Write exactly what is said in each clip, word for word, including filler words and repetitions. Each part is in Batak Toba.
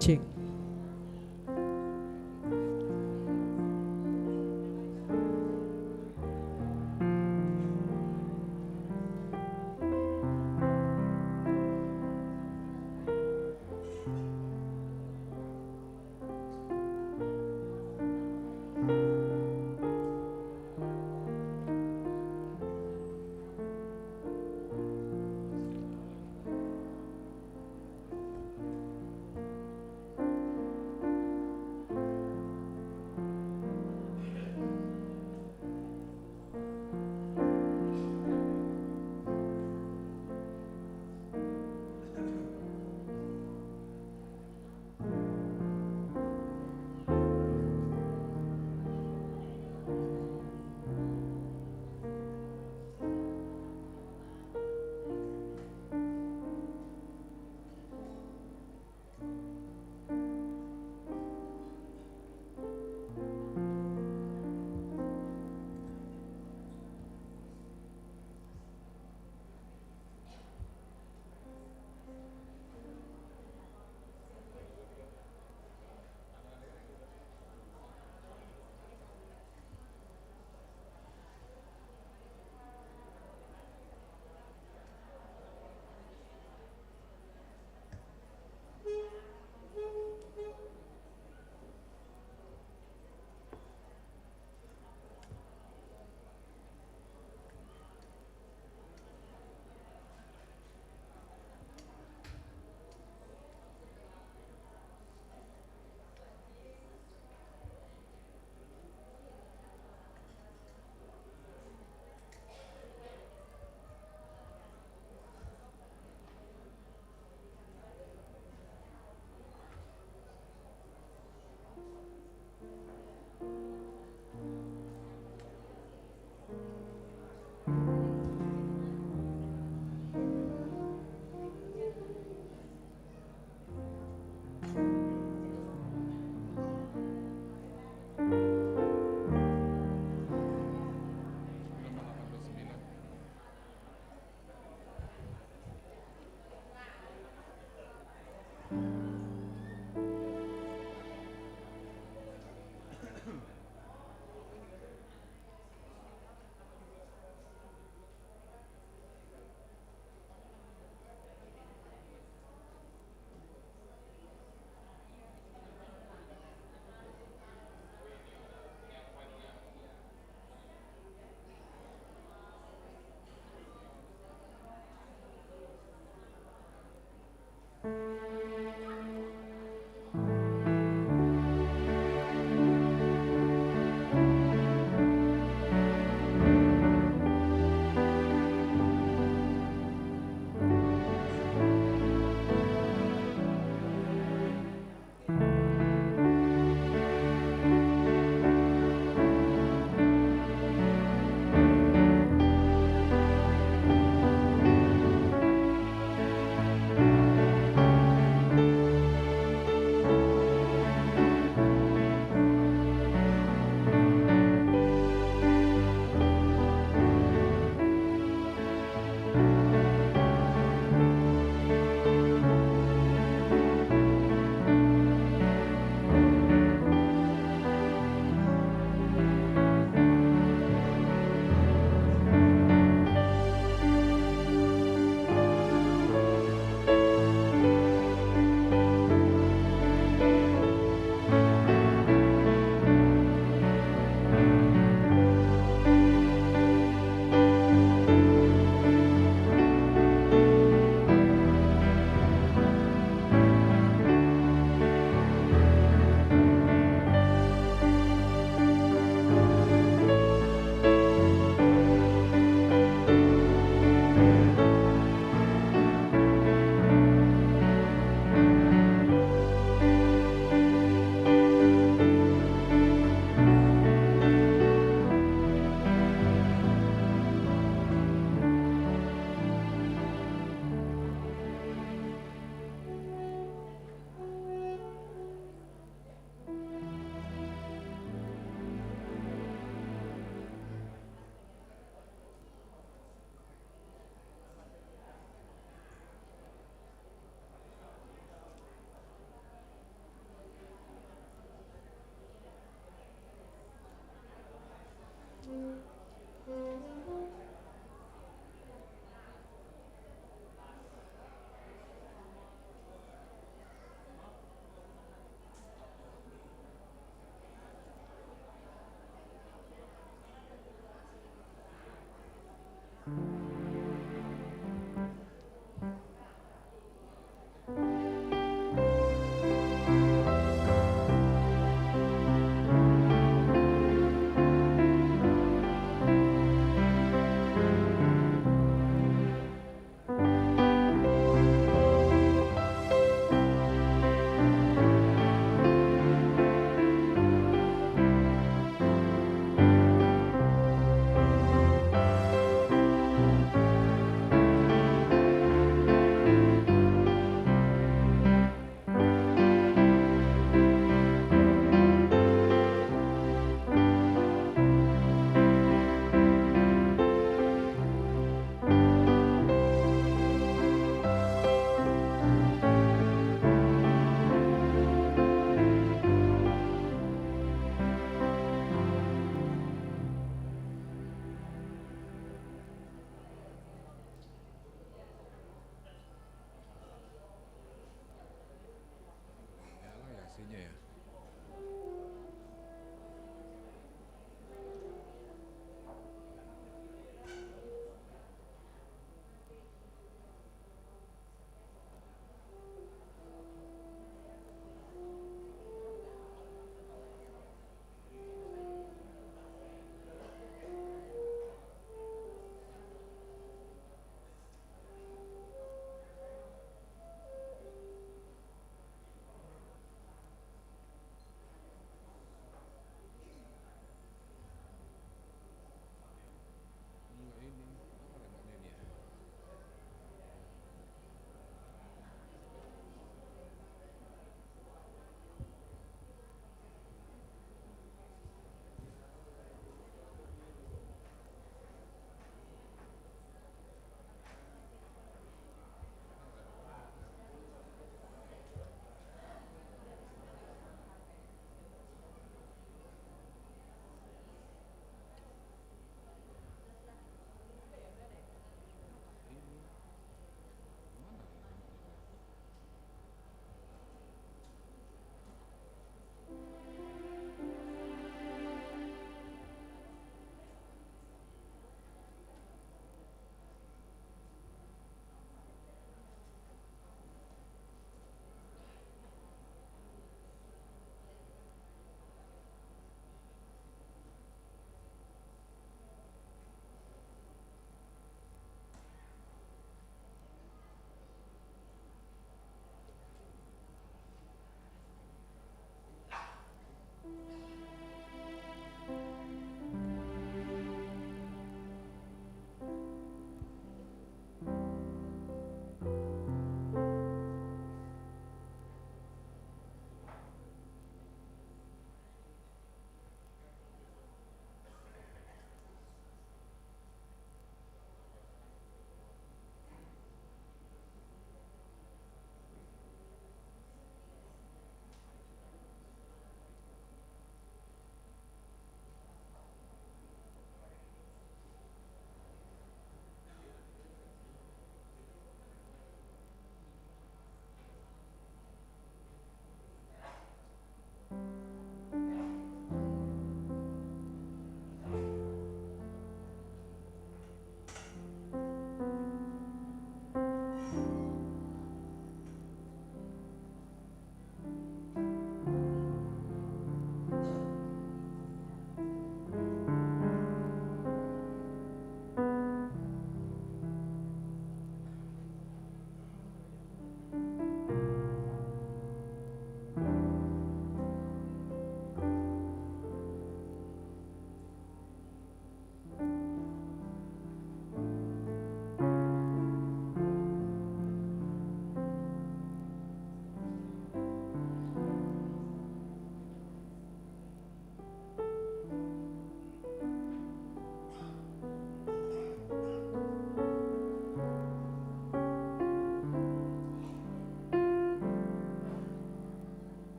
Cek.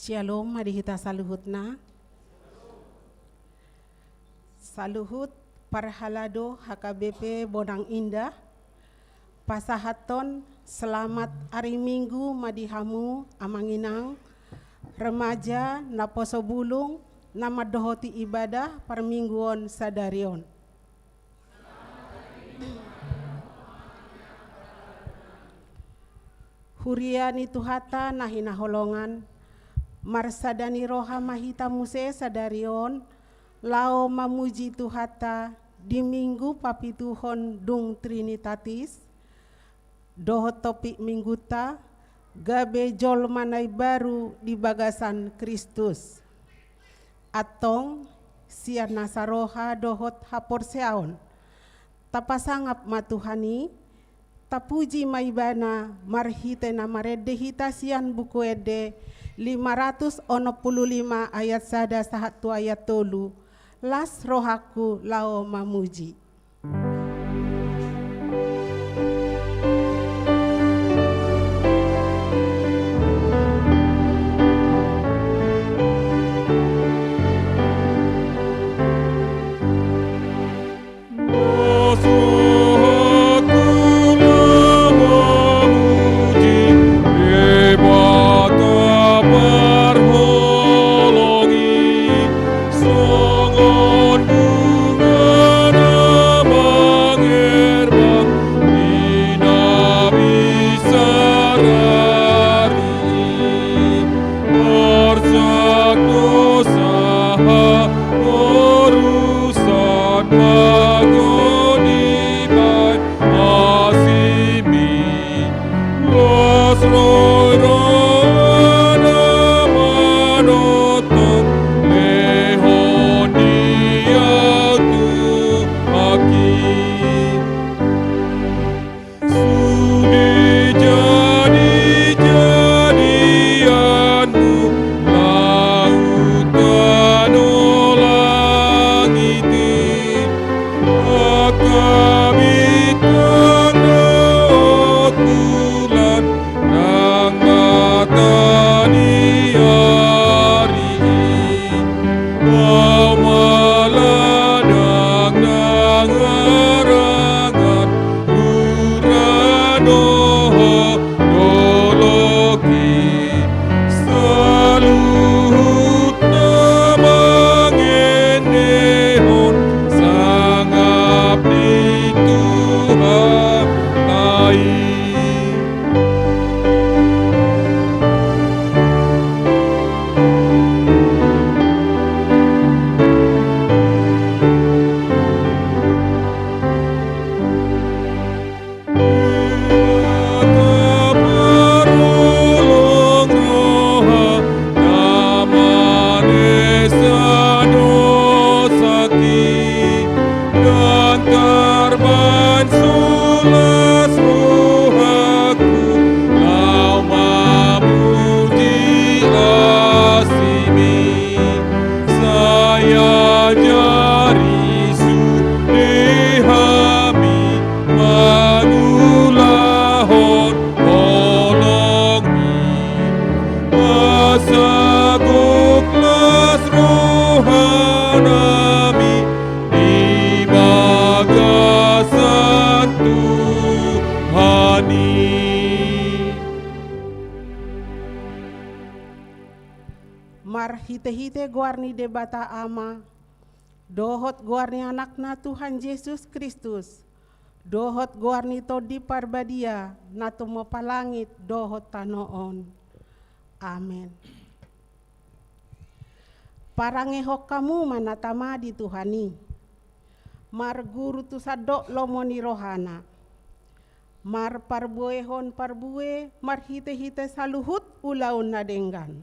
Syalom ma di hita saluhutna. Saluhut parhalado H K B P Bonang Indah, pasahathon selamat ari Minggu ma di hamu amang inang, remaja, naposo bulung, na mandohoti ibadah parmingguon sadari on. Huria ni Tuhanta na hinaholongan, marsada ni roha ma hita muse sadari on, laho mamuji Tuhanta di Minggu papituhon dung Trinitatis, dohot topik Minggunta, gabe jolma na imbaru di bagasan Kristus. Antong, sian nasa roha dohot haporseaon, tapasangap ma Tuhan i, tapuji ma Ibana marhite na marende hita sian Buku Ende lima ratus onom pulu lima ayat sada sahat tu ayat tolu, las rohangku laho mamuji. Songon bunga na mangerbang di na bisarari, arsak do sahat urusan mago dibaen asimi. Las roha na manongtong, lehon di au tu aki. Sude jadi-jadianmu, laut tano langit i, angka bintang dohot bulan, nang mata ni ari i. Au ma ladang nang arangan, hurano ho dolok i. Saluhutna mangendehon sangap di Tuhanta i. Parolong roha na manesa dosa i, nang tarbaen so las rohangku laho mamuji asimi. Sai ajari sude hami mangulahon holongmi, asa gok las rohanami di bagasan Tuhan i. Marhite-hite goar ni Debata Ama, dohot goar ni Anakna Tuhan Jesus Kristus, dohot goar ni Tondi Parbadia, na tumompa langit dohot tano on. Amen. Parangehon hamu ma na tama di Tuhan i. Marguru tu sandok lomo ni rohana. Marparbuehon parbue marhite-hite saluhut ulaon na denggan.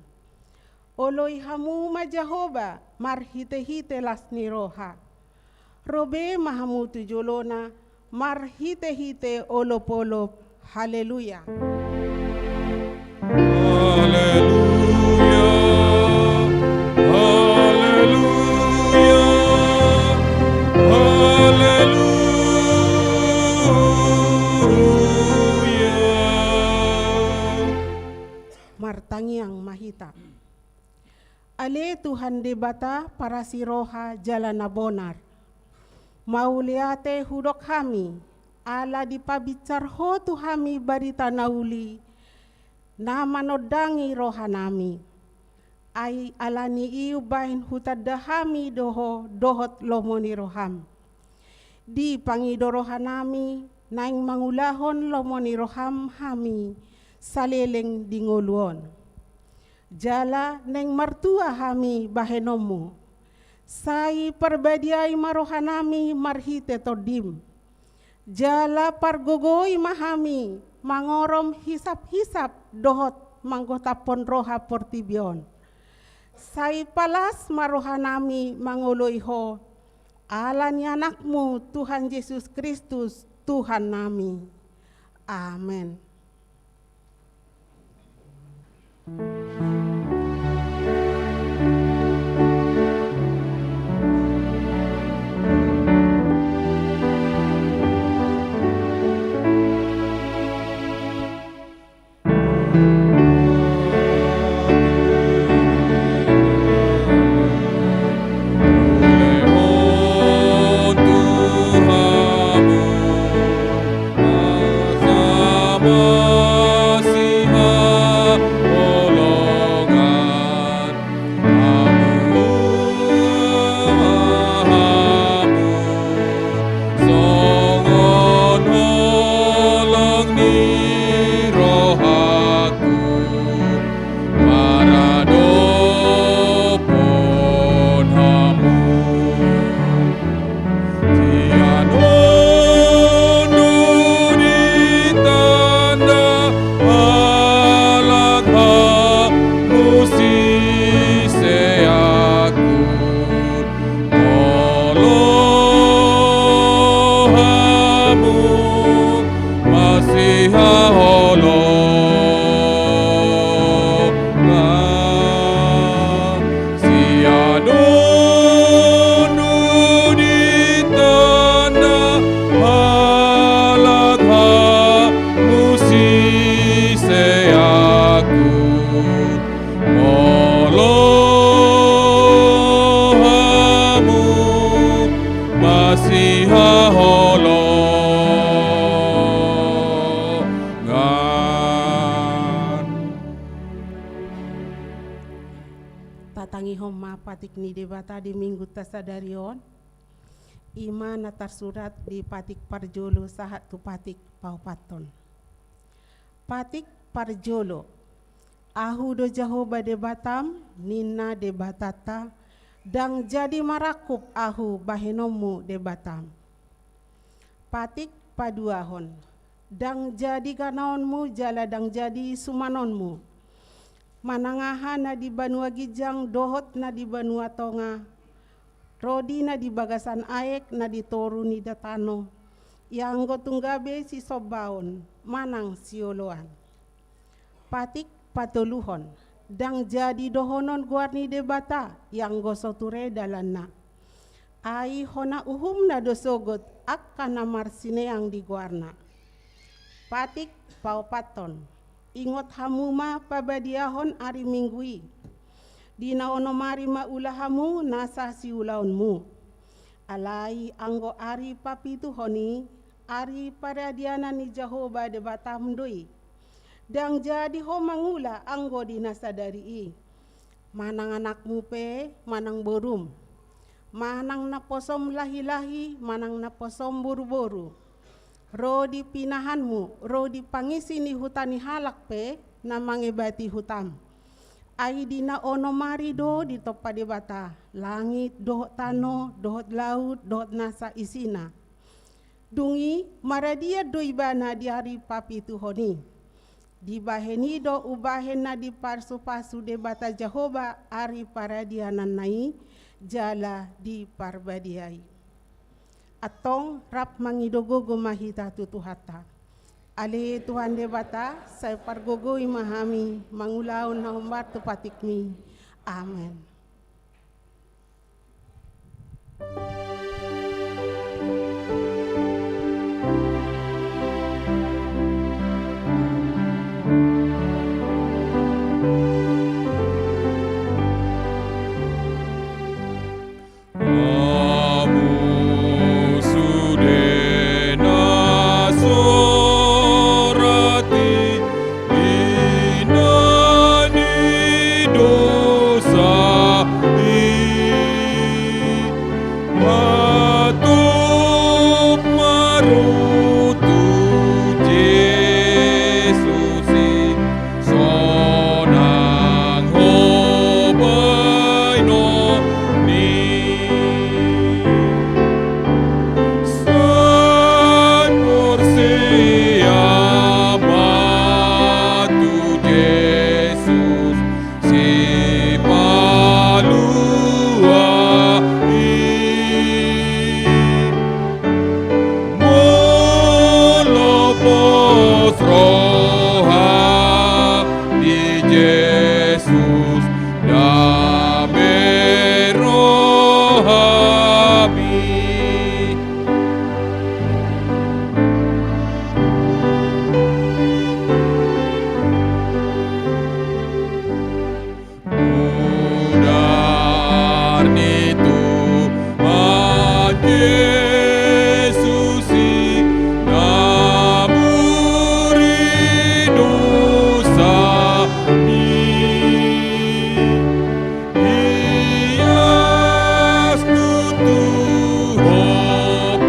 Oloi hamu ma Jahowa marhite-hite las ni roha. Ro be ma hamu tu jolona marhite-hite olop-olop. Haleluya. Haleluya. Haleluya. Haleluya. Martangiang ma hita. Ale Tuhan Debata parasi roha jala na bonar, mauliate hudok hami, ala dipabinsar Ho tu hami barita na uli, na manondangi rohanami. Ai ala ni i umbahen hutanda hami do Ho dohot lomo ni roham. Dipangido rohanami naeng mangulahon lomo ni roham hami saleleng di ngolu on. Jala naeng martua hami bahenonmu. Sai parbadiai ma rohanami marhite Tondim. Jala pargogoi ma hami mangorom hisap-hisap dohot manggotaphon roha portibi on. Sai palas ma rohanami mangoloi Ho, ala ni Anakmu Tuhan Jesus Kristus, Tuhannami. Amen. Songon holong ni rohangku, maradophon hamu. Sian on do ditanda halak hamu siseanku. Molo hamu masihaholongan, sian on do ditanda halak hamu siseanku. Molo hamu masihaholongan. Tatangihon ma patik ni Debata di Minggunta sadari on. I ma na tarsurat di patik parjolo sahat tu patik paopathon. Patik parjolo. Ahu do Jahowa Debatam, ninna Debatanta, ndang jadi marangkup ahu bahenonmu Debatam. Patik paduahon. Ndang jadi ganaonmu jala ndang jadi sumanonmu. Manang aha na di banua ginjang dohot na di banua tonga, ro di na di bagasan aek na di toru ni tano, ianggo tung gabe sisombaon manang sioloan. Patik patoluhon. Ndang jadi dohonon goar ni Debata, ianggo so ture dalanna. Ai hona uhumna do sogot angka na marsineang di goarna. Patik paopathon. Ingot hamu ma pabadiahon ari Minggu i. Di na onom ari ma ula hamu nasa siulaonmu. Alai anggo ari papituhon i, ari paradianan ni Jahowa Debatam do i. Ndang jadi ho mangula anggo di na sadari i. Manang anakmu pe, manang borum. Manang naposom lahi-lahi, manang naposom boru-boru. Ro di pinahanmu, ro di pangisi ni huta ni halak pe, na mangebati hutam. Ai di na onom ari do ditompa Debata, langit, dohot tano, dohot laut, dohot nasa isina. Dung i, maradian do ibana di ari papituhon i. Dibahen i do umbahen na dipasu-pasu Debata Jahowa ari paradiananna i, jala diparbadiai. Antong rap mangido gogo ma hita tu Tuhanta. Ale Tuhan Debata, sai pargogoi ma hami mangulahon na hombar tu patikmi. Amen. Jesus, dame rohami. Mudar ni Tuhan Jesus i, na muri dosa i. Ias tutu ho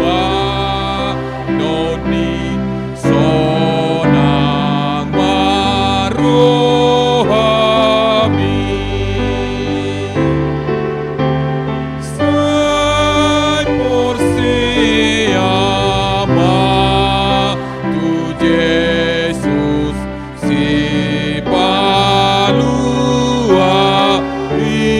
panoni, sonang ma rohami. Sai porsea ma tu Jesus Sipalua i.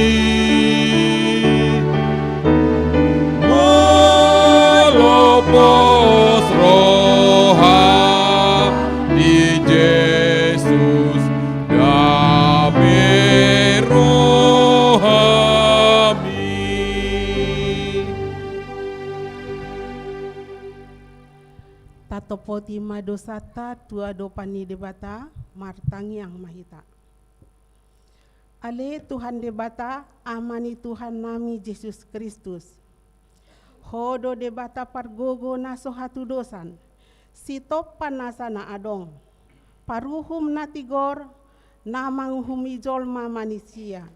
Molo pos roha di Jesus, dame rohami. Tatopoti ma dosanta tu adopan ni Debata, martangiang ma hita. Ale Tuhan Debata, Ama ni Tuhannami Jesus Kristus. Ho do Debata pargogo na so hatudosan, sitompa nasa na adong, paruhum na tigor, na manguhumi jolma manisia.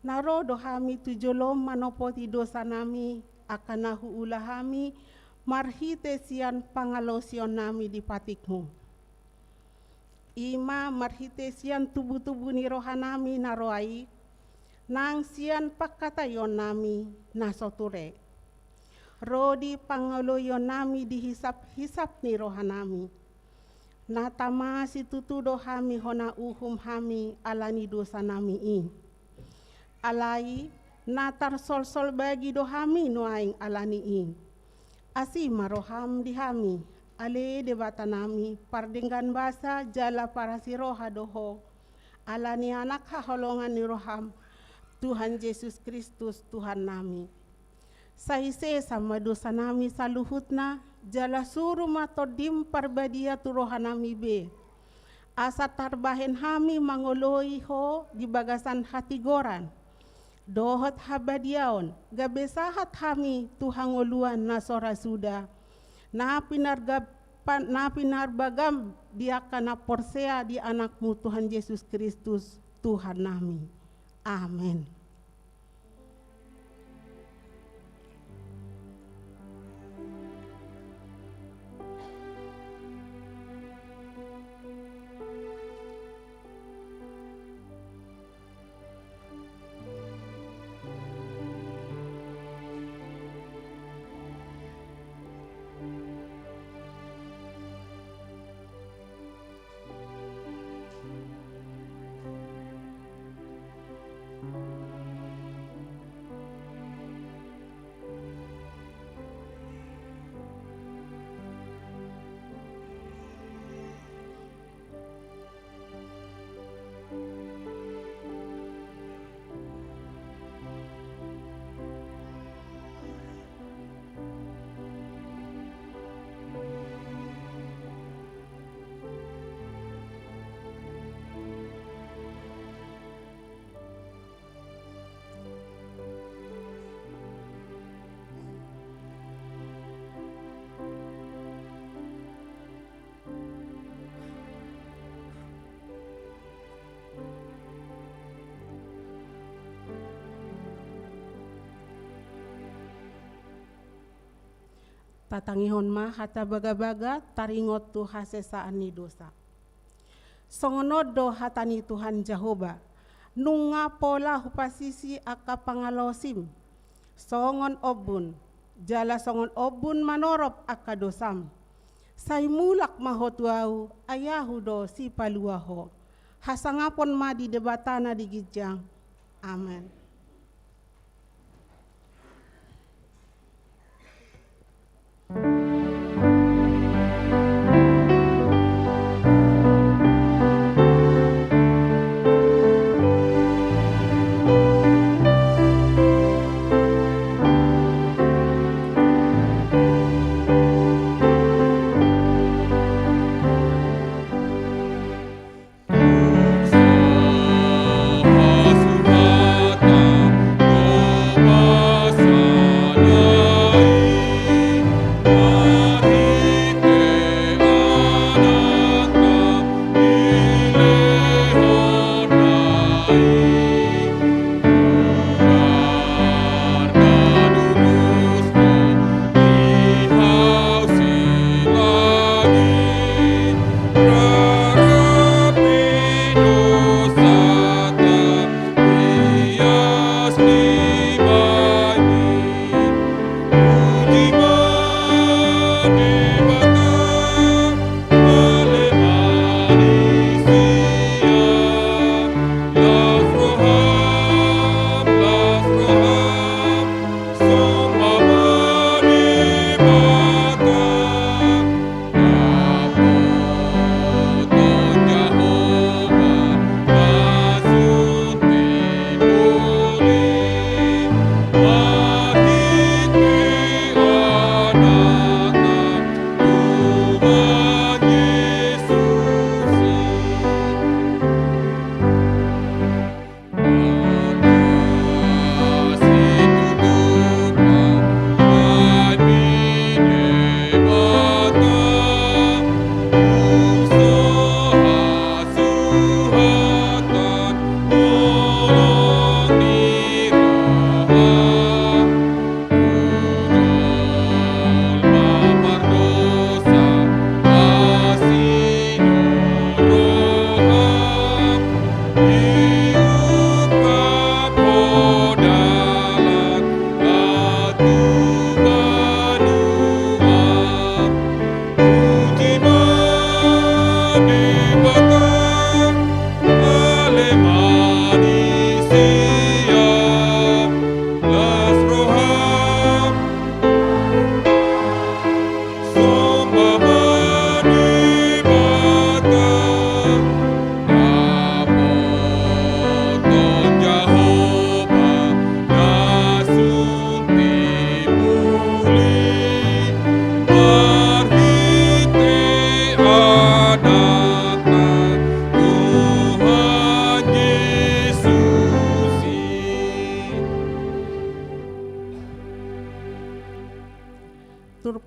Na ro do hami tu jolom manopoti dosanami, angka na huula hami, marhite sian pangalaosionnami di patikmu. I ma marhite sian tubutubu ni rohanami na roa i, nang sian pangkataionnami na so ture. Ro di pangoloionnami di hisaphisap ni rohanami. Na tama situtu do hami hona uhum hami ala ni dosanami i. Alai na tarsolsol bagi do hami nuaeng ala ni i. Asi ma roham di hami, ale Debatanami, pardenggan basa jala parasiroha do ho, ala ni Anak haholongan ni roham, Tuhan Jesus Kristus Tuhannami. Sai sesa ma dosanami saluhutna, jala suru ma Tondim Parbadia tu rohanami be. Asa tarbahen hami mangoloi ho di bagasan hatigoran dohot habadiaon, gabe sahat hami tu hangoluan na so ra suda, na pinarga-, pa-, na pinarbagam di angka na porsea di Anakmu Tuhan Jesus Kristus, Tuhannami. Amen. Tatangihon ma hata bagabaga taringot tu hasesaan ni dosa. Songon on do hata ni Tuhan Jahowa, nunga pola hupasisi angka pangalaosim songon ombun, jala songon ombun manorop angka dosam. Sai mulak ma ho tu Ahu, ai Ahu do Sipalua ho. Hasangapon ma di Debata na di ginjang. Amen.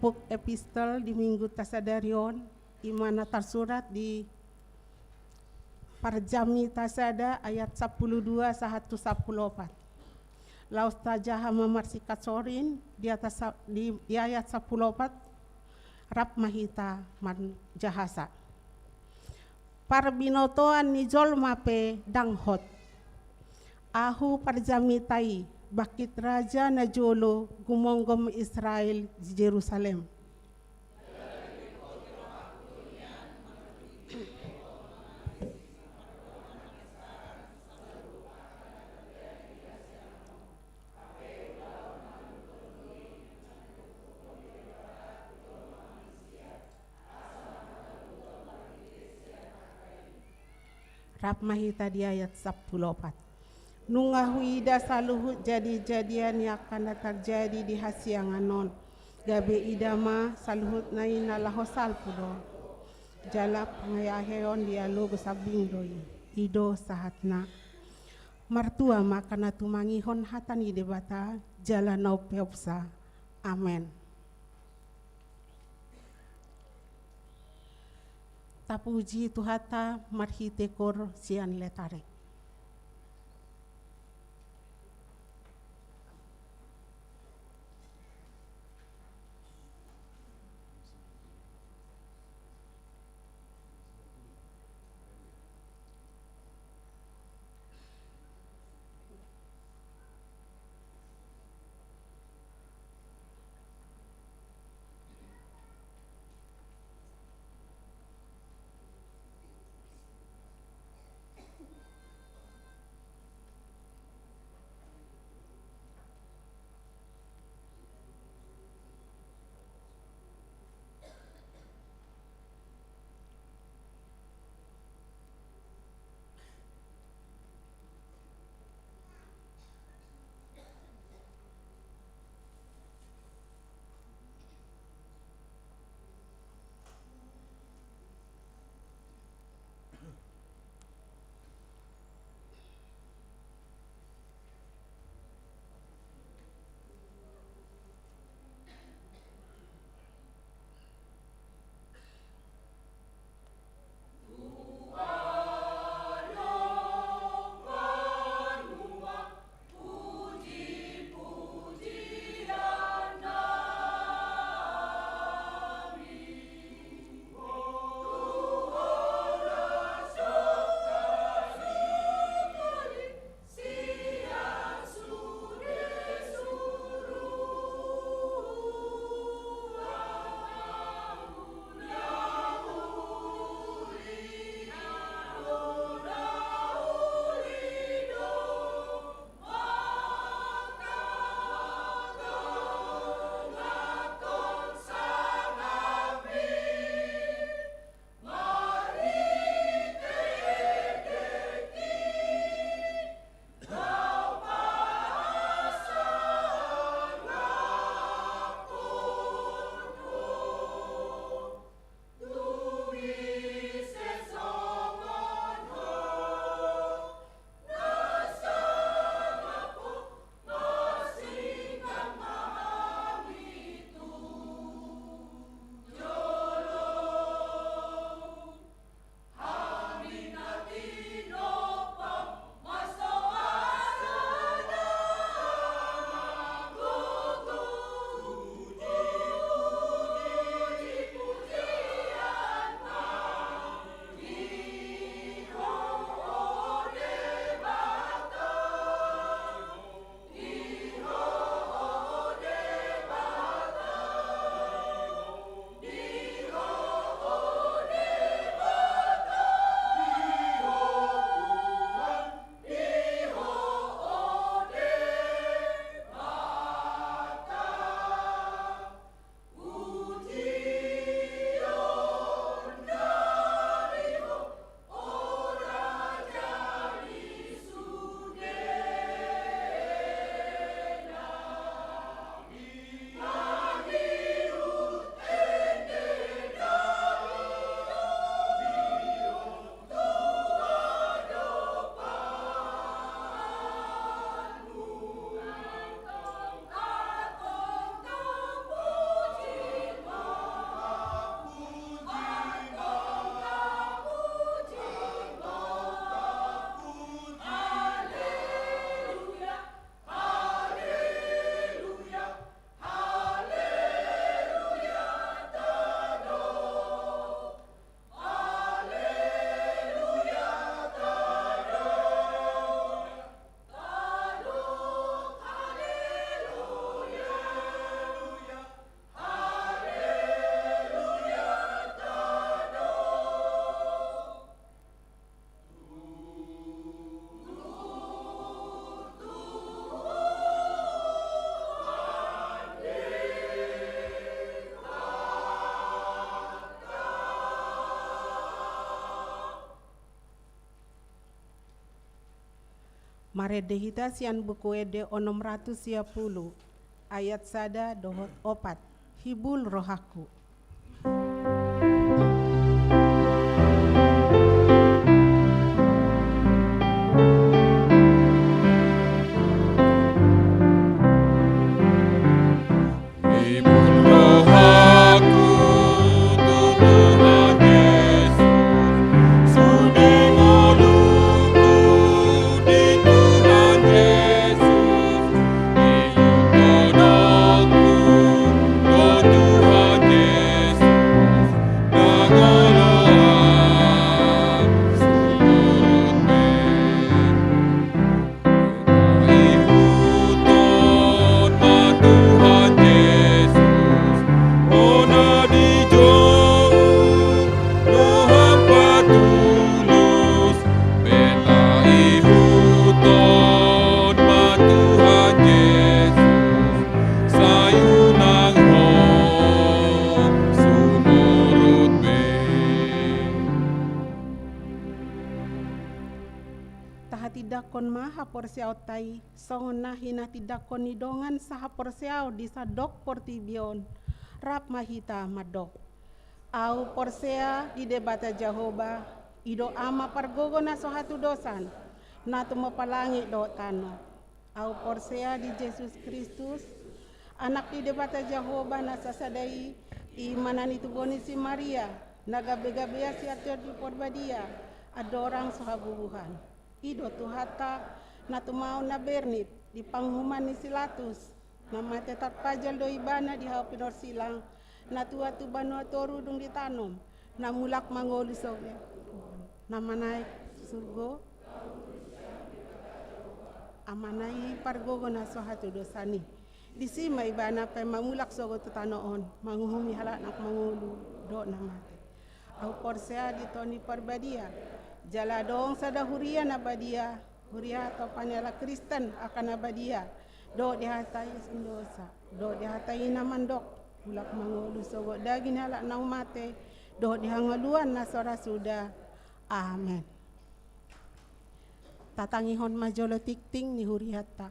Buku epistel di minggu ta sadari on, i ma na tarsurat di Parjamita sada ayat sampulu dua sahat tu sampulu opat. Laos tajaha ma marsingkat sorin di atas sa-, di, di ayat sampulu opat, rap ma hita manjahasa. Parbinotoan ni jolma pe ndang hot. Ahu parjamita i, bangkit raja na jolo gumonggom Israel di Jerusalem. Rap ma hita di ayat sampulu opat. Nunga huida saluhut jadi-jadian ni angka na tarjadi di hasiangan on. Gabe ida ma saluhutna i na laho salpu do. Jala pangaheon di alogo sambing do i. I do sahatna. Martua ma angka na tumangihon hata ni Debata, jala na umpeopsa. Amen. Tapuji Tuhanta marhite koor sian letare. Marende hita sian Buku Ende onom ratus sia pulu, ayat sada dohot opat. Hibul rohangku. Hibul rohangku tu Tuhan Jesus, sude ngolungku di Tuhan Jesus, ihut tondongku do Tuhan Jesus, ndang olo ahu sumurut be. Ihuthon ma Tuhan Jesus, hona di jou roham patulus, beta ihuthon ma Tuhan Jesus, sai unang ho sumurut be. Tahatindangkon ma haporseaonta i, songon na hinatindangkon ni dongan sahaporseaon di sandok portibi on. Rap ma hita mandok. Ahu porsea di Debata Jahowa, i do Ama pargogo na so hatudosan, na tumompa langit dohot tano. Ahu porsea di Jesus Kristus, Anak ni Debata Jahowa na sasada i, i ma na nitubu ni si Maria, na gabe-gabea sian Tondi Parbadia, andorang so habubuhan. I do Tuhanta, na tumaon na bernit di panguhuman ni si Latus, na mate tarpajal do ibana di hau pinorsilang, na tuat tu banua toru dung ditanom, na mulak mangolu sogot, na manaek surgo, Amana i pargogo na so hatudosan i. Disi ma ibana pe mamulak sogot tu tano on, manguhumi halak na mangolu dohot na mate. Ahu porsea di Tondi Parbadia, jala adong sada huria na badia, huria tompa ni halak Kristen angka na badia, dohot dihatai sindosa, dohot dihatai na mandok, mulak mangolu sogot daging ni halak naung mate, dohot di hangoluan na so ra suda. Amen. Tatangihon ma jolo tingting ni hurianta.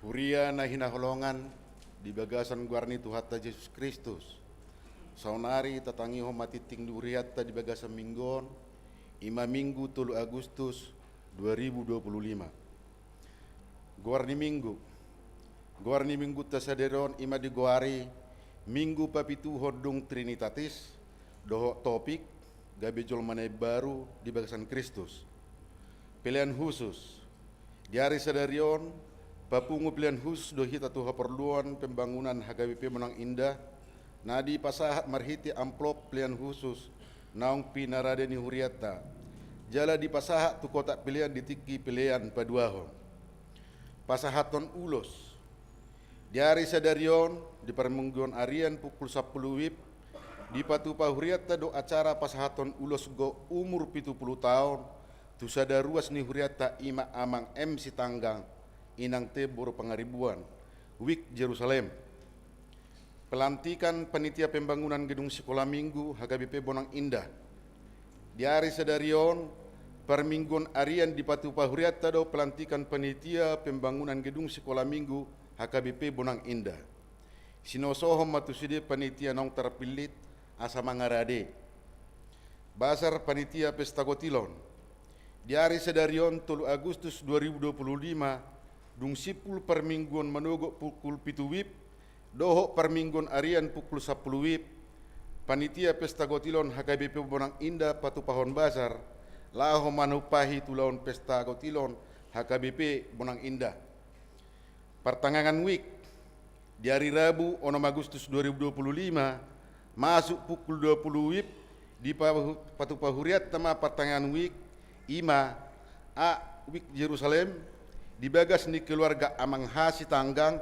Huria na hinaholongan di bagasan goar ni Tuhanta Jesus Kristus. Saonari tatangihon ma tingting ni hurianta di bagasan minggu on, i ma Minggu tolu Agustus dua ribu dua puluh lima. Goar ni Minggu. Goar ni Minggunta sadari on i ma digoari Minggu Papituhon dung Trinitatis, dohot topik, gabe jolma na imbaru di bagasan Kristus. Pelean husus. Di ari sadari on, papungu pelean husus do hita tu haporluan pembangunan H K B P Bonang Indah, na dipasahat marhite amplop pelean husus naung pinarade ni hurianta, jala dipasahat tu kotak pelean di tingki pelean paduahon. Pasahathon ulos. Di ari sadari on, di parmingguon arian pukul sampulu wib, dipatupa hurianta do acara pasahathon ulos gok umur pitu pulu taon, tu sada ruas ni hurianta i ma Amang M Sitanggang, Inang T boru Pangaribuan, Wik Jerusalem. Pelantikan Panitia Pembangunan Gedung Sikola Minggu H K B P Bonang Indah. Di ari sadari on, parmingguon arian dipatupa hurianta do pelantikan Panitia Pembangunan Gedung Sikola Minggu H K B P Bonang Indah. Sinosohon ma tu sude panitia naung tarpillit asa mangarade. Basar Panitia Pesta Gotilon. Di ari sadari on tolu Agustus dua ribu dua puluh lima, dung simpul parmingguon manogot pukul pitu wib, dohot parmingguon arian pukul sampulu wib, Panitia Pesta Gotilon H K B P Bonang Indah patupahon basar, laho manumpahi tu ulaon Pesta Gotilon H K B P Bonang Indah. Partangiangan wik, di ari Rabu onom Agustus dua ribu dua puluh lima, masuk pukul dua puluh wib, dipa-, patupa hurianta ma partangiangan wik, i ma, A, Wik Jerusalem, di bagas ni keluarga Amang H Sitanggang,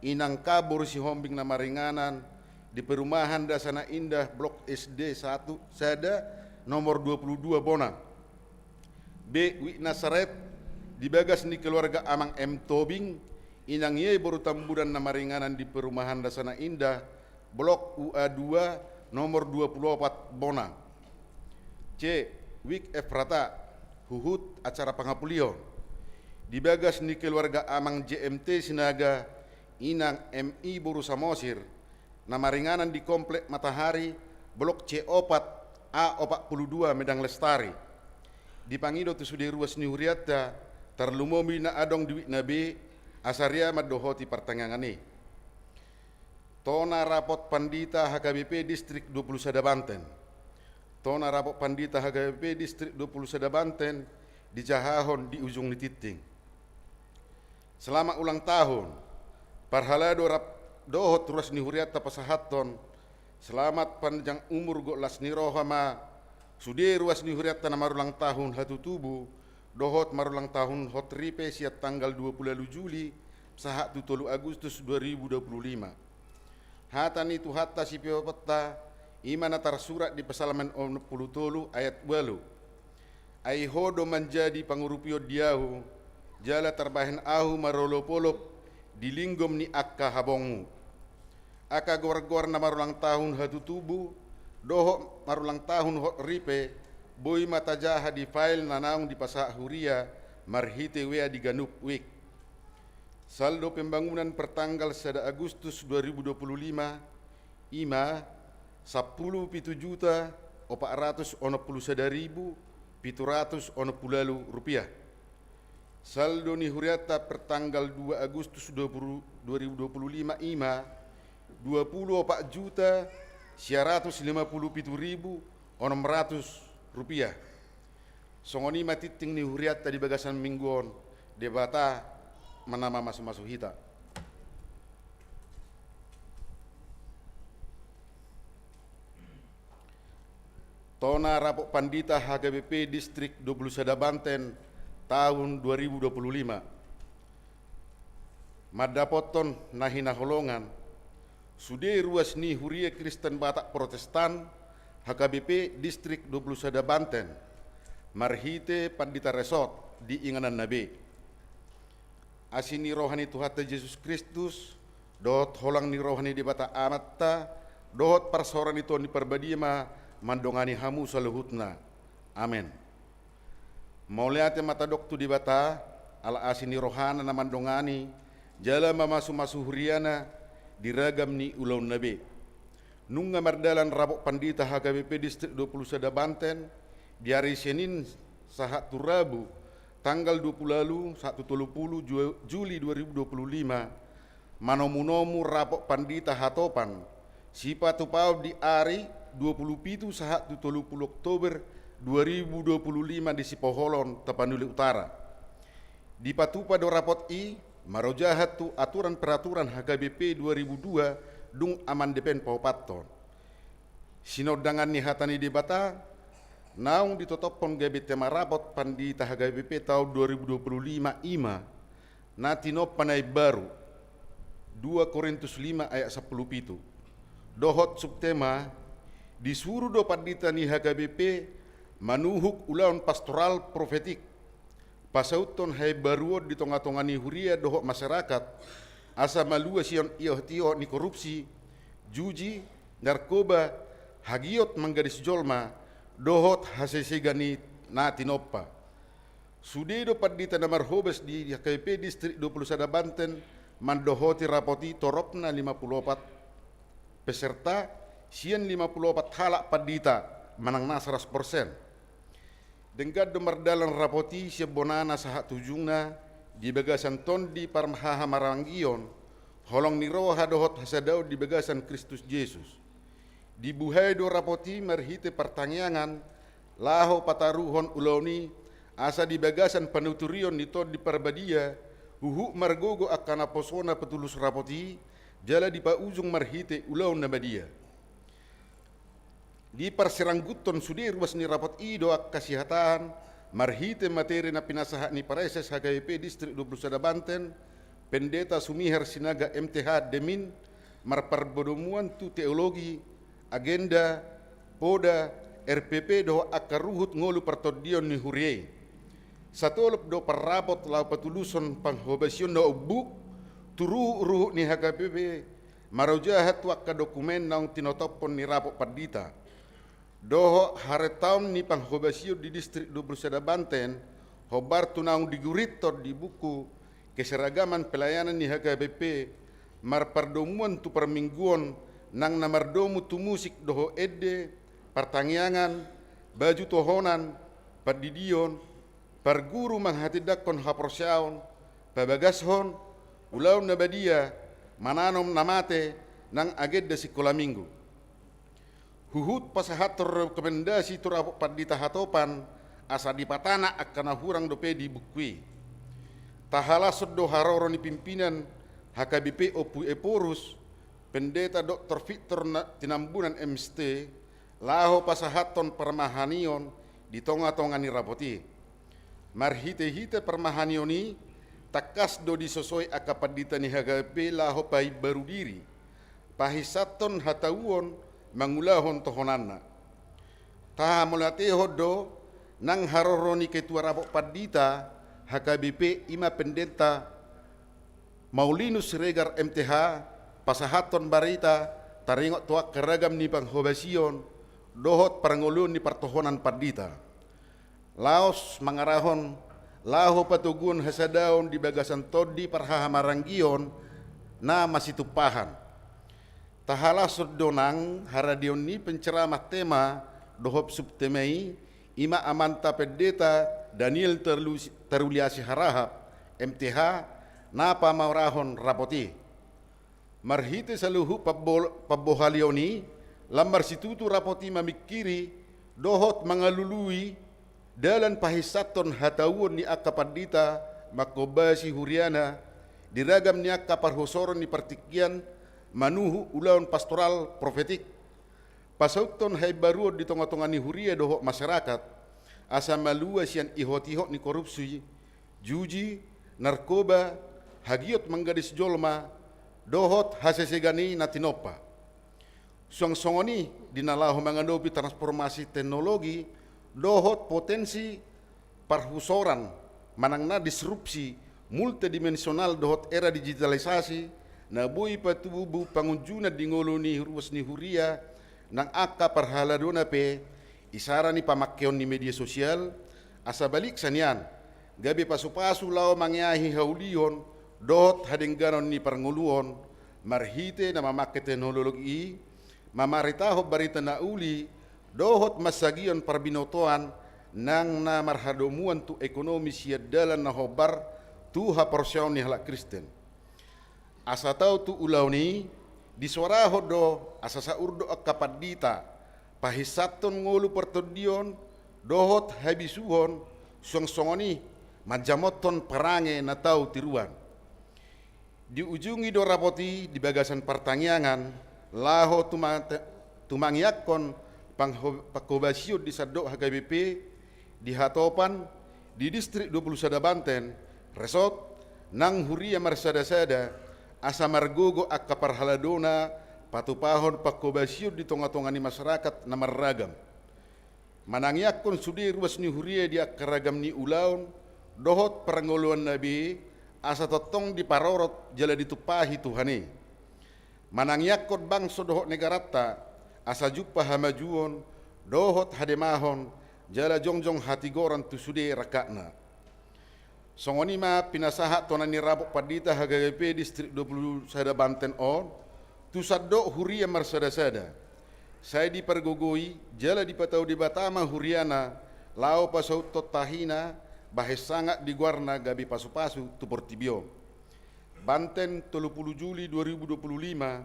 Inang K boru Sihombing na maringanan di Perumahan Dasana Indah, Blok S D satu, sada, nomor dua puluh dua bona. B, Wik Nasaret, di bagas ni keluarga Amang M Tobing, inang i boru Tambunan na maringanan di Perumahan Dasana Indah, Blok U A dua, nomor dua puluh opat bona. C, Wik Efrata, huhut acara pangapulion. Di bagas ni keluarga Amang J M T Sinaga, inang M I boru Samosir, na maringanan di Komplek Matahari, Blok C opat, A opat puluh dua, Medang Lestari. Dipangido tu sude ruas ni hurianta, tarlumobi na adong di Wik na B, asa ria mandohoti partangiangan i. Tona rapot pandita H K B P Distrik dua puluh sada Banten. Tona rapot pandita H K B P Distrik dua puluh sada Banten dijahahon di ujung ni tinting. Selamat ulang tahun. Parhalado rap dohot ruas ni hurianta pasahathon selamat panjang umur dohot las ni roha ma sude ruas ni hurianta na marulang tahun hatutubu dohot marulang tahun hot ripe sian tanggal dua puluh ualu Juli sahat tu tolu Agustus dua ribu dua puluh lima. Hata ni Tuhanta sipiaponta, i ma na tarsurat di Psalmen onom pulu tolu ayat ualu. Ai Ho do manjadi pangurupion di ahu, jala tarbahen ahu marolopolop di linggom ni angka habongmu. Angka goargoar na marulang tahun hatutubu dohot marulang tahun hot ripe boi ma tajaha di fail na naung dipasahat huria marhite wea di ganup wik. Saldo pembangunan pertanggal sada Agustus dua ribu dua puluh lima, i ma sampulu pitu juta opat ratus onom pulu sada ribu pitu ratus onom pulu ualu rupiah. Saldo ni hurianta pertanggal dua Agustus dua puluh, dua ribu dua puluh lima, i ma dua pulu opat juta sia ratus lima pulu pitu ribu onom ratus rupiah. Songon i ma tinting ni hurianta di bagasan minggu on, Debata ma na mamasumasu hita. Tona rapot pandita H K B P Distrik dua puluh sada Banten tahun dua ribu dua puluh lima. Mandapothon na hinaholongan, sude ruas ni Huria Kristen Batak Protestan H K B P Distrik dua puluh sada Banten, marhite Pandita Resort di inganan na be. Asi ni roha ni Tuhanta Jesus Kristus, dohot holang ni roha ni Debata Amanta, dohot parsaoran ni Tondi Parbadia ma mandongani hamu saluhutna. Amen. Mauliate ma tadok tu Debata, ala asi ni rohana na mandongani, jala mamasumasu huriana di ragam ni ulaonna be. Nunga mardalan rapot pandita H K B P Distrik dua puluh sada Banten, di ari Senin sahat tu Rabu, tanggal dua pulu ualu sahat tu tolu pulu Ju-, Juli dua ribu dua pulu lima, manomunomu rapot pandita hatopan, sipatupaon di ari dua pulu pitu sahat tu tolu pulu Oktober dua ribu dua pulu lima di Sipoholon, Tapanuli Utara. Dipatupa do rapot i marojahan tu aturan peraturan H K B P dua ribu dua dung amandemen paopathon. Sinondangan ni hata ni Debata, naung ditotophon gabe tema rapot pandita H K B P taon dua ribu dua puluh lima i ma, na tinompa na imbaru, dua Korintus lima ayat sampulu pitu. Dohot subtema, disuru do pandita ni H K B P manuhuk ulaon pastoral profetik, pasauthon haimbaruon di tongatonga ni huria dohot masyarakat, asa malua sian ihotihot ni korupsi, juji, narkoba, hagiot manggadis jolma, dohot hasesegan ni na tinompa. Sude do pandita na marhobas di H K B P Distrik dua puluh sada Banten mandohoti rapot i, toropna lima pulu opat peserta, sian lima pulu opat halak pandita, manang na saratus persen. Denggan do mardalan rapot i sian bonana sahat tu ujungna di bagasan tondi parhahamaranggion, holong ni roha dohot hasadaon di bagasan Kristus Jesus. Dibuhai do rapot i marhite partangiangan, laho pataruhon ulaon i, asa di bagasan panuturion ni Tondi Parbadia, huhut margogo angka naposona patulus rapot i, jala dipaujung marhite ulaon na badia. Diparsirangguthon sude ruas ni rapot i do angka sihataan, marhite materi na pinasahat ni Praeses H K B P Distrik dua puluh sada Banten, Pendeta Sumiher Sinaga M T H Demin marpardomuan tu teologi, agenda, poda, R P P dohot angka ruhut ngolu partondion ni huria i. Satolop do parrapot laho patulushon panghobasion na umbuk tu ruhut-ruhut ni H K B P, marojahan tu angka dokumen naung tinotophon ni rapot pandita. Dohot harentaon ni panghobasion di Distrik dua puluh sada Banten, hombar tu naung digurithon di buku Keseragaman Pelayanan ni H K B P, marpardomuan tu parmingguon nang na mardomu tu musik dohot ende, partangiangan, baju tohonan, pandidion, parguru manghatindanghon haporseaon, pabagashon, ulaon na badia, mananom na mate, nang agenda sikola minggu. Huhut pasahathon rekomendasi tu rapot pandita hatopan, asa dipatanak angka na hurang dope di buku i. Tahalashon do haroro ni pimpinan H K B P Ompu Ephorus, Pendeta Doktor Victor na, Tinambunan M S T, laho pasahathon parmahanion di tonga-tonga ni rapot i. Marhite-hite parmahanion i, tangkas do disosoi angka pandita ni H K B P laho paimbaru diri, pahinsathon hatauon mangulahon tohonanna. Tahamauliatehon do nang haroro ni ketua rapot pandita H K B P, i ma Pendeta Maulinus Siregar M T H, pasahathon barita taringot tu angka ragam ni panghobasion dohot parngoluon ni partohonan pandita. Laos mangarahon laho patoguhon hasadaon di bagasan tondi parhahamaranggion na masitumpahan. Tahalashon do nang haradeon ni penceramah tema dohot subtema i, i ma amanta Pendeta Daniel Terlu-, Teruliasi Harahap, M T H, na pamoarahon rapot i. Marhite saluhut pambo-, pambohalion i, lam marsitutu rapot i mamingkiri dohot mangalului dalan pahinsathon hatauon ni angka pandita manghombasi huriana di ragam ni angka parhusoron ni partingkian manuhuk ulaon pastoral profetik. Pasauthon haimbaruon di tonga-tonga ni huria dohot masyarakat, asa malua sian ihot-ihot ni korupsi, juji, narkoba, hagiot manggadis jolma, dohot hasesegan i na tinompa. Suang songon i di na laho mangadopi transformasi teknologi dohot potensi parhusoran manang na disrupsi multidimensional dohot era digitalisasi na boi patubu pangunjunan di ngolu ni ruas ni huria nang angka parhaladona pe isara ni pamakkeon ni media sosial, asa baliksa nian gabe pasu-pasu laho mangeahi haulion dohot hadengganon ni parngoluon marhite na mamangke teknologi i, mamaritahon barita na uli dohot mansagion parbinotoan nang na marhadomuan tu ekonomi sian dalan na hombar tu haporseaon ni halak Kristen. Asa tau tu ulaon i, disoarahon do asa saur do angka pandita pahinsathon ngolu partondion dohot habisuhon, suang songon i manjamothon parange na tau tiruan. Diujungi do rapot i di bagasan partangiangan laho tuma-, tumangianghon pangho-, panghobasion di sandok H K B P di hatopan, di Distrik dua puluh sada Banten, resort, nang huria marsada-sada, asa margogo angka parhaladona patupahon panghobasion di tonga-tonga ni masyarakat na marragam. Manangianghon sude ruas ni huria di angka ragam ni ulaon dohot parngoluanna be, asa tongtong diparorot jala ditumpahi Tuhan i. Manangianghon bangso dohot negaranta, asa jumpa hamajuon dohot hademahon, jala jongjong hatigoran tu sude rangkapna. Songon i ma pinasahat tona ni rapot pandita H K B P Distrik dua puluh sada Banten on tu sandok huria marsada-sada. Sai dipargogoi jala dipatau Debata ma huriana laho pasauthon tahina bahen sangap di goarna gabe pasu-pasu tu portibi on. Banten, tolu pulu Juli dua ribu dua pulu lima,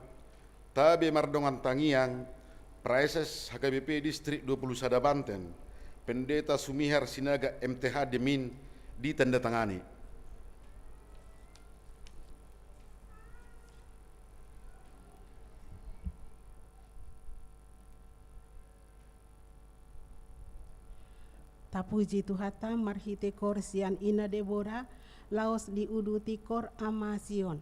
tabe mardongan tangiang, Praeses H K B P Distrik dua pulu sada Banten, Pendeta Sumihar Sinaga M T H Demin, ditandatangani. Tapuji Tuhanta marhite koor sian Ina Debora, laos diuduti Kor Ama Sion.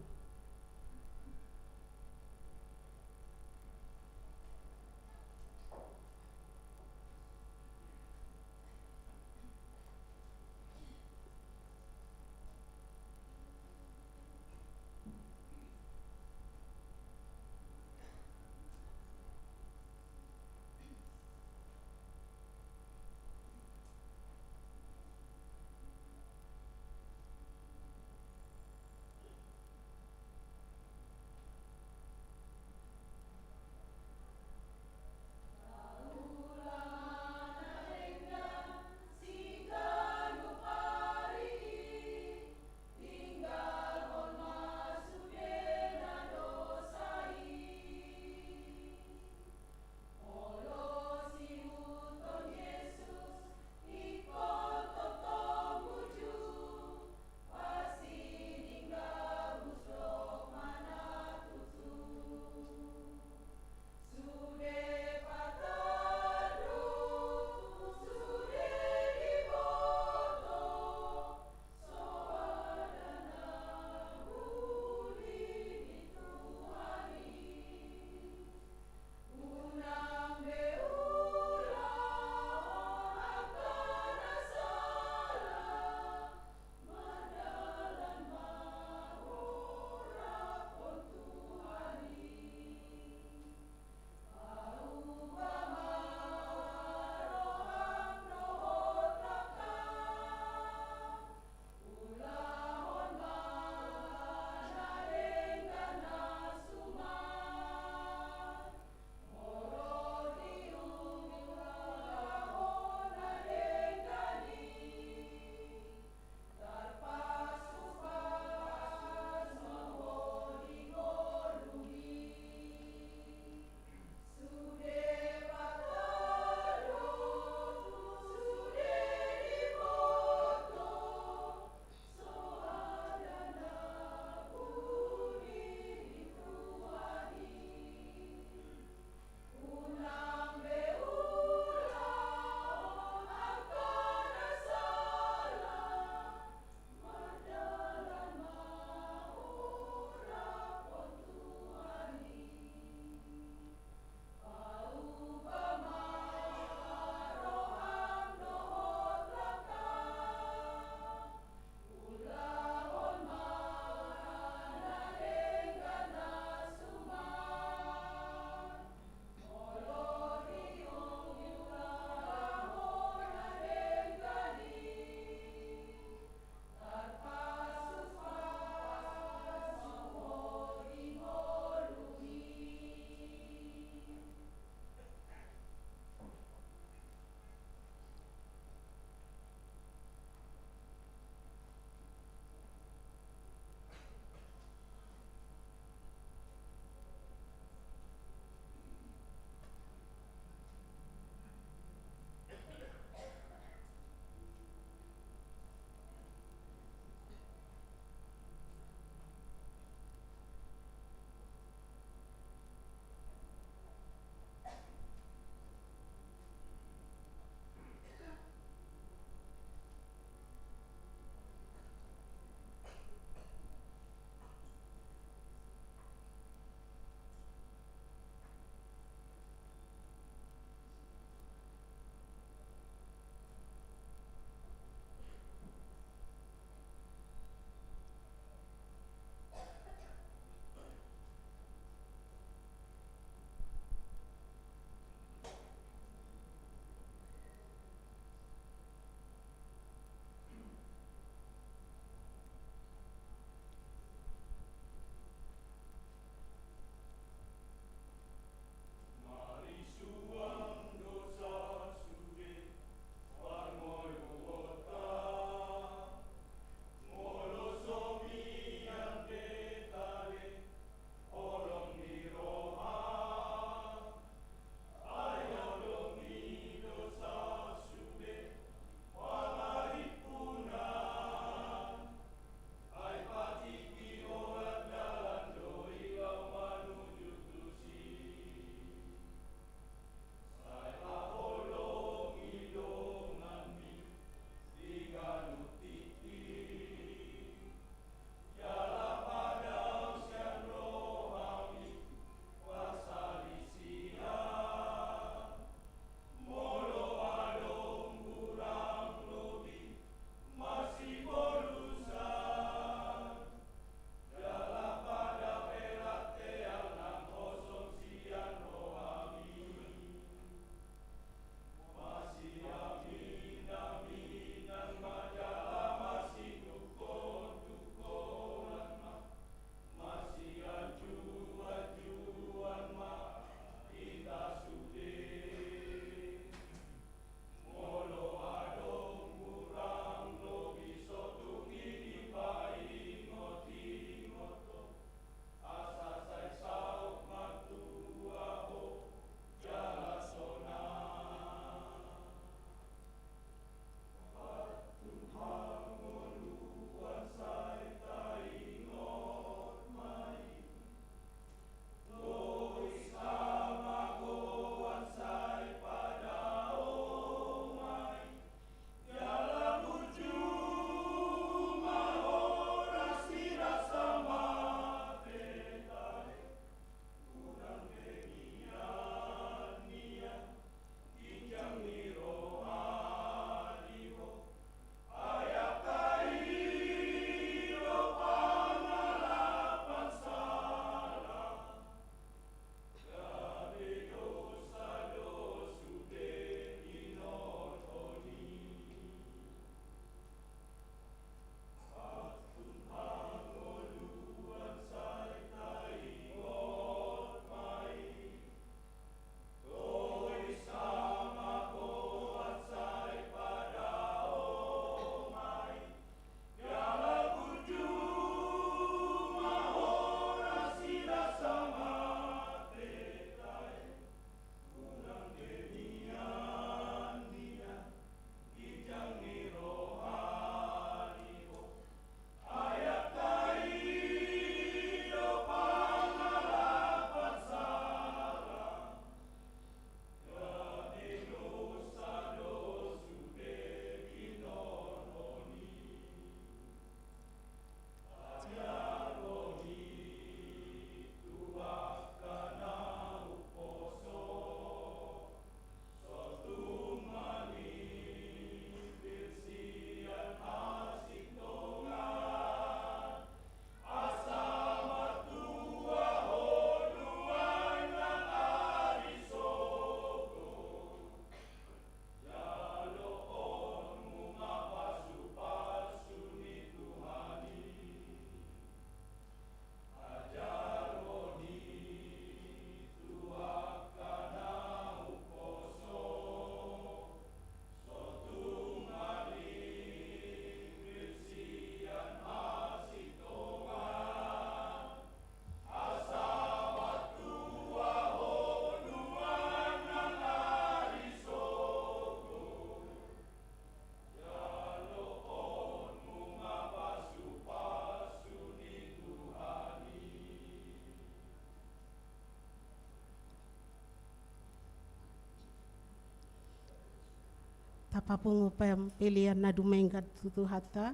Papungu pam pelean na dumenggan tu Tuhanta.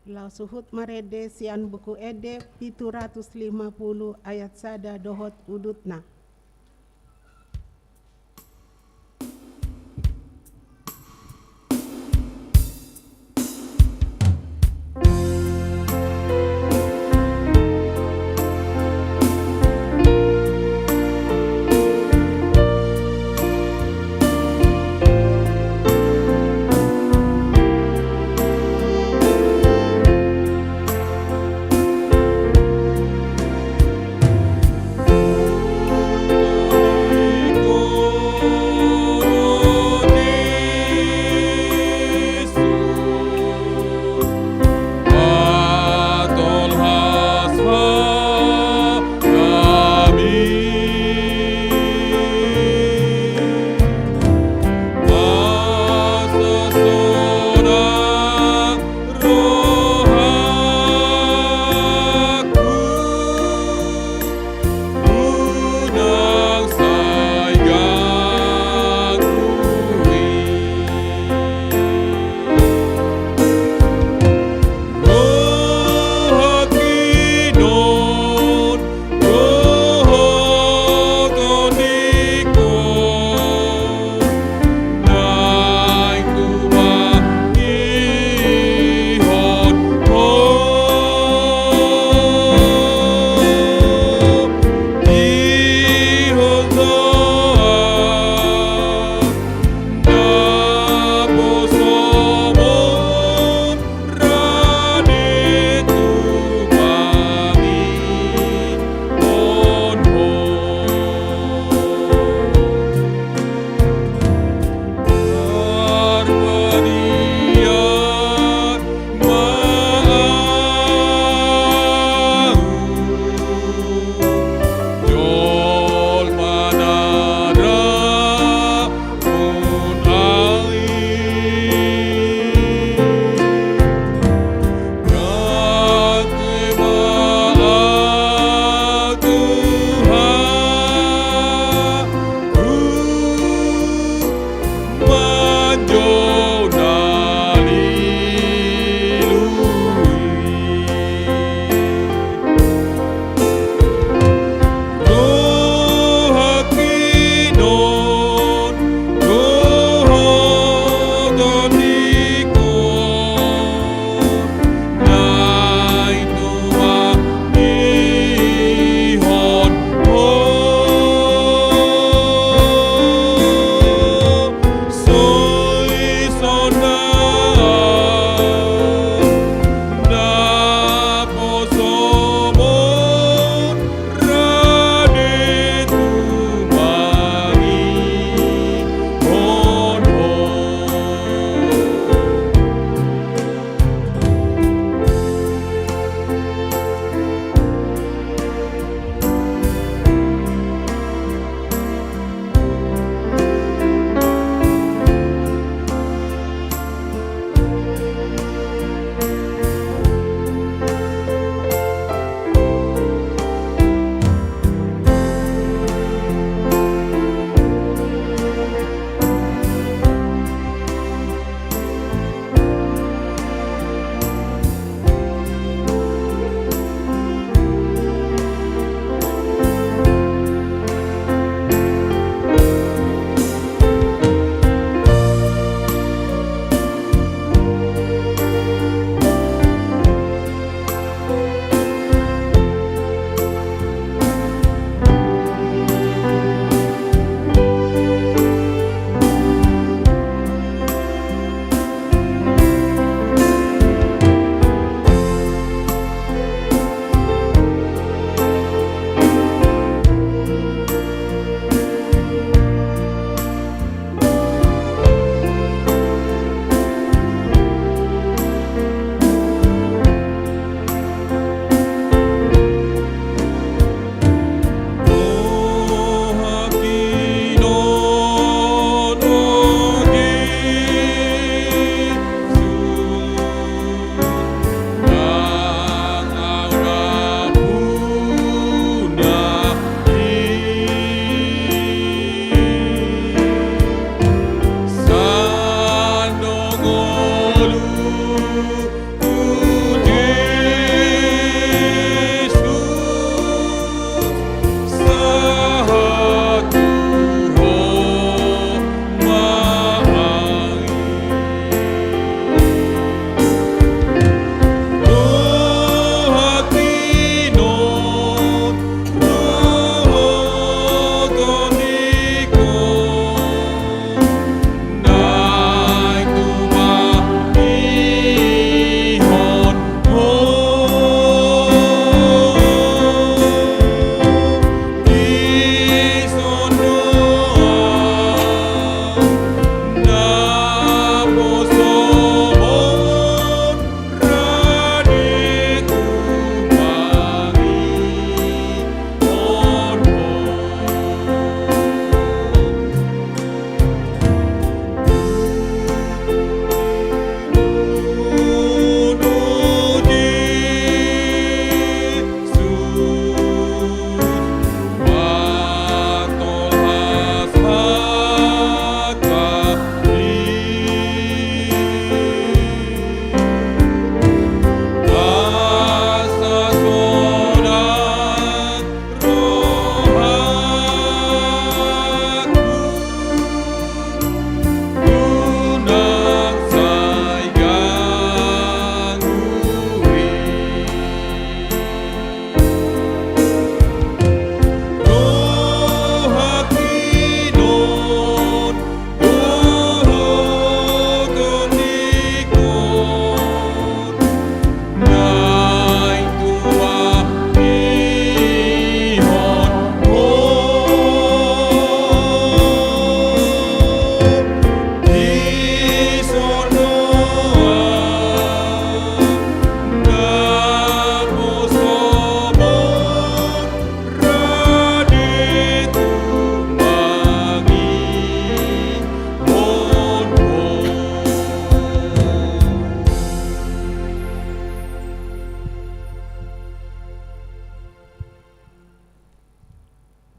Laos huhut marende sian Buku Ende pitu ratus lima puluh ayat sada dohot udutna.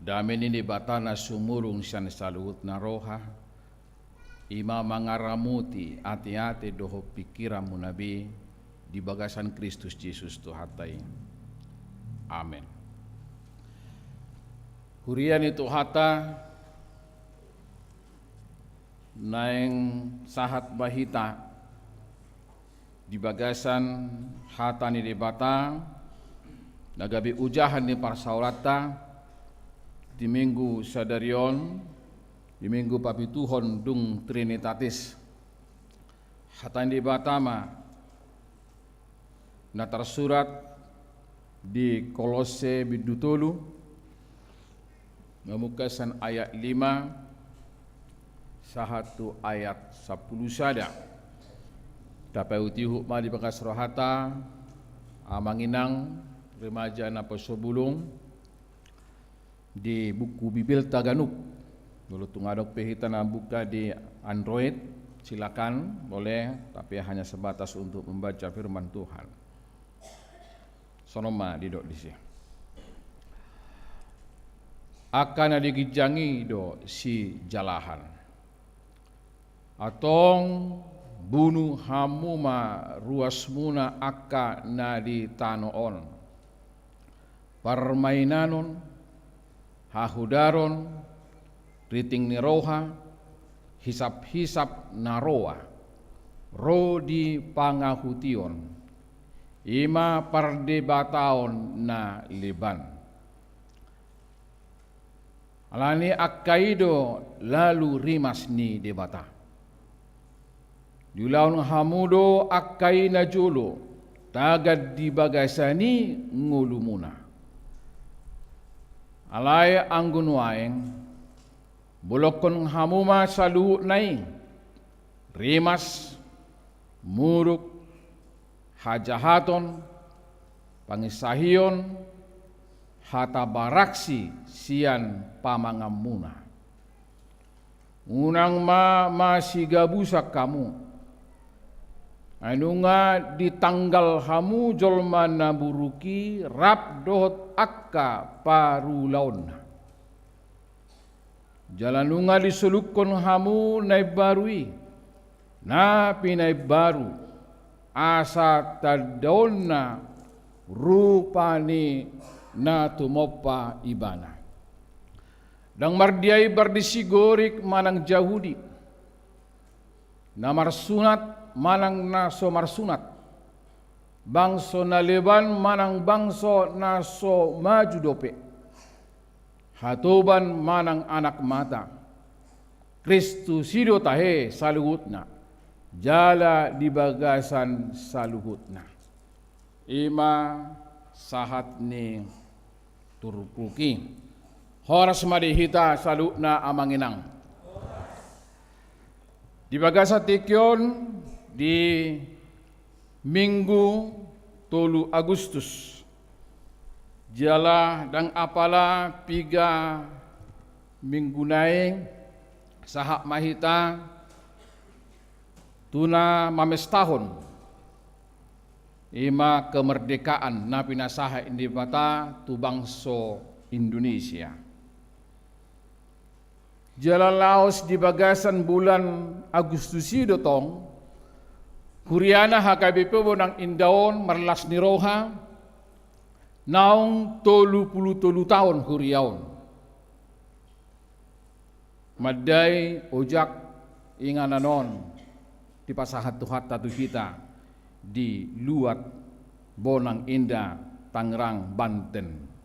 Dame ni Debata na sumurung sian saluhutna roha, i ma mangaramoti ateate dohot pingkiranmuna be di bagasan Kristus Jesus Tuhanta i. Amen. Huria ni Tuhanta, naeng sahat ma hita di bagasan hata ni Debata na gabe ojahan ni parsaoranta di Minggu sadari on, di Minggu papituhon dung Trinitatis. Hata ni Debata ma na tarsurat di Kolosse bindu tolu, mamungka sian ayat lima sahat tu ayat sampulu sada. Tapaihutihut ma di bagas rohanta, amang inang, remaja naposobulung, di buku Bibelta ganup. Molo tung adong pe hita na buka di Android, silakan, boleh, tapi hanya sebatas untuk membaca firman Tuhan. Songon on ma didok disi. Angka na di ginjang i do sijalahan. Antong bunu hamu ma ruasmuna angka na di tano on. Parmainanon, hahodaron, riting ni roha, hisaphisap na roa, ro di pangahution, i ma pardebataon na leban. Alani angka i do lalu rimas ni Debata. Diulahon hamu do angka i najolo, tagan di bagasan i ngolumuna. Alai anggo nuaeng, bolongkon hamu ma saluhutna i, rimas, muruk, hajahaton, panginsahion, hata baraksi sian pamanganmuna. Unang ma masigabusan hamu, ai nunga ditanggal hamu jolma na buruk i rap dohot angka parulaonna. Jala nunga disolunghon hamu na imbaru i, na pinaimbaru, asa tandaonna rupa ni na tumompa ibana. Ndang mardia imbar disi Gorik manang Jahudi, na marsunat manang na so marsunat, bangso na leban manang bangso na so maju dope, hatoban manang anak mata, Kristus i do tahe saluhutna, jala di bagasan saluhutna. I ma sahat ni turpuk i. Horas ma di hita saluhutna, amang inang. Di bagasan tingki on, di Minggu tolu Agustus, jala ndang apala piga minggu nai, sahat ma hita tu na mamestahon, i ma kemerdekaan na pinasahat ni Debata tu bangso Indonesia. Jala laos di bagasan bulan Agustus i do tong, huriana H K B P Bonang Indah on marlas ni roha, naung tolu pulu tolu taon huria on. Mandai ojak inganan on dipasahat Tuhanta tu hita di Luat Bonang Indah, Tangerang, Banten.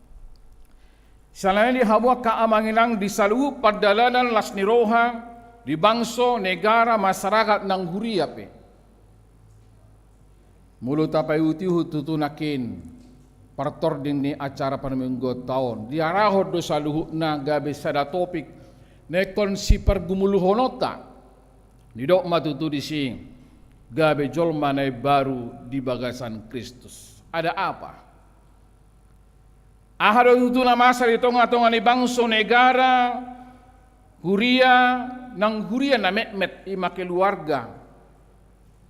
Siala ni i di hamu angka amang inang, di saluhut pardalanan las ni roha, di bangso, negara, masyarakat nang huria pe. Molo tapaihutihut tutu nangkin partording ni acara parmingguonta on, diarahon do saluhutna gabe sada topik na ingkon sipargumuluhononta. Didok ma tutu disi, gabe jolma na imbaru di bagasan Kristus. Ada apa? Aha do tutu na masa di tongatonga ni bangso, negara, huria, nang huria na metmet, i ma keluarga?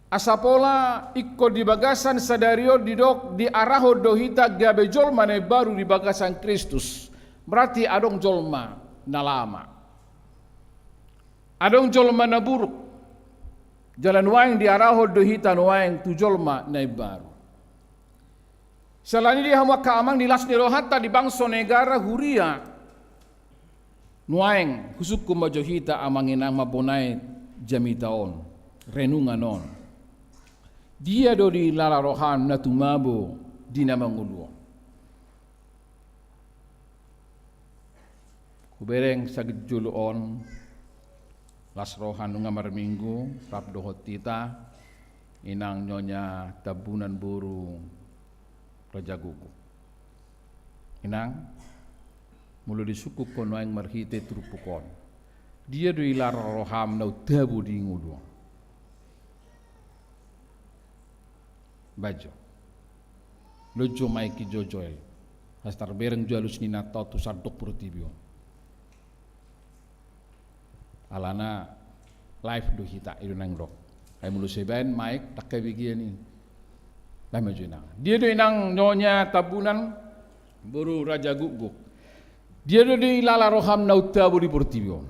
Asa pola ingkon di bagasan sadari on didok, diarahon do hita gabe jolma na imbaru di bagasan Kristus. Berarti adong jolma na lama, adong jolma na buruk. Jala nuaeng diarahon do hita nuaeng tu jolma na imbaru. Siala ni i di hamu angka amang, di las ni rohanta di bangso, negara, huria, nuaeng husungkun ma jo hita amang inang mamboan jamita on, renungan on. Dia do dilala roham na tumabo di na mangolu on? Hubereng sahat jolo on, las roha nunga marminggu rap dohot hita inang Nyonya Tambunan boru Rajagukguk. Inang, molo disungkun ho nuaeng marhite turpuk on, dia do dilala roham na tumabo di ngolu on? Baen jo. Lojou ma i, joujou i. Asa tarbereng jo alus ni inanta on tu sandok portibi on. Alana live do hita, i do naeng dok. Ai molo so dibaen maek, ndang habegean i. Baen ma jo inang. Dia do inang Nyonya Tambunan boru Rajagukguk, dia do dilala roham na tumabo di portibi on?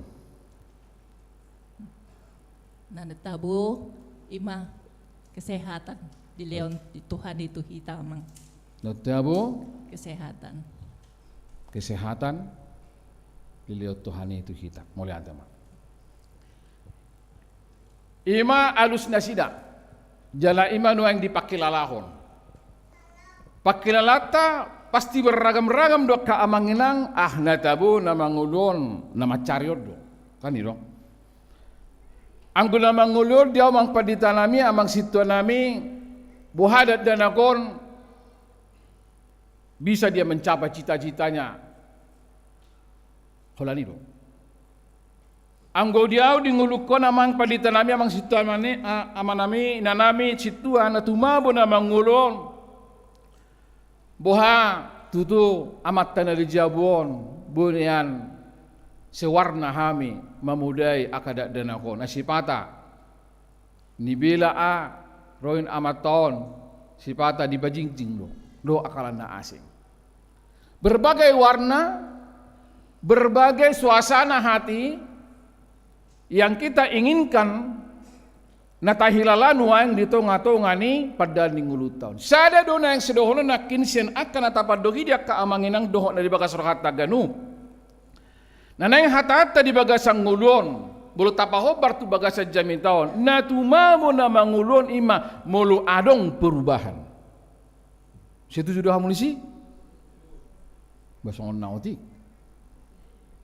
Na tumabo i ma kesehatan dilehon Tuhan i tu hita amang. Na tumabo? Kesehatan. Kesehatan dilehon Tuhan i tu hita. Mauliate ma. I ma alus nasida. Jala i ma nuaeng dipangkilalahon. Pangkilalaanta pasti berragam-ragam do angka amang inang, ah, na tabo na mangolu on na mansarion do. Kan i do. Anggo na mangolu on di au amang pandita nami, amang sintua nami, boha dakdanak on bisa dia mencapai cita-citanya. Holan i do. Anggo di au di ngolungkon amang pandita nami, amang sintua nami, a-, ama nami, ina nami, sintua, na tumabo na mangolu on. Boha tutu amanta na di jabu on, boi nian sewarna hami mamodai angka dakdanak on. Ai sipata nibela a, ro i amanta on, sipata dipajingjing do dohot angka na asing. Berbagai warna, berbagai suasana hati yang kita inginkan na tahilala nuaeng di tonga-tonga ni pandalan ni ngolunta on. Sada do naeng sidohonon nangkin sian angka na tapandohi di angka amang inang dohot na di bagas rohanta ganup. Na naeng hataanta di bagasan ngolu on, molo tapahombar tu bagasan jamita on, na tumabo na mangolu on i ma molo adong perubahan. Setuju do hamu disi? Bah songon na otik.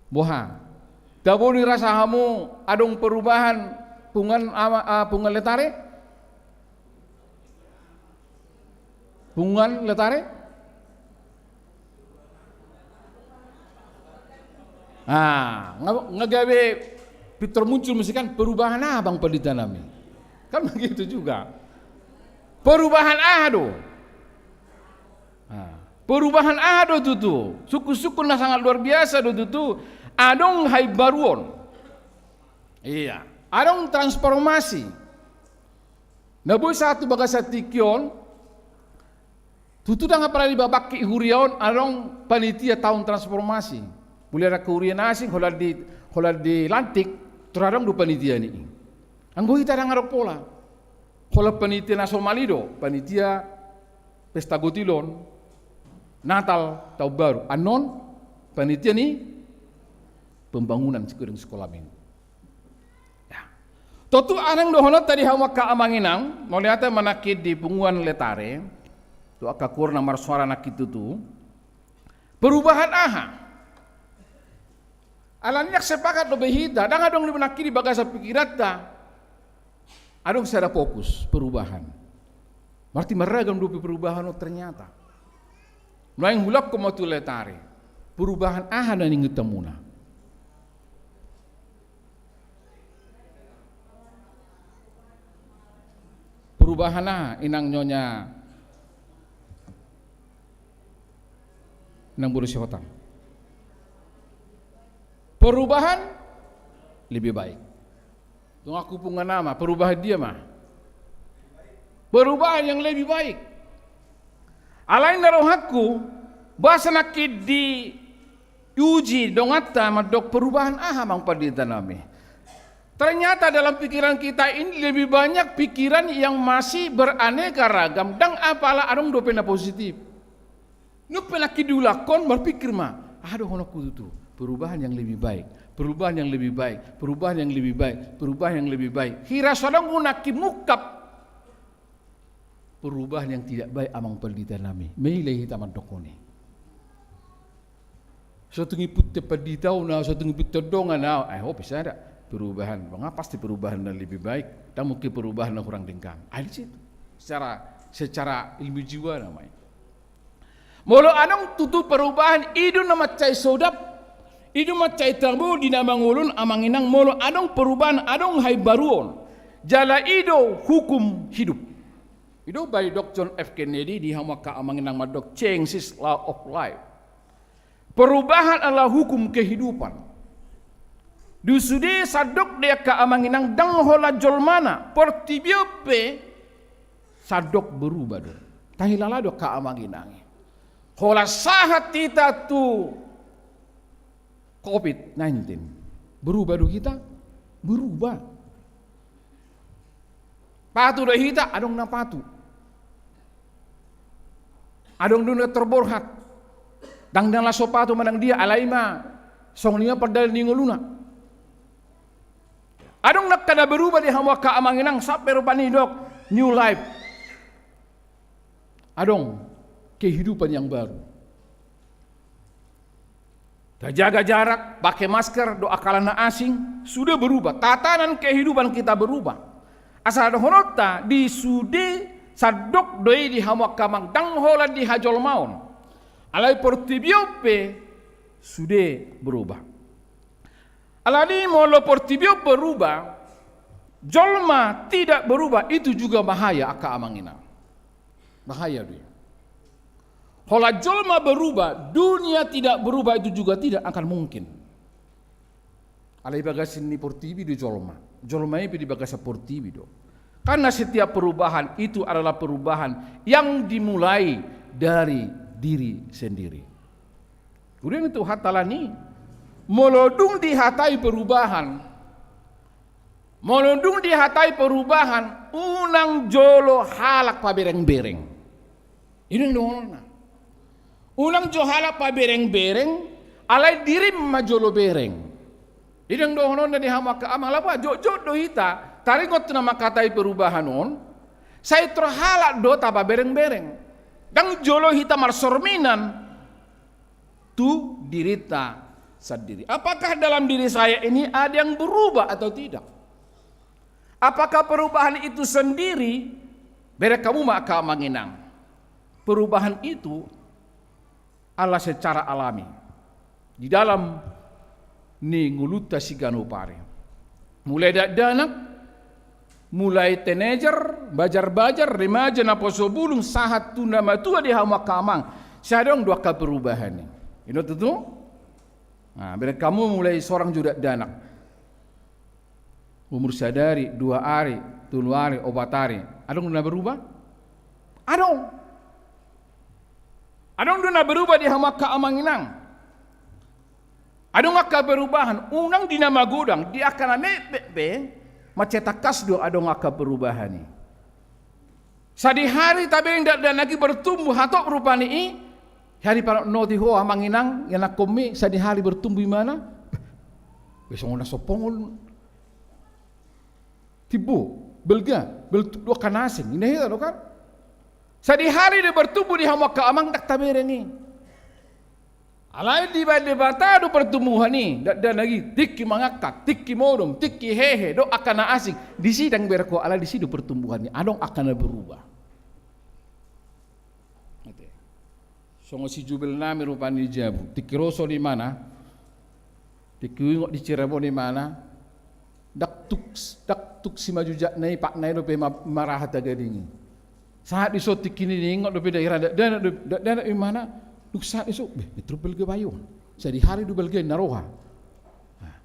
Boha? Tabo dirasa hamu adong perubahan punguan ama-, ah, punguan Letare? Punguan Letare? Ah, nga, nga gabe pintor muncul mesti kan, perubahan aha amang pandita nami? Kan begitu juga. Perubahan aha do? Ah, perubahan aha do tutu? Sungkun-sungkun na sangat luar biasa do tutu. Adong haimbaruon. Iya, adong transformasi. Na boi sahat tu bagasan tingki on, tutu ndang apala di babangkit huria on adong panitia taon transformasi. Mulai adong huria na asing, holan di, holan dilantik, tor adong do panitia ni i. Anggo hita ndang adong pola. Holan panitia na somal i do, panitia pesta gotilon, Natal, Taon Baru. Annon panitia ni pembangunan sigodang sikola minggu. Ya. Tontu adong dohononta di hamu angka amang inang, mauliate ma nangkin di punguan Letare, tu angka kuor na marsoara nangkin tutu. Perubahan aha? Alani ndang sepakat dope hita, ndang adong dope nangkin di bagasan pikiranta. Adong sada fokus perubahan. Berarti marragam dope perubahan on ternyata. Nuaeng huulakhon ma tu Letare. Perubahan aha na niingot hamuna? Perubahan aha inang nyonya nang boru Sihotang? Perubahan lebih baik. Donganku punguan ama, perubahan dia ma? Perubahan yang lebih baik. Alai na rohangku, boasa nangkin di Uji donganta mandok perubahan aha amang pandita nami. Ternyata dalam pikiran kita ini lebih banyak pikiran yang masih beraneka ragam, ndang apala adong dope na positif. Nunga pe nangkin diulakhon marpikir ma, aha dohononku tutu, perubahan yang lebih baik, perubahan yang lebih baik, perubahan yang lebih baik, perubahan yang lebih baik. Hira so adong nangkin mungkap perubahan yang tidak baik amang pandita nami. Maila hita mandok on i. So tung iputte pandita au na, so tung iputte dongan au. Eh, oh, bisa ada perubahan. Manga pasti perubahan yang lebih baik. Ndang mungkin perubahan yang kurang denggan. Ah, di situ. Secara, secara ilmu jiwa namanya. Molo adong tutu perubahan, i do na mansai sodap, i do mansai tabo di na mangolon amang inang, molo adong perubahan, adong haimbaruon. Jala i do hukum hidup. I do baen didok John F Kennedy di hamu angka amang inang mandok change is law of life. Perubahan adalah hukum kehidupan. Dung sude sandok do i angka amang inang ndang holan jolmana, portibi on pe sandok berubah do. Tahilala do angka amang inang i. Holan sahat hita tu covid nineteen. Berubah do hita? Berubah. Patu do hita? Adong na patu. Adong do na terborhat. Ndang na laos so patu manang dia, alai ma songon i ma pardalanan ni ngoluna. Adong na angka na berubah di hamu angka amang inang, sampe rupani didok new life. Adong kehidupan yang baru. Tajaga jarak, pake masker, dohot angka na asing, sude berubah. Tatanan kehidupan kita berubah. Asa dohononta di sude sandok do i di hamu angka amang, ndang holan di hajolmaon. Alai portibi on pe sude berubah. Alani molo portibi on berubah, jolma tidak berubah, itu juga bahaya angka amang inang. Bahaya do i. Holan jolma berubah, dunia tidak berubah, itu juga tidak akan mungkin. Alai bagasan ni portibi do jolma. Jolma i pe di bagasan portibi do. Karena setiap perubahan itu adalah perubahan yang dimulai dari diri sendiri. Udah itu hata alani. Molo dung dihatai perubahan, Molo dung dihatai perubahan, unang jolo halak pabereng-bereng. I do dohononna. Unang jolo halak pabereng-bereng, alai dirim ma jolo bereng. I do dohononna di hamu angka amang, laho jotjot do hita taringot na manghatai perubahan on. Sai tor halak do tapabereng-bereng. Ndang jolo hita marsorminan tu dirinta sandiri. Apakah dalam diri saya ini ada yang berubah atau tidak? Apakah perubahan itu sendiri? Bereng hamu ma angka amang inang. Perubahan itu ala secara alami di dalam ni ngolunta siganup ari. Mulai dakdanak, mulai teenager, bajar-bajar, remaja, naposobulung, sahat tu na matua di hamu angka amang, sai adong do angka perubahan i. I do tutu? Nah, bereng hamu mulai sorang jo dakdanak. Umur sadari, dua ari, tolu ari, opat ari. Adong do na berubah? Adong. Adong do na berubah di hamu angka amang inang. Adong angka perubahan, unang di na magodang, di angka na mekmek pe, mansai tangkas do adong angka perubahan i. Sadihari tabereng dakdanak i bertumbuh hatop rupani i, sadihari panotnoti ho amang inang, ianakkonmi, sadihari bertumbuh imana, be songon na so pongol. Timbo, balga, baltuk do angka na asing, inna hita do kan? Sadihari do bertumbuh di hamu angka amang ndang tabereng i. Alai dibaen Debata do pertumbuhan i, dakdanak i, tingki mangangkat, tingki modom, tingki hehe, dohot angka na asing, disi ndang bereng ho, alai disi do pertumbuhan i, adong angka na berubah. Songon si jubelnami rupani di jabu, tingki ro son imana, tingki huingot di Cirebon imana, ndang tuk, ndang tuk simajujak na i, patna i dope ma-, maraha tagading i. Sahat dison tingki i diingot dope daerah dakdanak, dakdanak imana, dung sahat dison, beh, Metro balga bayu on. Sadihari do balga i na roha. Nah.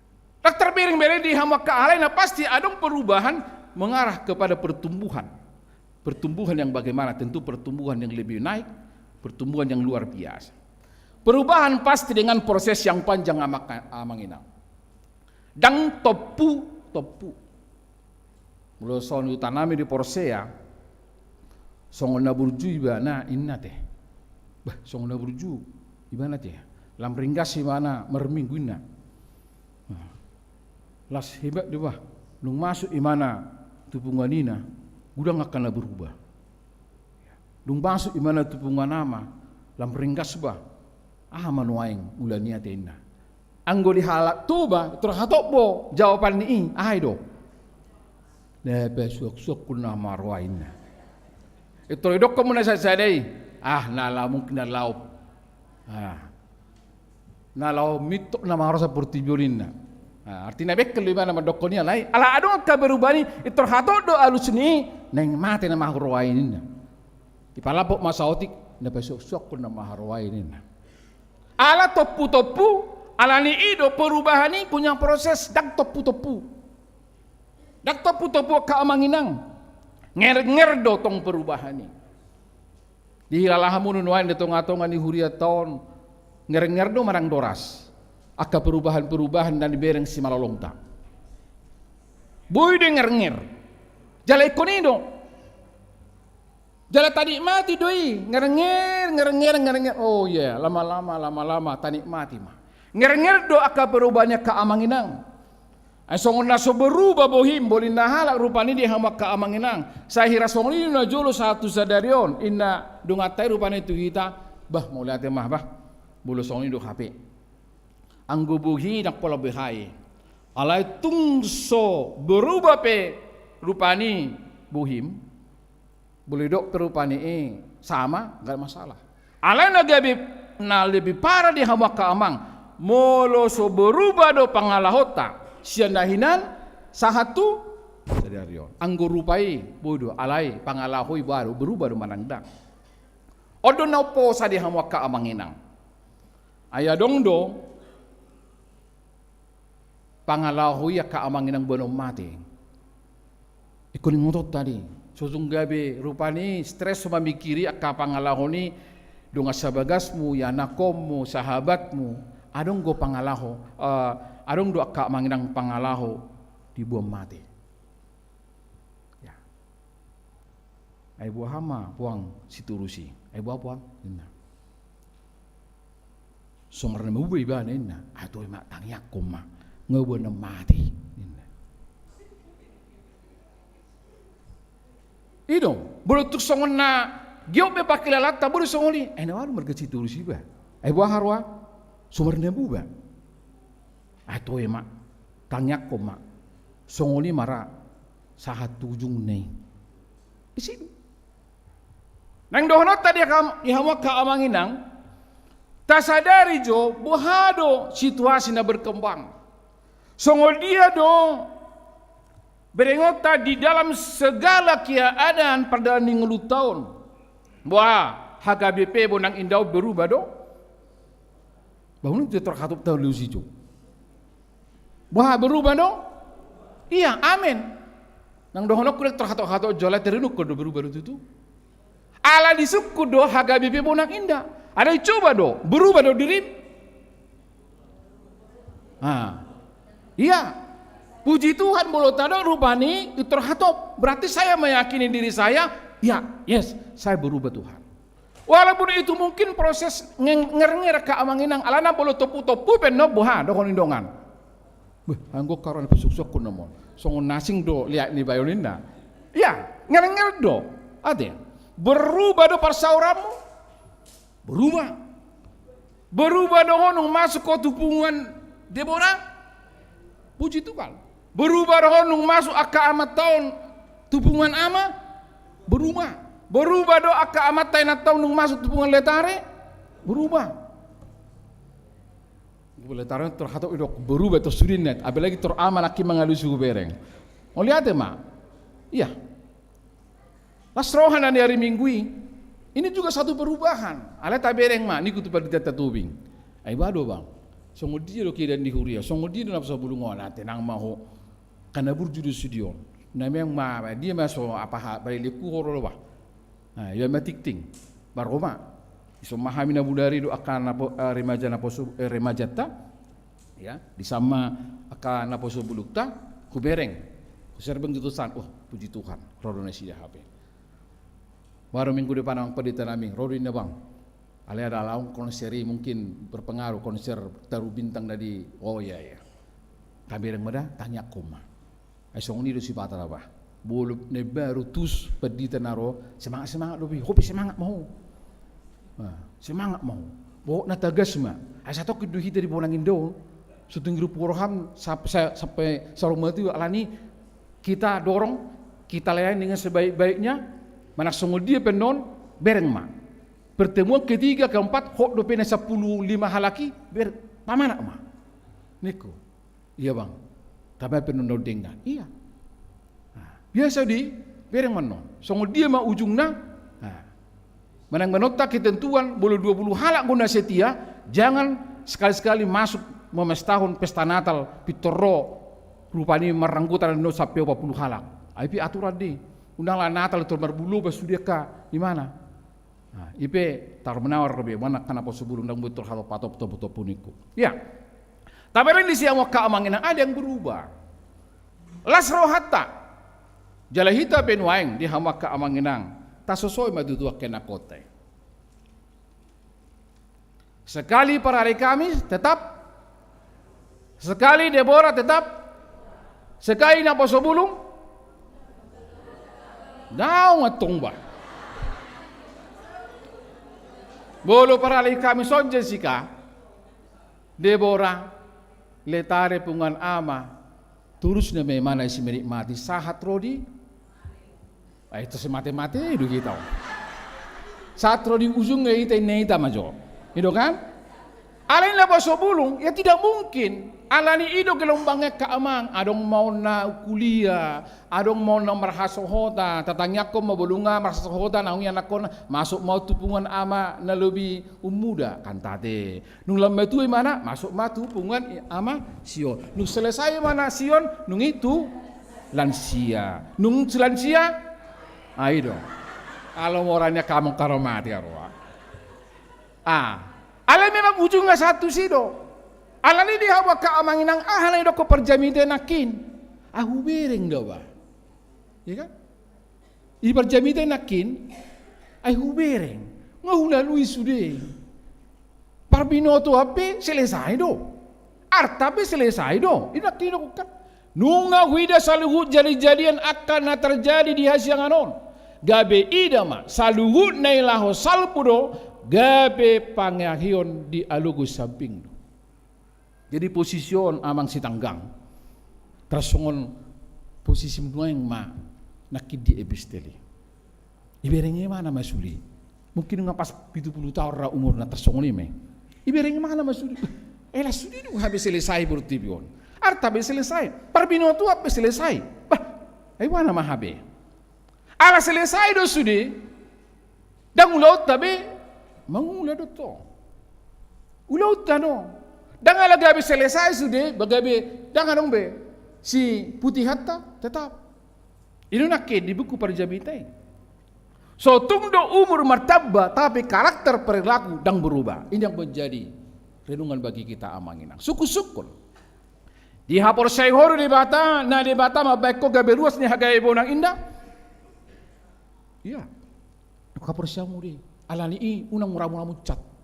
Ndang terbereng-bereng di hamu angka, alai na pasti adong perubahan mengarah kepada pertumbuhan. Pertumbuhan yang bagaimana? Tentu pertumbuhan yang lebih naik, pertumbuhan yang luar biasa. Perubahan pasti dengan proses yang panjang, amang, amang inang. Ndang tompu-tompu. Molo songon ditanami di porsea, songon na burju ibana inna te. Bah, songon na burju ibana te. Lam ringgas ibana marminggu inna. Nah, las hebat do bah. Dung masuk ibana tu punguan ina, godang angka na berubah. Dung masuk ibana tu punguan ama, lam ringgas bah. Aha ma nuaeng ulaon i ate inna. Anggo di halak Toba, tor hatop do jawaban ni i, aha i do? Na pasuaksuakkon nama roha inna. Tor idokkon muna sada-sada i, ah, na laho mungkin na laho. Ah. Na laho mintok nama roha saportibi on inna. Ah, artina bengkel do ibana mandokkon i, alai ala adong angka perubahan i, tor hatop do alus ni i, naeng mate nama roha i inna. Dipalambok ma saotik, na pasuaksuakkon nama roha i inna. Ala tompu-tompu, ala ni i do perubahan i punya proses, ndang tompu-tompu. Ndang tompu-tompu angka amang inang. Nger-nger do tong perubahan i. Dihilala hamu nuaeng di tonga-tonga ni hurianta on, nger-nger do manang doras angka perubahan-perubahan na nibereng simalolongta. Boi do nger-nger. Jala ingkon i do. Jala tanikmati do i, nger-nger, nger-nger, nger-nger. Oh iya, lama-lama, lama-lama, tanikmati ma. Nger-nger do angka perubahan i angka amang inang. Ai songon na so berubah bohim, bolinna halak rupani di hamu angka amang inang. Sai hira songon i do na jolo sahat tu sadari on, inna donganta i rupani tu hita, bah, mauliate ma, bah. Molo songon i do hape. Anggo bohi ndang pola B H I. Alai tung so berubah pe rupani bohim, boi didok pe rupani i sama, nggak masalah. Alai na gabe, na lebih parah di hamu angka amang, molo so berubah do pangalahonta sian na hinan sahat tu sadari on. Anggo rupa i boi do, alai pangalaho i baru berubah do manang ndang. On do na umposa di hamu angka amang inang. Ai adong do pangalaho i angka amang inang boanon mate. Ingkon ingoton tadi. So tung gabe rupani stres so mamikiri angka pangalaho ni dongan sabagasmu, ianakhonmu, sahabatmu. Adong do pangalaho, eh, adong do angka amang inang pangalaho diboan mate. Ya. Ai boha ma puang Sitorus i. Ai boha puang? Ninna. So marnambuba ibana ninna. Ai toe ma, tangiangkon ma. Nga boanon mate ninna. I do, molo tung songon na giot be pangkilalanta boi do songon i. Ai na olo marga Sitorus iba. Ai boha roha? So marnambuba. Ai toe ma, tangiangkon ma. Songon i ma ra sahat tu ujungna i. Disi do. Naeng dohononta di hamu angka amang inang, tasadari jo boha do situasi na berkembang. Songon dia do berengonta di dalam segala keadaan pardalanan ni ngolunta on. Boha, H K B P Bonang Indah on berubah do? Bangun itu terhadap tahu lu situ. Boha, berubah do? Iya, amen. Naeng dohononku, tor hatop-hatop jala terinuk do berubah do tutu. Ala disungkun do H K B P Bonang Indah. Alai coba do, berubah do dirim? Ah. Iya. Puji Tuhan, molo tadok rupani, tor hatop. Berarti saya meyakini diri saya, ya, yes, saya berubah Tuhan. Walaupun itu mungkin proses ngeng-, nger-nger angka amang inang, alana molo tompu-tompu pe annon boha dohon ni dongan. Beh, anggo karoan pasuaksuakkon nama on. Songon na asing do liat ni bayo ninna. Iya, nger-nger do. Ate. Berubah do parsauranmu? Berubah. Berubah do ho nunga masuk ho tu punguan Debora? Puji Tuhan. Berubah do ho nunga masuk angka amanta on tu punguan ama? Berubah. Berubah do angka amanta inanta on nunga masuk tu punguan Letare? Berubah. Letare tor hatop idok berubah tor sudinna, apalagi tor ama nangkin mangalusi hubereng. Mauliate ma. Iya. Las roha na ni ari Minggu i. Ini juga satu perubahan. Alai tabereng ma, ningku tu pandita Tobing. Ai boha do bang? Songon dia do keadaan di huria, songon dia do na so bulung on, ah, tenang ma ho. Kan na burju do sude on. Na memang ma, dia ma so apa ha, balik leku ho ro bah. Nah, ia ma tingting. Bah ro ma. Dison ma hami na bodari do angka na po-, eh, remaja naposo, eh, remajanta, ya, dison ma angka naposo bulungta, hubereng, huserbeng tu Tuhan, oh, puji Tuhan, ro do nasida hape. Baru minggu depan amang pendeta nami, ro do inna bang. Alai ada laung konser i mungkin berpengaruh, konser taru bintang tadi, oh iya, iya. Tabereng ma da, tangiangkon ma. Ai songon i do sipata na bah. Bolon na imbaru tusi pandita na ro, semangat-semangat dope, ho pe semangat ma ho. Nah, semangat ma ho. Bohot na tagas ma. Ai satongkin do hita di bonang inda on. Sotung rupu roham sap-, sa-, sampai sarung mati alani kita dorong, kita layani dengan sebaik-baiknya, manang songon dia pe annon, bereng ma. Pertemuan ketiga, keempat, hot dope na sampulu lima halak i, ber-, pamanat ma. Ningku. Iya bang, tamba pe annon na undenggan. Iya. Nah, biasa di, bereng ma annon. Songon dia ma ujungna. Nah. Manang manonta ketentuan, molo dua puluh halak do na setia, jangan sekali-sekali masuk memestahon pesta Natal, pintor ro, rupani marangkutan annon sampe opat puluh halak. Ai pe aturan di. Unang la Natal tor marbulobas sude angka, di mana? Nah, i pe tarumanawar be, mana angka naposo bulung ndang boi tor hatop-hatop topu-topu ningku. Ya. Tabereng di si hamu angka amang inang, adong berubah. Las rohanta. Jala hita pe nuaeng di hamu angka amang inang, tasosoi ma tutu angka na kota i. Sekali parari Kamis, tetap. Sekali Debora, tetap. Sekali naposo bulung, daong antong bah. Molo parari Kamis on Jessica, Debora, Letare, Punguan Ama, torus nama imana si menikmati sahat ro di. Ai, tor si mate-mate do hita on. Sahat ro di ujung hita, inna hita ma jo. I do kan? Alai naposo bulung, ya tidak mungkin. Alani i do gelombangna angka amang, adong ma on na kuliah, adong ma on na marhasohotan, tatangiangkon ma bolon na marhasohotan, naung ianakhonna, masuk ma on tu Punguan Ama na lobi ummuda, kan ate. Nunga lam matua imana, masuk ma tu Punguan Ama Sion. Nunga selesai imana Sion, nunga i tu lansia. Nunga lansia, ai do. Alo mora ni angka amang karomati aroa. Ah, alai memang ujungna sahat tusi do. Alani di hamu angka amang inang, aha na idokkon parjamita i nangkin? Ai hubereng do bah. Iya kan? I parjamita i nangkin, ai hubereng, nga hulalui sude. Parbinotoan pe selesai do. Arta pe selesai do. I nangkin do kan. Nunga huida saluhut jadi-jadian angka na terjadi di hasiangan on. Gabe ida ma, saluhutna i laho salpu do, gabe pangahion di alogo sambing do. Jadi posisi on amang sitanggang. Tarsongon posisi nuaeng ma nangkin di epistel i. Ibereng imana ma sude. Mungkin nga pas pitu pulu taon ra umurna tarsongon i ma i. Ibereng imana ma sude. Eh, las sude do hape selesai portibi on. Arta pe selesai. Parbinotoan pe selesai. Bah, ai boha nama hape. Ala selesai do sude. Ndang ulaonta be mangula do tong. Ulaonta do. Ndang ala gabe selesai sude, ba gabe ndang adong be siputihanta, tetap. I do nangkin di buku parjamita i. Sotung do umur martamba, tapi karakter perilaku ndang berubah. Ini yang menjadi renungan bagi kita amang inang. Sungkun-sungkun. Dihaporseai ho do Debata, na Debata mambahen ho gabe ruas ni hagabe bonang inda? Iya. Haporseai hamu do i. Alani i unang mura-mura muncat.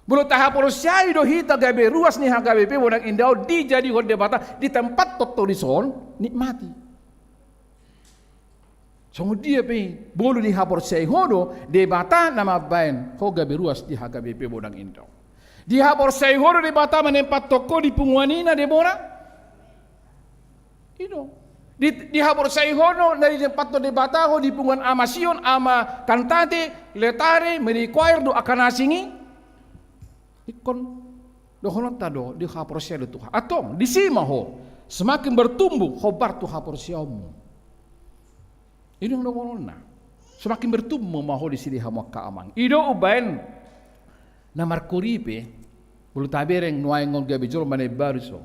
Molo tahaporseai do hita gabe ruas ni hagabe bonang inda on dijadihon Debata, ditempathon ho dison, nikmati. Songon dia pe i, molo dihaporseai ho do Debata na mambahen ho gabe ruas di hagabe bonang inda on. Dihaporseai ho do Debata manempathon ho di punguan i na Debora. I do. Di, dihaporseai ho do na dinempathon Debata ho di punguan Ama Sion, Ama Kantate, Letare, Mary Choir dohot angka na asing i. Ingkon dohononta do, dihaporseai do Tuhan. Antong, disi ma ho, semakin bertumbuh hombar tu haporseaonmu. I do dohononna. Semakin bertumbuh ma ho disi di hamu angka amang. I do umbahen na markoripe, molo tabereng nuaeng on gabe jolma na imbaru so.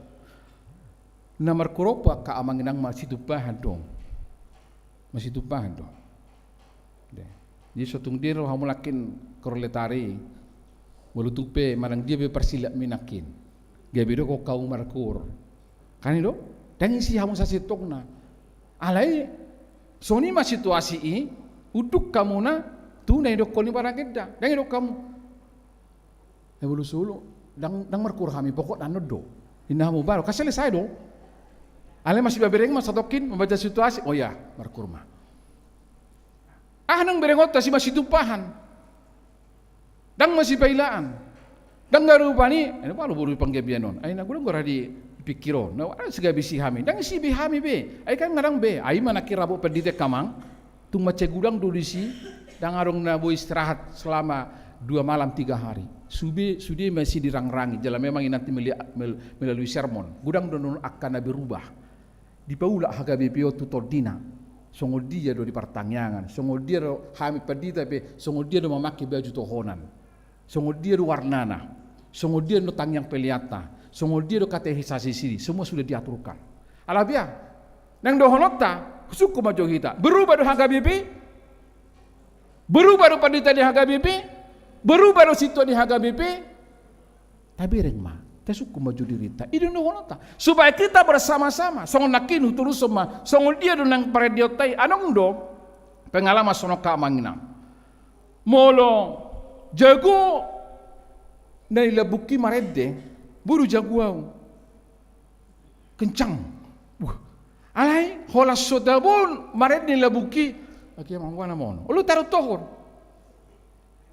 Na markorompu angka amang inang masitumpahan do. Masitumpahan do. De. Jadi so tung dia ro hamu nangkin koor letari, molo tung pe manang dia pe parsilapmi nangkin, gabe didok hamu markoor. Kan i do? Ndang disi hamu sasintongna. Alai songon i ma situasi i, unduk hamuna tu na nidokkon ni barang enda. Ndang didok hamu, "Eh, molo so olo, ndang, ndang markoor hami, pokokna annon do," ninna hamu baru. Kan selesai do. Alai masih bereng ma satongkin mambaca situasi. "Oh ya, markoor ma." Ah, nang berengonta si masitumpahan. Ndang masipailaan. Ndang gabe rupani, eh, molo boru panggabean on. Ai na godang do ra dipikir on. Na, ah, sigabe si hami. Ndang disi be hami be. Ai kan ngadang be. Ai ma nangkin rabot pandita, amang. Tung mansai godang do disi, ndang adong na boi istirahat selama dua malam tiga hari. Sude, sude ma disi dirangrangi, jala memang i nanti meli-, mel-, melalui sermon. Godang do annon angka na berubah. Dipaulak H K B P on tu tondina. Songon dia do di partangiangan, songon dia do hami pandita pe, songon dia do mamake baju tohonan. Songon dia do warnana, songon dia do tangiang peleanta, songon dia do katekisasi sini, semua sudah diaturkan. Alai bia, naeng dohononta, sungkun ma jo hita. Berubah do H K B P? Berubah do pandita di H K B P? Berubah do sintua di H K B P? Tabereng ma, tasungkun ma jo dirinta. I do naeng dohononta. Supaya kita bersama-sama, songon nangkin hutorushon ma, songon dia do naeng parendeonta i, adong do pengalaman songon on, angka amang inang. Molo jago na di lambungki marende, boru jago au. Kencang. Wah. Alai, holan so tabo marende na di lambungki, ake amang, olo na ma on. Olo tarutohon.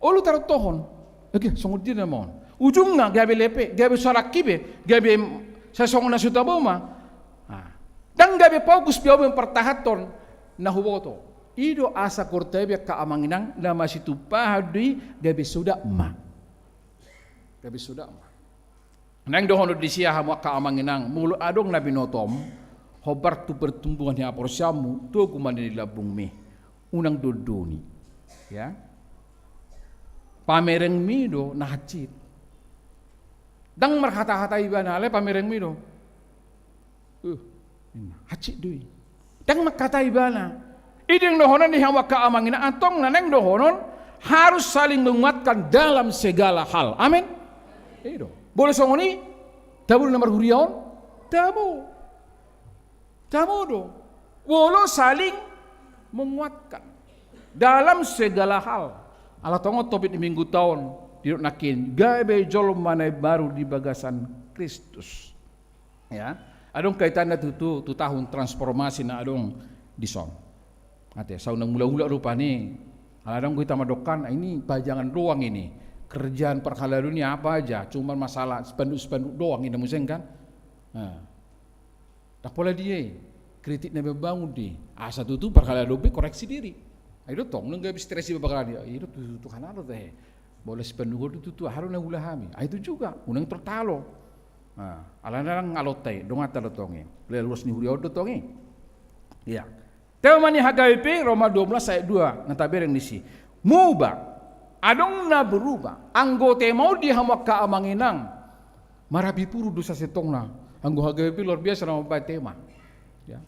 Olo tarutohon. Ake, songon dia na ma on. Ujungna gabe lepe, gabe so alangki be, gabe sai songon na so tabo ma. Ah. Ndang gabe fokus be au be mampartahanhon na huboto. I do asa korta i be, angka amang inang, na masitumpahan do i, gabe sodak ma. Gabe sodak ma. Naeng dohonon disi, hamu angka amang inang, molo adong na binotom hombar tu pertumbuhan ni haporseaonmu, togu ma na di lambungmi. Unang dondoni. Ya. Pamerengmi do na hansit. Ndang marhata-hata ibana, alai pamerengmi do. Uh, ninna, hansit do i. Ndang mangkatai ibana. I do naeng dohonon ni hamu angka amang inang, antong na naeng dohonon, harus saling menguatkan dalam segala hal. Amin. I do. Molo songon i, tabo do na marhuria on? Tabo. Tabo do. Molo saling menguatkan dalam segala hal. Ala tongon topik ni mingguta on, didok nangkin, gabe jolma na imbaru di bagasan Kristus. Ya, adong kaitanna tutu tu tahun transformasi na adong dison. Ate, sai unang mula-ula rupani. Ala adong do hita mandok, "Ah, ini pajangan doang ini. Kerjaan parhalado ni apa aja? Cuma masalah spanduk-spanduk doang ini," muse kan? Nah. Ndang pola dia i. Kritik na membangun do i. Asa tutu parhalado pe koreksi diri. Ai do tong, nunga habis teresi bapak radio. Ai do tutu, tutu, kan alo teh. Bola spanduk do tutu, aha do na ula hami. Ai itu juga, unang tortalo. Nah, alana ndang alonta i, donganta do tong i. Leleng luas ni huria on do tong i. Iya. Tema ni H K B P, Roma dua belas ayat dua, na tabereng disi. Muba, adong na berubah. Anggo tema on di hamu angka amang inang, marapi puru do sasintongna. Anggo H K B P luar biasa na mambaen tema. Ya.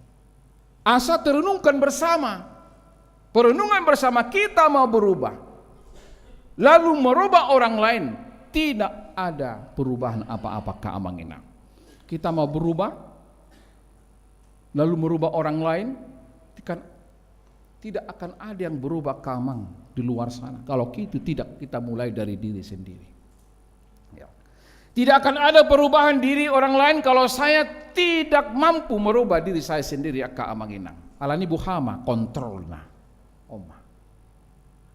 Asa terenungkan bersama. Perenungan bersama, kita mau berubah, lalu merubah orang lain, tidak ada perubahan apa-apa, angka amang inang. Kita mau berubah, lalu merubah orang lain, kan tidak akan ada yang berubah, angka amang, di luar sana, kalau itu tidak kita mulai dari diri sendiri. Ya. Tidak akan ada perubahan diri orang lain kalau saya tidak mampu merubah diri saya sendiri, angka amang inang. Alani boha ma kontrolna? On ma.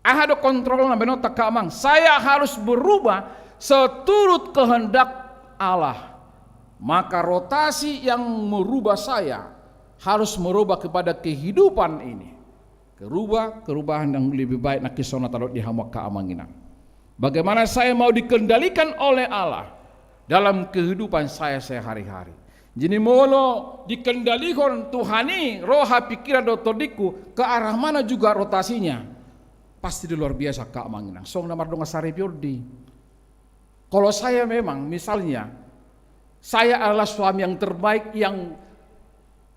Aha do kontrolna, baenonta, angka amang? Saya harus berubah seturut kehendak Allah. Maka rotasi yang merubah saya harus merubah kepada kehidupan ini. Kerubah, kerubahan yang lebih baik, nangkin songon na tadok di hamu angka amang inang. Bagaimana saya mau dikendalikan oleh Allah dalam kehidupan saya sehari-hari? Jadi molo dikendalikan Tuhan i roha, pikiran dohot tondingku, ke arah mana juga rotasinya, pasti do luar biasa, angka amang inang. Songon na mardongan saripeon do i. Kalau saya memang, misalnya, saya adalah suami yang terbaik, yang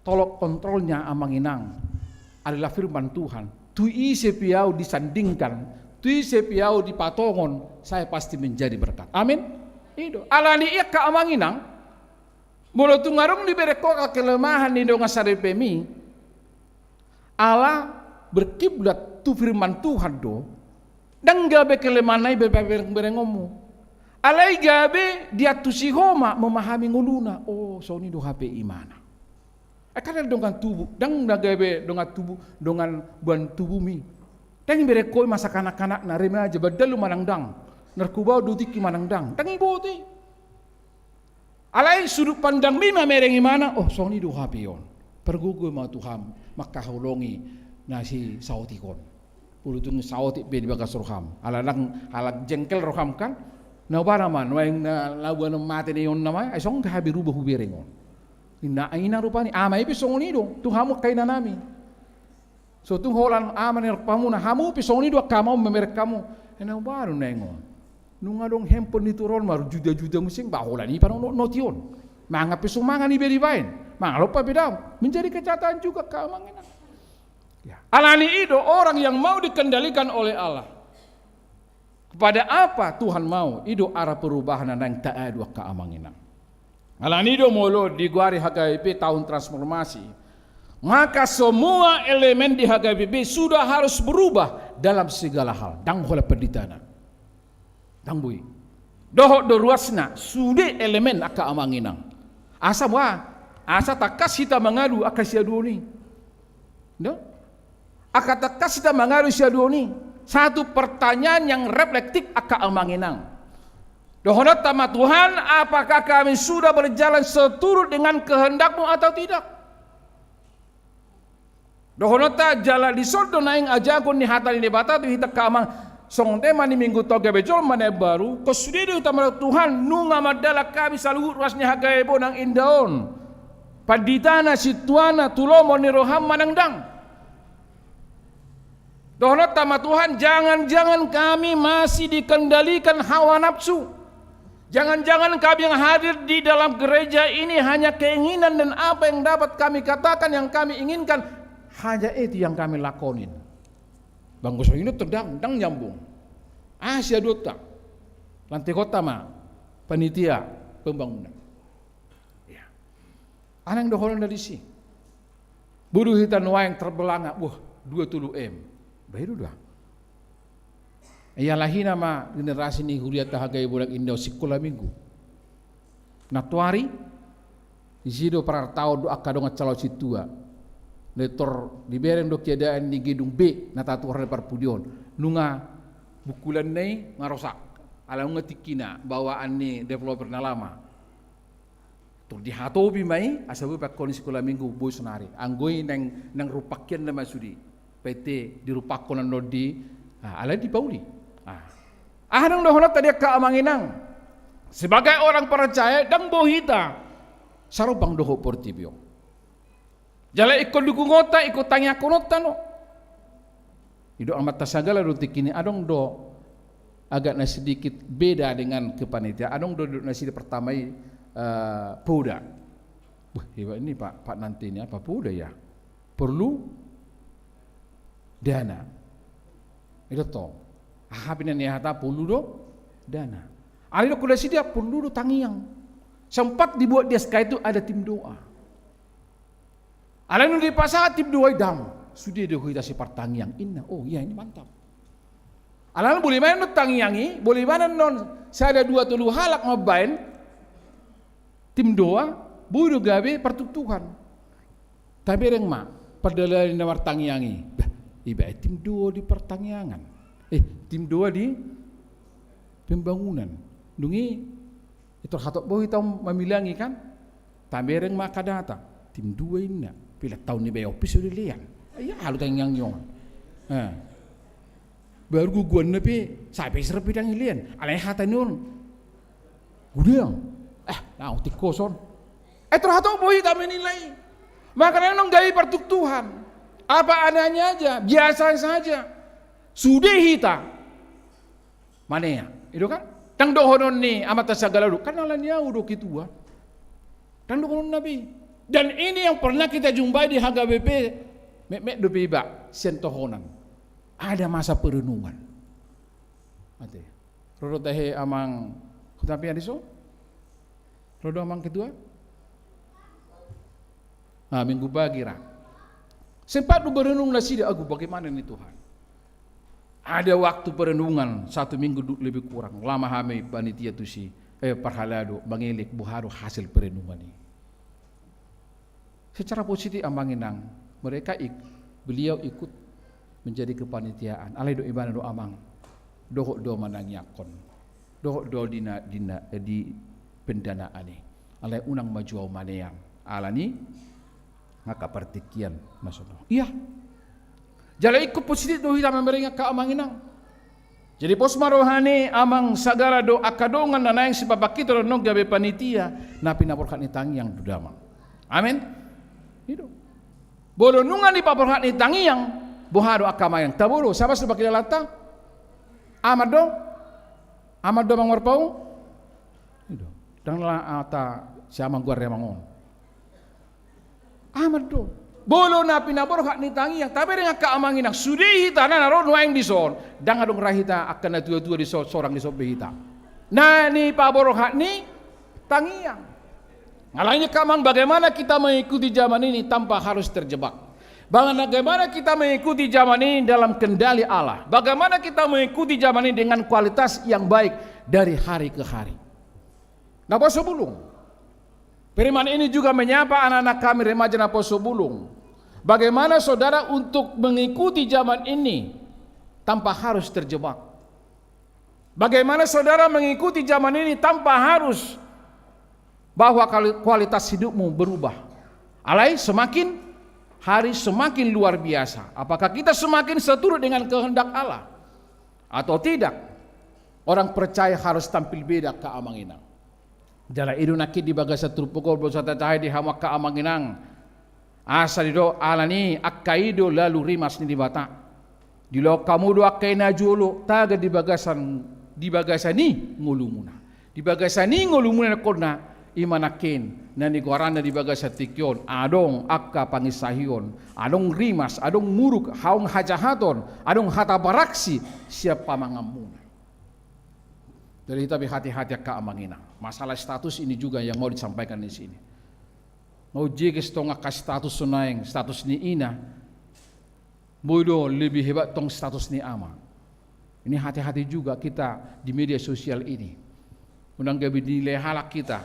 tolok kontrolnya amang inang adalah firman Tuhan. Tu ise pe au disandingkan, tu ise pe au dipatongon, saya pasti menjadi berkat. Amin. I do. Alani i angka amang inang, molo tung adong dibereng ho angka kelemahan di dongan saripeon i, ala berkiblat tu firman Tuhan do, ndang gabe kelemahan na i be-, be-, berengonmu. Alai gabe diantusi ho ma memahami ngoluna. Oh, songon i do hape imana. Ai kan dongan tubu, ndang na gabe dongan tubu, dongan boan tubumi. Ndang ibereng ho i masa kanak-kanakna, remaja, bandalhu manang ndang, narkoba do tingki manang ndang, ndang iboto i. Alai sudut pandangmi mamereng imana, oh, songon i do hape on. Pargogoi ma tu hamu mangkaholongi na sisaotik on. Molo tung saotik pe di bagas roham. Ala ndang, ala jengkel roham kan. Na bana ma, nuaeng na labuan mate ni on nama, ai songon gabe ruba hubereng on. Inna, inna rupani, ama i pe songon i do, tu hamu angka inanami. So tung holan ama ni rohamuna, hamu pe songon i do angka ama on mamereng hamu. Ai na baru naeng on. Nunga adong handphone ni turon marjuta-juta museng, ba holan i panonot-noti on. Mangan pe so mangan iba dibaen. Mangalompa pe daong. Menjadi kenyataan juga angka amang inang. Ya. Alani i do orang yang mau dikendalikan oleh Allah. Kepada apa Tuhan mau, i do arah perubahan na naeng taadu angka amang inang. Alani i do molo digoari H K B P tahun transformasi, maka semua elemen di H K B P sudah harus berubah dalam segala hal. Ndang holan panditana. Ndang boi. Dohot do ruasna, sude elemen angka amang inang. Asa boha, asa tangkas hita mangadu angka siaduon i. Do? Angka tangkas hita mangadu siaduon i. Satu pertanyaan yang reflektif angka amang inang. Dohononta ma Tuhan, apakah kami sudah berjalan seturut dengan kehendak-Mu atau tidak? Dohononta jala dison do naeng ajaran ni hata ni Debata tu hita angka amang. Songon tema ni minggu on gabe jolma na imbaru, ingkon sude do hita mandok Tuhan, nunga mandalan hami saluhut ruas ni hagabe bonang inda on. Panditana, sintuana, tu lomo ni roham manang ndang. Dohononta ma Tuhan, jangan-jangan kami masih dikendalikan hawa nafsu. Jangan-jangan kami yang hadir di dalam gereja ini hanya keinginan dan apa yang dapat kami katakan, yang kami inginkan, hanya itu yang kami lakonin. Banggo songon i do tong ndang, ndang nyambung. Aha siaduonta? Lantikonta ma panitia pembangunan. Ya. Aha naeng dohononna disi? Boi do hita nuaeng terbelanga, wah, dua tolu M. Bahen do da. Ia lahina ma generasi ni hurianta hagabe bonang inda on sikola minggu. Nantoari, disi do parartaon do angka dongan calon sintua. Nunga tor dibereng do keadaan ni gedung B na tatuhor ni parpudi on. Nunga bungkulanna i nga rosak. Ala nunga tingkina bawaan ni developer na lama. Tor dihatopi ma i, asa boi paekhon sikola minggu, boi sonari. Anggo i naeng, naeng rumpakkianna ma sude. Painte dirumpakhon annon di, ah, alai dipauli. Ah. Aha naeng dohononta di angka amang inang? Sebagai orang percaya, ndang boi hita sarumpang dohot portibi on. Jala ingkon dukungonta, ingkon tangiangkononta do. Didok Amanta Sagala do tingki i, adong do agak na sedikit beda dengan kepanitiaan. Adong do, didok nasida pertama i, eh, poda. Wah, hebat ini Pak, Pak Nante ini, apa poda ya? Porlu dana. I do tong. Aha pe na nihata, porlu do dana. Alai didok nasida porlu do tangiang. Sempat dibuat di S K itu ada tim doa. Alai dung dipasahat tim doa i, ndang, sude do hita sipartangiang, inna. Oh iya, ini mantap. Alai boi ma annon tangiang i, boi ma annon sada dua tolu halak mambaen tim doa, boi do gabe partuktuhan. Tabereng ma pardalanan ni na martangiang i. Bah, ibaen tim doa di partangiangan. Eh, tim doa di pembangunan. Dung i, i tor hatop boi hita mamilangi kan? Tabereng ma angka data. Tim doa inna. Pila taon niba i on pe so dilehon. Ia, alu tangiang i on. Eh. Baru gogoanna pe, sape sira pe ndang dilehon. Alai hata ni on. Godang. Eh, naung tingkos on. Eh, tor hatop boi hita menilai. Makanya annon gabe partuktuhan. Apa adanya aja, biasa saja. Sude hita manea, i do kan? Ndang dohonon ni Amanta Sagala do, kan alani ahu do ketua. Ndang dohononna be i. Dan ini yang pernah kita jumpai di H K B P, metmet dope iba sian tohonan. Ada masa perenungan. Ate. Ro do tahe amang hutapia dison? Ro do amang ketua? Nah, minggu pagi ra. Sempat do berenung nasida, agu bagaimana ni Tuhan. Ada waktu perenungan satu minggu du-, lebih kurang. Lama hami panitia tusi, eh, parhalado, mangelek boha do hasil perenungan i. Secara positif amang inang, mereka ik-, beliau ikut menjadi kepanitiaan. Alai do ibana do amang. Dohot do manangiangkon. Dohot do di na-, di na-, eh, di pendanaan i. Alai unang ma jo au maneang. Alani angka partingkian na sonon. Ia. Jala ingkon positif do hita mamereng angka amang inang. Jadi pos ma roha ni amang sagala do angka dongan na naeng sipapak hita do nong gabe panitia, na pinaborhat ni tangiang do damang. Amen. I do. Molo nunga dipaborhat ni tangiang, boha do angka amang inang? Tabo do, siapa sudah pakai lalanta? Amat do? Amat do amang marpaung? I do. Dang la ata si amang guar amang on. Amat do. Molo na pinaborhat ni tangiang, tabereng angka amang inang, sude hita na ro nuaeng dison, dang adong ra hita angka na tua-tua dison, sorang dison be hita. Na nipaborhat ni tangiang. Alani angka amang, bagaimana kita mengikuti zaman ini tanpa harus terjebak? Bagaimana kita mengikuti zaman ini dalam kendali Allah? Bagaimana kita mengikuti zaman ini dengan kualitas yang baik dari hari ke hari? Naposobulung. Firman ini juga menyapa anak-anak kami remaja Naposobulung. Bagaimana saudara untuk mengikuti zaman ini tanpa harus terjebak? Bagaimana saudara mengikuti zaman ini tanpa harus bahwa kuali-, kualitas hidupmu berubah? Alai semakin hari semakin luar biasa. Apakah kita semakin seturut dengan kehendak Allah? Atau tidak? Orang percaya harus tampil beda, angka amang inang. Jala i do nangkin di bagasan turpuk on, boi so tajaha di hamu angka amang inang. Asa didok, alani angka i do lalu rimas ni Debata. Dilehon hamu do angka i na jolo, tagan di bagasan, di bagasan i ngolumuna. Di bagasan i ngolumuna nangkon na, i ma nangkin na nigoaranna di bagasan tingki on, adong angka panginsahion, adong rimas, adong muruk, adong hajahaton, adong hata baraksi sian pamanganmuna. Jadi hita pe hati-hati angka amang inang. Masalah status ini juga yang mau disampaikan di sini. Mau jeges tong angka status so naeng, status ni ina. Boi do lebih hebat tong status ni ama. Ini hati-hati juga kita di media sosial ini. Unang gabe dinilai halak kita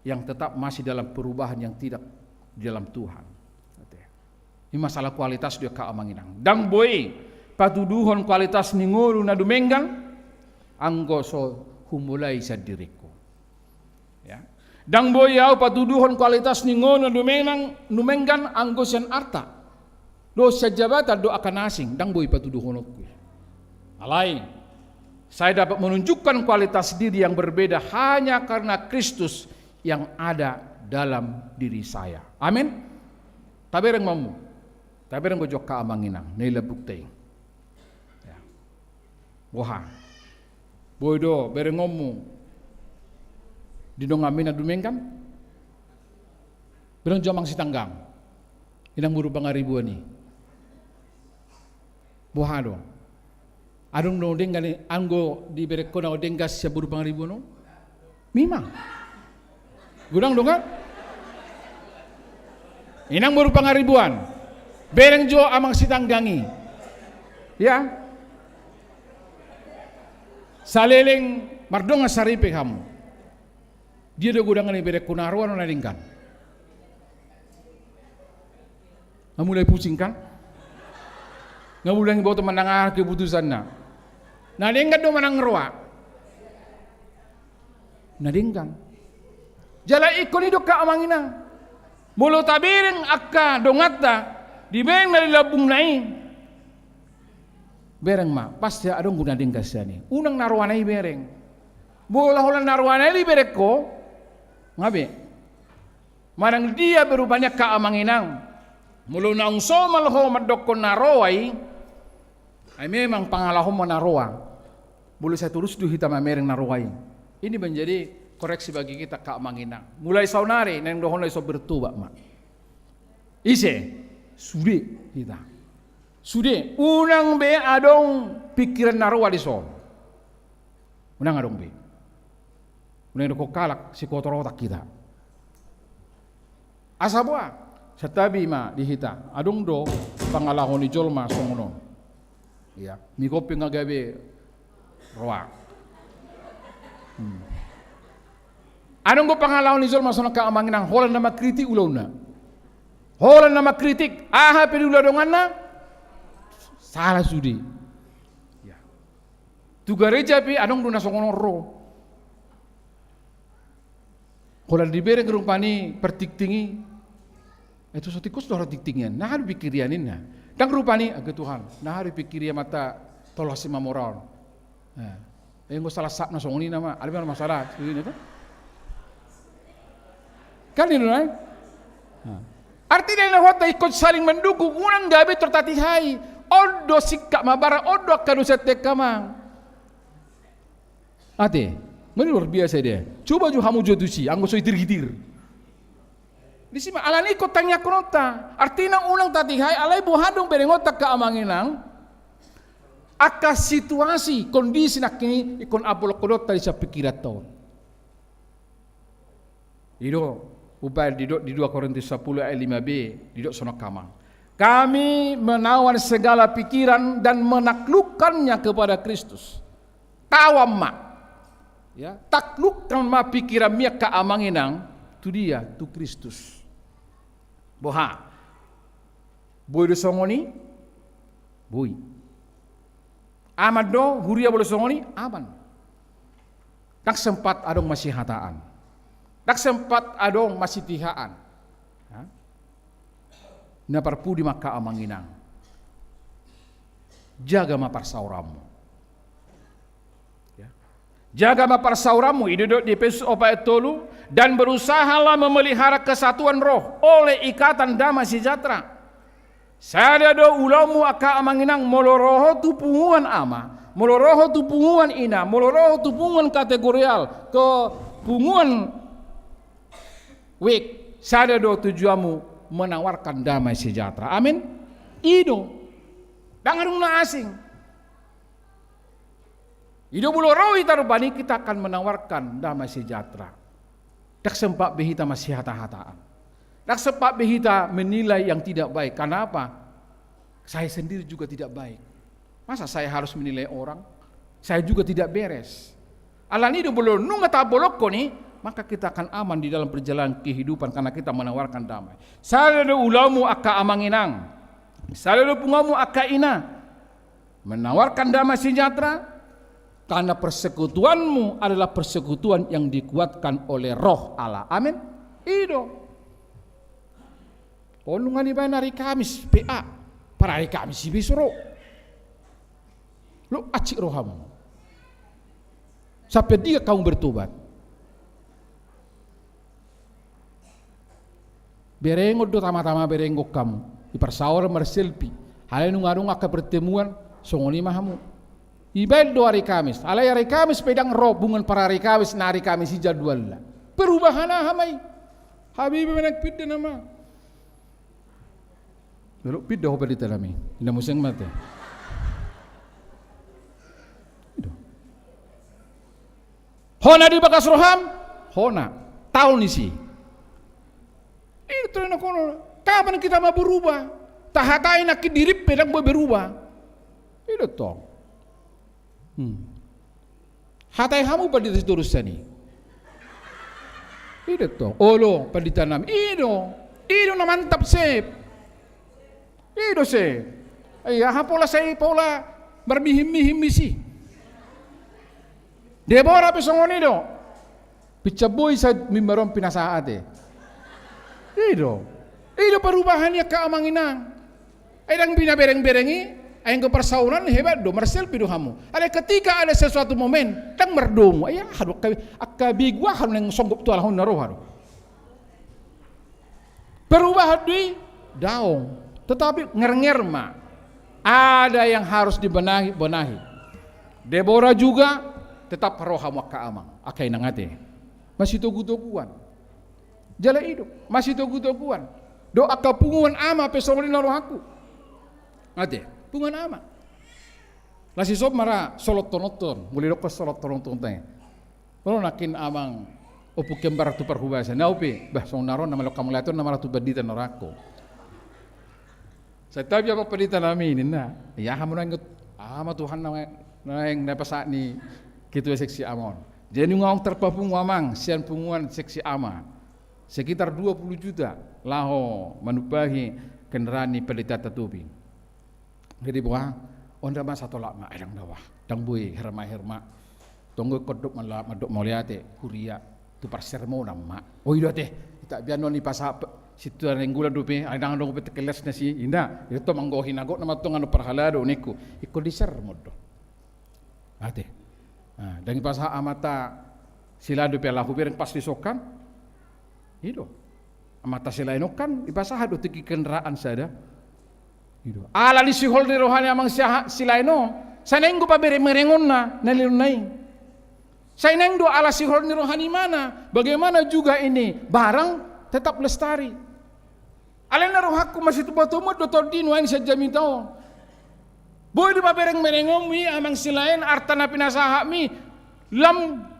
yang tetap masih dalam perubahan yang tidak di dalam Tuhan. I masalah kualitas do angka amang inang. Dang boi patuduhon kualitas ni ngolu na dumenggan, anggo so humulai sian diringku. Ya. Dang boi au patuduhon kualitas ni ngolu na dumenggan, dumenggan anggo sian arta. Dohot sian jabatan dohot angka na asing, dang boi patuduhononku i. Alai, saya dapat menunjukkan kualitas diri yang berbeda hanya karena Kristus yang ada dalam diri saya. Amin. Tabereng ma hamu. Tabereng ma jo angka amang inang, na i lambungta i. Ya. Boha. Boi do berengonmu di donganmi na dumenggan? Bereng jo amang sitanggang. Inang boru Pangaribuan i. Boha do? Adong do denggan i, anggo dibereng ho na denggan sian boru Pangaribuan on? Memang. Godang do kan? Inang boru Pangaribuan. Bereng jo amang sitanggang i. Ya. Saleleng mardongan saripe hamu. Dia do godang na ibereng ho, na roa do na denggan? Nga mulai pusing kan? Nga mulai boto manang aha keputusanna. Na denggan do manang roa? Na denggan. Jala ingkon i do angka amang inang. Molo tabereng angka donganta, dibereng na di lambungna i. Bereng ma, pasti adong do na denggan sian i. Unang na roana i bereng. Molo holan na roana i dibereng ho, nga be. Manang dia be rupani angka amang inang. Molo naung somal ho mandokkon na roa i, ai memang pangalaho ma na roa. Molo sai torus do hita mamereng na roa i. Ini menjadi koreksi bagi kita angka amang inang. Mulai saonari, naeng dohonon i so bertobat ma. Ise, sude hita. Sude, unang be adong pikiran na roa dison. Unang adong be. Unang didok halak sikotor otak hita. Asa boha, santabi ma di hita. Adong do pangalaho ni jolma songon on. Ia, migoping nga gabe roa. Hmm. Adong do pangalaho ni jolma songon angka amang inang, holan na mangkritik ulaonna. Holan na mangkritik, aha pe diula donganna, salah sude. Ia. Tu gareja pe adong do na songon on ro. Holan dibereng rupani partingting i. Eh, tu so tikus do partingtingan. Na aha do dipikiri ia ninna. Ndang rupani, age Tuhan. Na aha do dipikiri ia mata tolhas ni mamora on. Eh, eh, anggo salah sapna songon i nama. Alai masalah. Kan i do na. Artina na hot ingkon saling mendukung, unang gabe tortatihai. On do singkat ma bara, on do angka dosa tekamang. Ate, mani luar biasa dia. Coba jo hamu jo tusi, anggo so itir-itir. Disi ma, alani ingkon tangiangkononta. Artina unang tatihai, alai boha dung berengonta angka amang inang. Angka situasi, kondisi nangkin i, ingkon ambolongkononta di sian pikiranta on. I do, umbaen didok di dua Korintus sapuluh ayat lima b, didok songon angka amang. Kami menawan segala pikiran dan menaklukkannya kepada Kristus. Tawan ma. Ya, taklukkan ma pikiranmi angka amang inang, tu dia, tu Kristus. Boha. Boi do songon i? Boi. Aman do, huria molo songon i? Aman. Ndang sempat adong masihataan. Ndang sempat adong masitihaan. Ha? Na parpudi ma angka amang inang. Jaga ma parsaoranmu. Ya. Jaga ma parsaoranmu, i do didok di Efesus opat ayat tolu, dan berusahalah memelihara kesatuan roh oleh ikatan damai sejahtera. Sada do ulaonmu angka amang inang, molo ro ho tu punguan ama, molo ro ho tu punguan ina, molo ro ho tu punguan kategorial, tu punguan wijk, sada do tujuanmu menawarkan damai sejahtera. Amin. I do. Ndang adong na asing. I do molo ro hita rupani, kita akan menawarkan damai sejahtera. Ndang sempat be hita masihata-hataan. Ndang sempat be hita menilai yang tidak baik. Karena apa? Saya sendiri juga tidak baik. Masa saya harus menilai orang? Saya juga tidak beres. Alani i do molo nunga tabolongkon i, maka kita akan aman di dalam perjalanan kehidupan karena kita menawarkan damai. Sada do ulaonmu angka amang inang. Sada do punguanmu angka ina. Menawarkan damai sejahtera, karena persekutuanmu adalah persekutuan yang dikuatkan oleh Roh Allah. Amin. I do. Olo nunga dibaen hari Kamis, P A. Par hari Kamis i be so ro. Lo, hansit rohamu. Sampe dia kamu bertobat. Berengon do tama-tama berengon hamu. Di parsaoran marselpi. Alai nunga adong angka pertemuan, songon i ma hamu. Dibaen do hari Kamis. Alai hari Kamis pe ndang ro, punguan par hari Kamis, na hari Kamis i jadwalna. Perubahan aha ma i? Habibi, manang pinda nama. Lalu pinda ho pandita nami. Inda museng mate. I do. Hona di bagas roham, hona. Taon ni si. I do tong, kapan kita mau berubah? Tahatai nangkin diri pe ndang boi berubah. I do tong. Hmm. Hatai hamu pandita Sitorus sian i. I do tong. Olo, pandita nami. I do. I do na mantap, sip. I do se. Ai aha pola sai pola marmihim-mihim i si. Debora pe songon i do. Pinsan boi sai mimbar on pinasahat i. I do. I do perubahan i angka amang inang. Ai ndang pinabereng-bereng i, ai anggo parsaoran hebat do, marselpi do hamu. Alai ketika ada sesuatu momen, ndang mardomu. Ai aha do angka, angka begu aha do naeng songgop tu halak on na roha do. Perubahan do i, daong. Tetapi ngernger ma. Ada yang harus dibenahi, benahi. Debora juga tetap ro hamu angka amang, angka inang ate. Masitogu-toguan. Jala i do, masitogu-toguan. Dohot angka punguan ama pe songon i na rohangku. Ate. Hubungan ama. Laos dison ma ra solot tononton, muli dokkon solot tononton tai. Molo nangkin amang ompung kembar tu parhobasa, nau pe, bah, songon na ro na malok hamu laeton na mara tu pandita na rangko. Sai tabi amang pandita nami ninna. Ia hamu naeng, aha ma Tuhan na naeng na pasahat ni ketua seksi ama on. Jadi nunga adong tarpapungu amang sian punguan seksi ama sekitar dua puluh juta laho manumpahi kendaraan ni pandita Tobing. Jadi boha, onda ma satolap ma, eh, ndang dawa, ndang boi herma-herma. Tonggo ingkon dok mala-, mandok mauliate huria tu parsermonan ma. O i do ate, ita bian on i pasahat sintua Nainggolan dope, ai ndang adong dope tekelas na si inda. Ito manggohi na gok na mantong anu parhalado ningku. Ingkon di sermon do. Ate. Nah, ndang ipasahat amanta Silaen dope ala hubereng pas di songkan. I do. Amanta Silaen on kan ipasahat do tingki kendaraan sada. I do. Ala ni sihol ni roha ni amang Silaen on, sai naeng do pabereng-berengonna na nilonna i. Sai naeng do ala sihol ni roha ni imana, bagaimana juga ini barang tetap lestari. Alai na rohangku masih tupa-tupa do tondi nuaeng sian jamita on. Boi do pabereng-berengonmi amang Silaen arta na pinasahatmi lam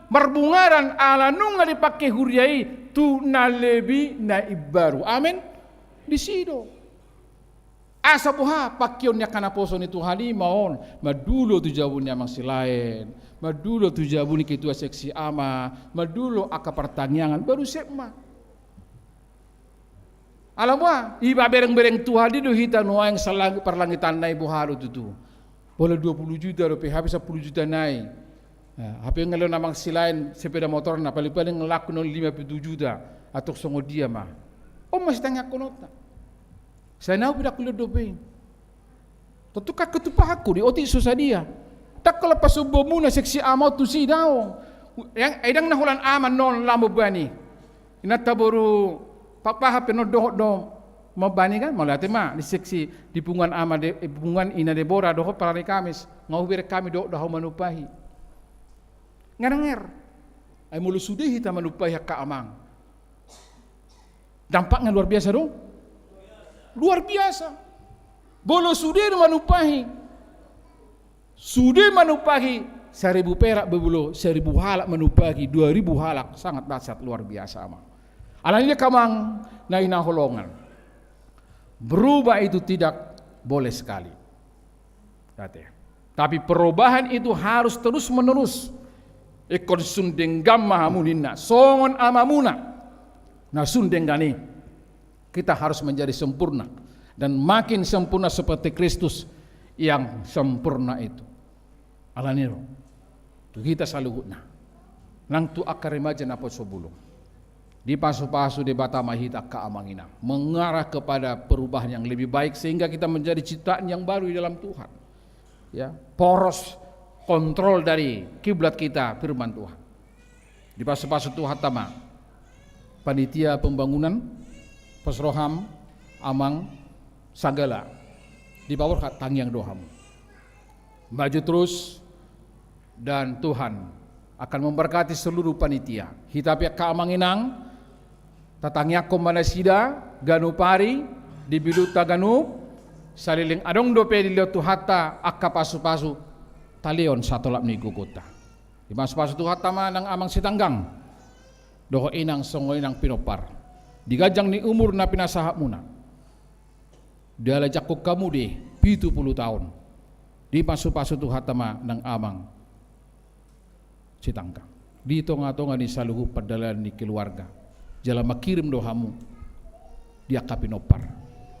marbungaran ala nunga dipangke huria i tu na lebih na imbaru. Amen. Disi do. Asa boha pangkeon ni angka naposo ni Tuhan i ma on, mandulo tu jabu ni amang Silaen, mandulo tu jabu ni ketua seksi ama, mandulo angka partangiangan baru sep ma. Ala boha, ipabereng-bereng Tuhan i do hita nuaeng salang-, parlangitanna i boha do tutu. Bola dua puluh juta dope, hape sampulu juta nai. Nah, hape ngelehon amang Silaen sepeda motorna, paling-paling laku non lima pitu juta, atau songon dia ma. On ma sitangiangkononta. Sai nau pe ndang huliat dope i. Tontu kan ketupahanku di otik so sadia. Ndang holan pasombuonmuna seksi ama on tusi daong. Yang, eh, ndang na holan ama non lamo bani. Inanta boru Pakpahan pe non dohot do mambani kan, mauliate ma di seksi, di punguan ama de, eh, punguan ina Debora dohot parari Kamis. Nga hubereng hami dohot do hamu manumpahi. Nga nanger. Ai molo sude hita manumpahi angka amang. Dampakna luar biasa do. Luar biasa. Molo sude do manumpahi. Sude manumpahi seribu perak be molo seribu halak manumpahi dua ribu halak, sangat dahsyat luar biasa amang. Alani dia amang na hinaholongan. Berubah itu tidak boleh sekali. Ate. Tapi perubahan itu harus terus menerus. Ingkon sun denggan ma hamu ninna songon amamuna na sun denggan i. Kita harus menjadi sempurna dan makin sempurna seperti Kristus yang sempurna itu. Alani do. Tu hita saluhutna. Nang tu angka remaja naposobulung. Dipasu-pasu Debata ma hita angka amang inang. Mengarah kepada perubahan yang lebih baik sehingga kita menjadi ciptaan yang baru di dalam Tuhan. Ya, poros kontrol dari kiblat kita firman Tuhan. Dipasu-pasu Tuhanta ma panitia pembangunan, pos roham, amang, sagala. Dipaborhat tangiang do hamu. Maju terus dan Tuhan akan memberkati seluruh panitia. Hita pe angka amang inang, tatangiangkon ma nasida ganup ari di bidungta ganup, saleleng adong dope dilehon Tuhanta angka pasu-pasu, talehon satolap ni gogonta. Dipasu-pasu Tuhanta ma nang amang Sitanggang dohot inang songon i nang pinompar di ganjang ni umur na pinasahatmuna. Dialajangkon hamu di pitu pulu taon. Dipasu-pasu Tuhanta ma nang amang Sitanggang di tonga-tonga ni saluhut pardalanan ni keluarga. Jala mangkirim do hamu di angka pinompar.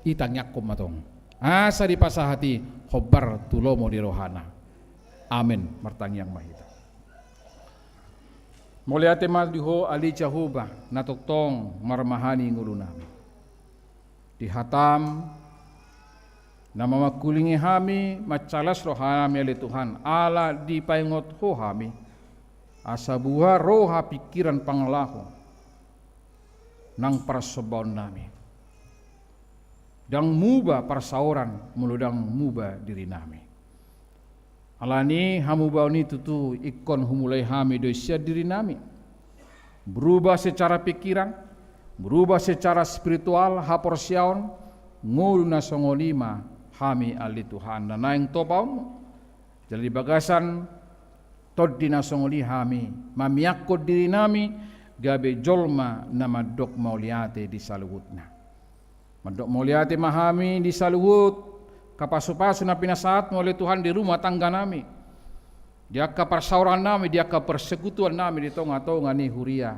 Itangiangkon ma tong asa dipasahat i hombar tu lomo ni rohana. Amen. Martangiang ma hita. Mauliate ma di Ho ale Jahowa na tongtong marmahani ngolunami. Di hatam na mamangkulingi hami, mansai las rohanami ale Tuhan, ala dipaingot Ho hami, asa buha roha, pingkiran, pangalaho nang parsombaonnami. Ndang muba parsaoran molo ndang muba dirinami. Alani hamubaon i tutu ingkon humulai hami do i sian dirinami. Berubah secara pikiran, berubah secara spiritual, haporseaon, ngolu na songon i ma hami ale Tuhan na naeng topaonmu. Jala di bagasan tondi na songon i hami mamiakkon dirinami gabe jolma na mandok mauliate di saluhutna. Mandok mauliate ma hami di saluhut angka pasupasu na pinasahatmu ale Tuhan di rumah tangganami, di angka parsaorannami, di angka persekutuannami di tongatonga ni huria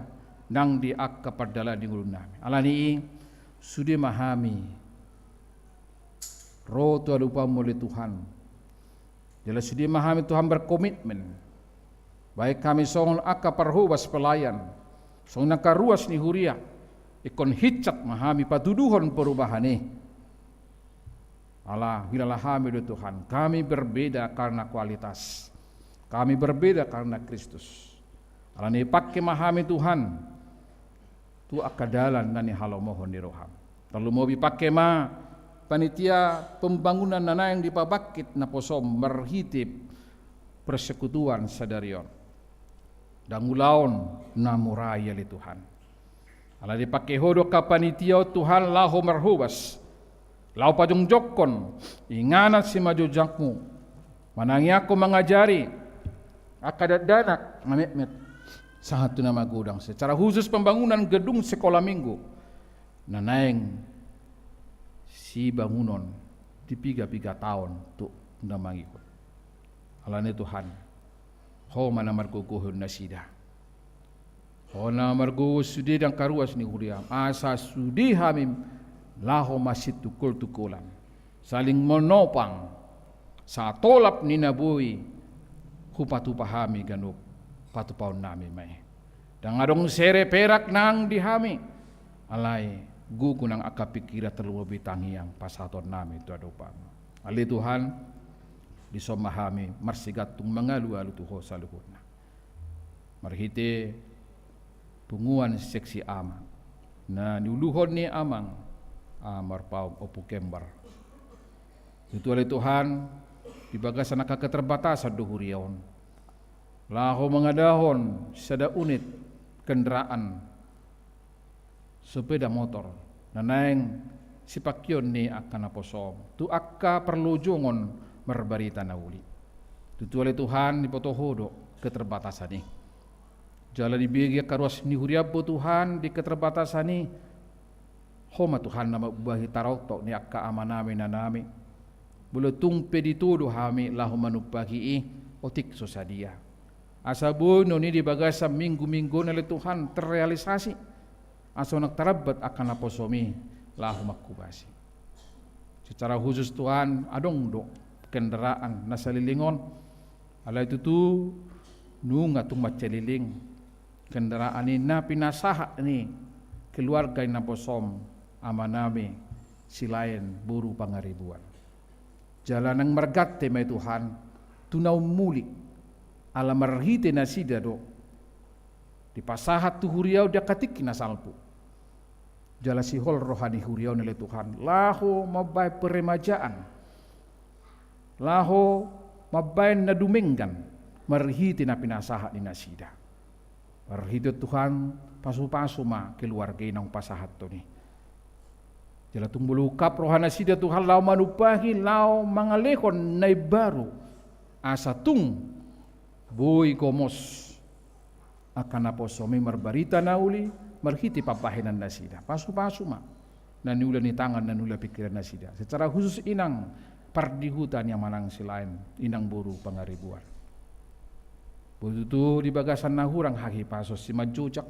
nang di angka pardalan ni ngolunami. Alani i sude ma hami ro tu adopanmu ale Tuhan. Jala sude ma hami Tuhan berkomitmen, baik hami songon angka parhobas pelayan, songon angka ruas ni huria, ingkon hinsat ma hami patuduhon perubahan i. Ala huilala hami do Tuhan, kami berbeda karena kualitas, kami berbeda karena Kristus. Alani i pangke ma hami Tuhan tu angka dalan na nihalomohon ni roham. Tarlumobi pangke ma panitia pembangunan na naeng dipabangkit naposom marhite persekutuan sadari on. Ndang ulaon na mura i ale Tuhan. Alai dipangke Ho do angka panitia on Tuhan laho marhobas, laho pajongjongkon inganan simanjujungmu, manangiangkon mangajari angka dakdanak na metmet sahat tu na magodang, secara khusus pembangunan gedung sekolah minggu na naeng sibangunon di piga-piga taon tu na mangihut. Alani Tuhan, Ho ma na margogohon nasida. Ho na margogo sude angka ruas ni huriam, asa sude hami laho masitungkol-tungkolan, saling menopang, satolap ni na boi hupatupa hami ganup patupaonnami ma i. Ndang adong sere perak nang di hami, alai gogo nang angka pingkiran, tarlumobi tangiang pasahatonnami tu adopanmu. Ale Tuhan, dison ma hami marsigantung mangalualu tu Ho saluhutna. Marhite punguan seksi A ma na niuluhon ni amang, a, marpaung Ompu Kembar. Tutu ale Tuhan, di bagasan angka keterbatasan do huria on, laho mangadahon sada unit kendaraan sepeda motor na naeng sipangkeon ni angka naposom tu angka parlojongon marbarita na uli. Tutu ale Tuhan, diboto Ho do keterbatasan i. Jala dibege angka ruas ni huriam Ho Tuhan di keterbatasan i. Ho ma Tuhan na mambahen tarotop ni angka amanami, inanami. Molo tung pe ditodo hami laho manumpahi i, otik so sadia. Asa boi non i di bagasan minggu-minggu on ale Tuhan terrealisasi, asa unang tarambat angka naposom i laho manghobasi. Secara khusus Tuhan, adong do kendaraan na saleleng on, alai tutu nunga tung mansai leleng kendaraan i na pinasahat ni keluarga ni naposom amanami Silaen boru Pangaribuan. Jala naeng margante ma i Tuhan tu na ummulik, ala marhite nasida do dipasahat tu huria on di angka tingki na salpu. Jala sihol roha ni huria on ale Tuhan laho mambahen peremajaan, laho mambahen na dumenggan marhite na pinasahat ni nasida. Marhite Tuhan, pasupasu ma keluarga i naung pasahathon i. Jala tung molo ungkap roha nasida Tuhan laho manumpahi, laho mangalehon na imbaru, asa tung boi gomos angka naposom i marbarita na uli marhite pambahenan nasida. Pasupasu ma na niula ni tangan, na niula pingkiran nasida. Secara khusus inang pardihuta ni amanami Silaen, inang boru Pangaribuan. Boi tutu di bagasan na hurang hahipason, simanjujung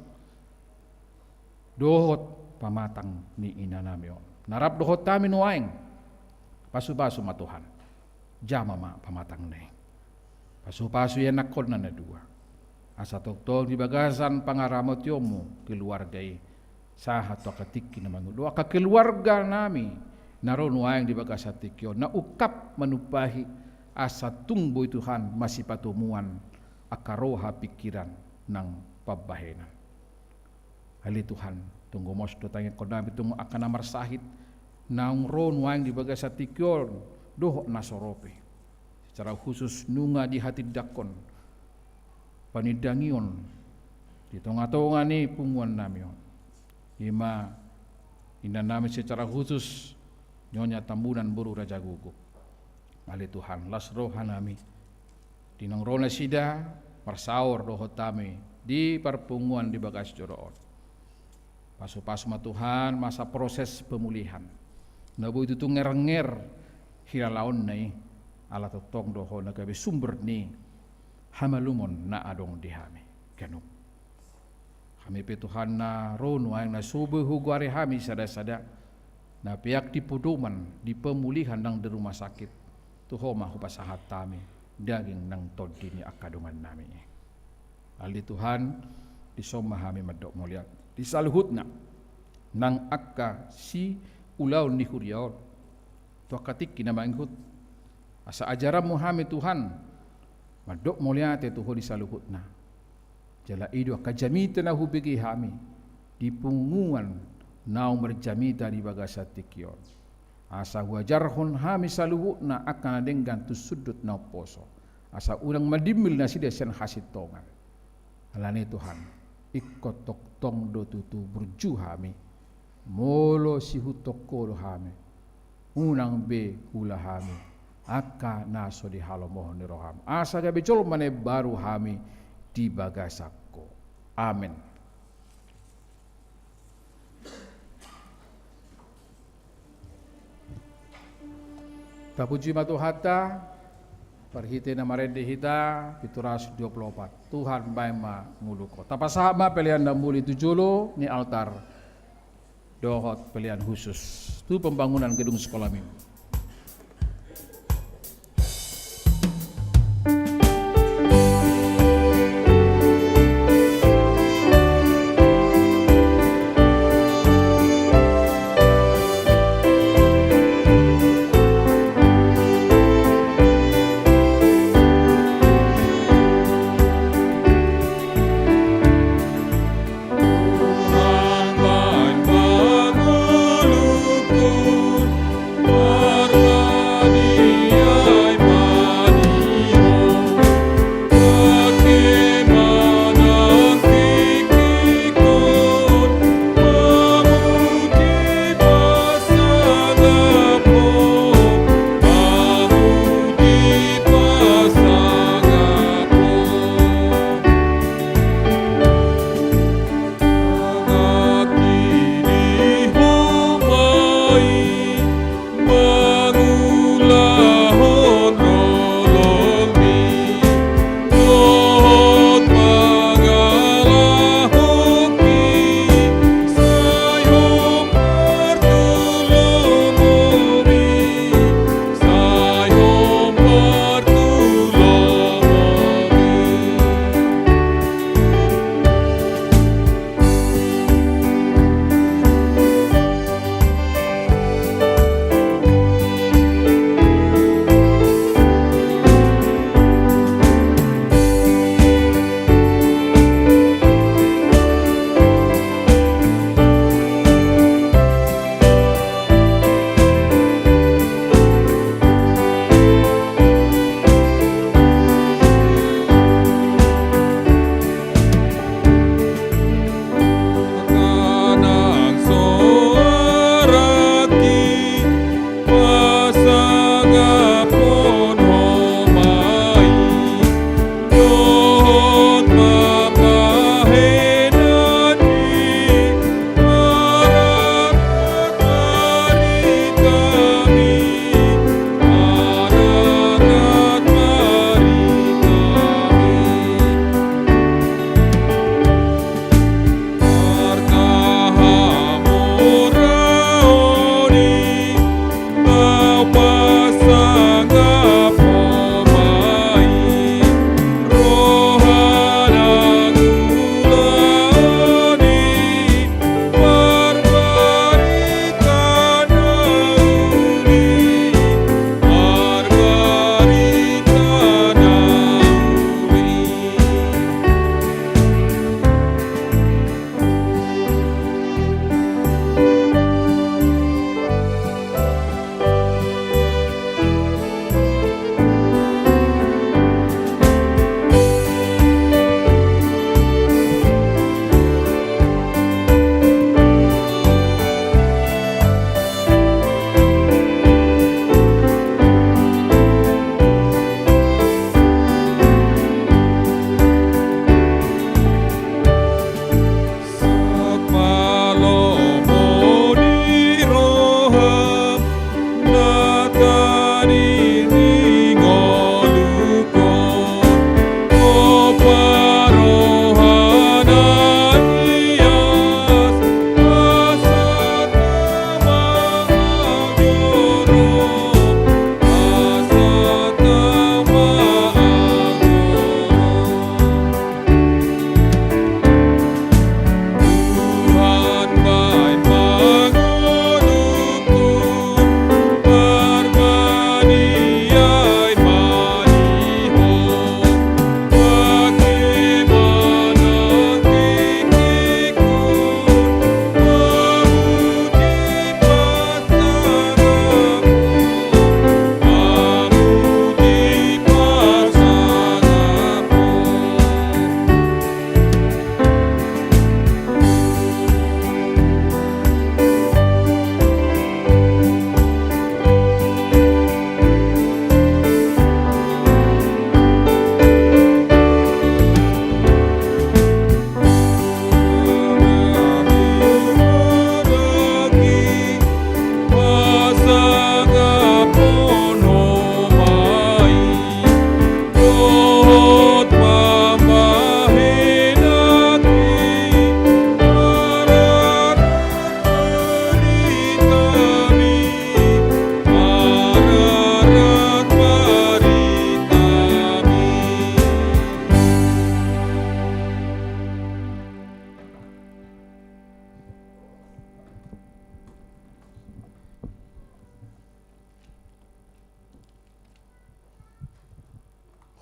dohot pamatang ni inanami on na rap dohot hami nuaeng. Pasupasu ma Tuhan, jama ma pamatangna i. Pasupasu ianakkonna na dua, asa tongtong di bagasan pangaramotionmu keluarga i sahat tu angka tingki na mangihut, dohot angka keluarganami na ro nuaeng di bagasan tingki on, na ungkap manumpahi, asa tung boi Tuhan masipatomuan angka roha, pingkiran nang pambahenan. Ale Tuhan, tung gomos do tangiangkonnami tu angka na marsahit naung ro nuaeng di bagasan tingki on dohot na so ro pe. Secara khusus nunga dihatindangkon panindangion di tongatonga ni punguannami on, i ma inanami secara khusus Nyonya Tambunan boru Raja Guguk. Ale Tuhan, las rohanami. Di naung ro nasida, marsaor dohot hami di parpunguan di bagas joro on. Pasupasu ma Tuhan masa proses pemulihan. Na boi tutu ngernger hilalaonna i, ala tongtong do Ho na gabe sumber ni hamalumon na adong di hami ganup. Hami pe Tuhan na ro nuaeng na so boi hugoari hami sadasada, na peak di podoman, di pemulihan nang di rumah sakit, tu Ho ma hupasahat hami daging nang tondi ni angka dongannami. Ale Tuhan, dison ma hami mandok mauliate di saluhutna nang angka siulaon ni huria on tu angka tingki na mangihut. Asa ajaranmu hami Tuhan mandok mauliate tu Ho di saluhutna. Jala i do angka jamita na hubege hami di punguan naung marjamita di bagasan tingki on. Asa huajarhon hami saluhutna angka na denggan tu sundut na umposo, asa unang mandimmil nasida sian hasintongan. Alani Tuhan, ingkon tongtong do tutu burju hami, molo siihuthon Ho do hami, unang be huula hami angka na so dihalomohon ni roham, asa gabe jolma na imbaru hami di bagasan Ho. Amen. Tapuji ma Tuhanta, marhite na marende hita, pitu ratus dua pulu opat. Tuhan baen ma ngolungkon. Tapasahat ma pelean na muli tu jolo ni altar dohot pelean khusus tu pembangunan gedung sekolah minggu.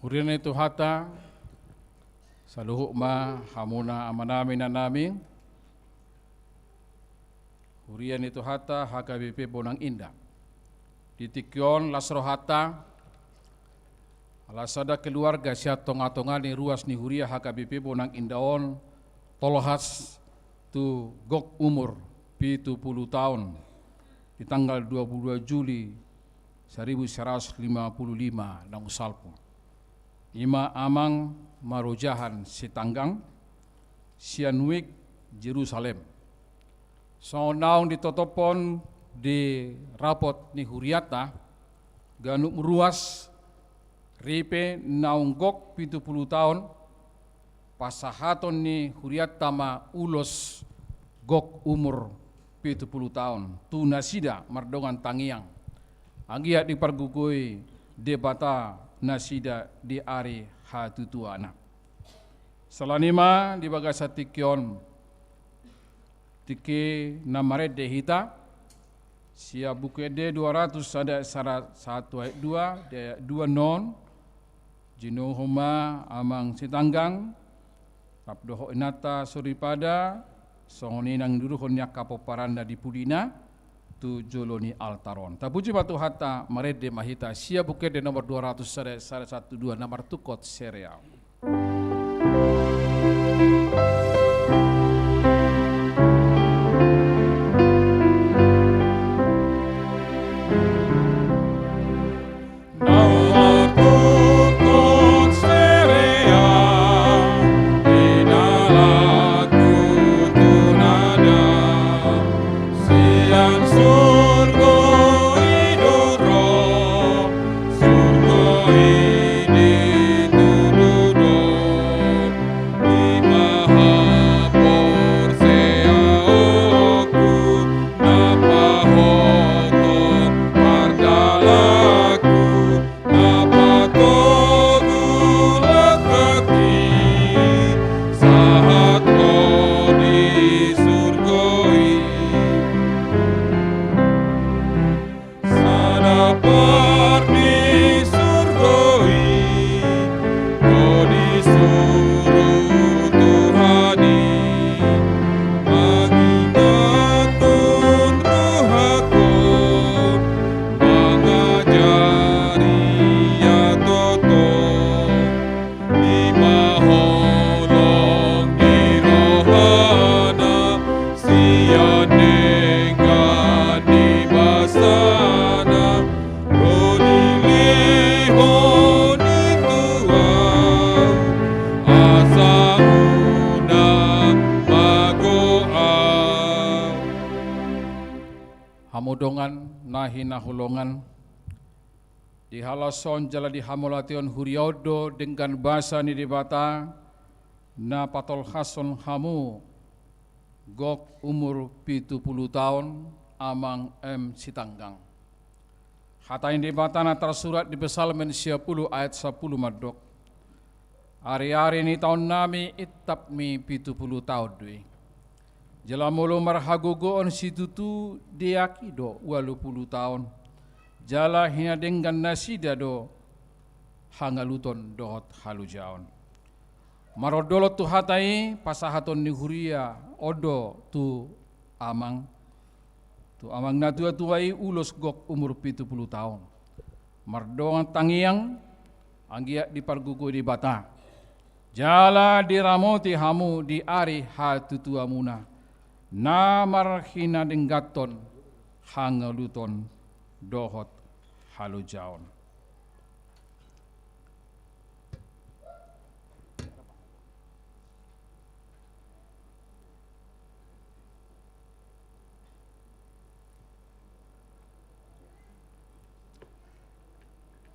Huria ni Tuhanta, saluhut ma hamuna amanami, inanami. Huria ni Tuhanta H K B P Bonang Indah. Di tingki on las rohanta, ala sada keluarga sian tongatonga ni ruas ni huria H K B P Bonang Indah on, tolhas tu gok umur pitu pulu taon, di tanggal dua pulu dua Juli saribu saratus lima pulu lima naung salpu. Ima Amang Marojahan Sitanggang, sian Wijk, Jerusalem. Songon naung ditotophon di rapot ni hurianta, ganup ruas, ripe naung gok pitu pulu taon, pasahaton ni hurianta ma ulos gok umur pitu pulu taon tu nasida mardongan tangiang, anggiat dipargogoi Debata nasida di ari hatutuana. Sala ni i ma di bagasan tingki on, tingki na marende hita, sian Buku Ende dua ratus sada, sada, satu ayat dua, di ayat dua non, jinuhon ma Amang Sitanggang, rap dohot inanta soripada, songon i nang niuruhon ni angka pomparanna di pudina, tu jolo ni altar on. Tapuji ma Tuhanta, marende ma hita, sian Buku Ende nomor dua ratus sada, sada, satu, dua, na martungkot sereau. Sian surgo i do ro, surgo i ditudu do, ima haporseaonku, na pahothon pardalaanku, na patogu langkangki, sahat ro di surgo i. Sada parni surgo i, do disuru Tuhan i, mangingathon rohangku, mangajari ia toto. Ima holong ni rohana, sian denggan ni basana, do dilehon i tu ahu, asa unang mago ahu. Hamu dongan na hinaholongan, di halason jala di hamauliateon huria on do denggan basa ni Debata, na patolhashon hamu gok umur pitu pulu taon, Amang M. Sitanggang. Hata ni Debata na tarsurat di Psalmen sia pulu ayat sapulu mandok: Ariari ni taonnami intap ni pitu pulu taon do i. Jala molo marhagogoon situtu deak i do ualu pulu taon. Jala hinadenggan nasida do hangaluton dohot halojaon. Marondolhon tu hata i, pasahaton ni huria on do tu amang, tu amang na tuatua i ulos gok umur pitu pulu taon. Mardongan tangiang, anggiat dipargogoi Debata. Jala diramoti hamu di ari hatutuamuna, na marhinadengganhon hangaluton dohot halojaon.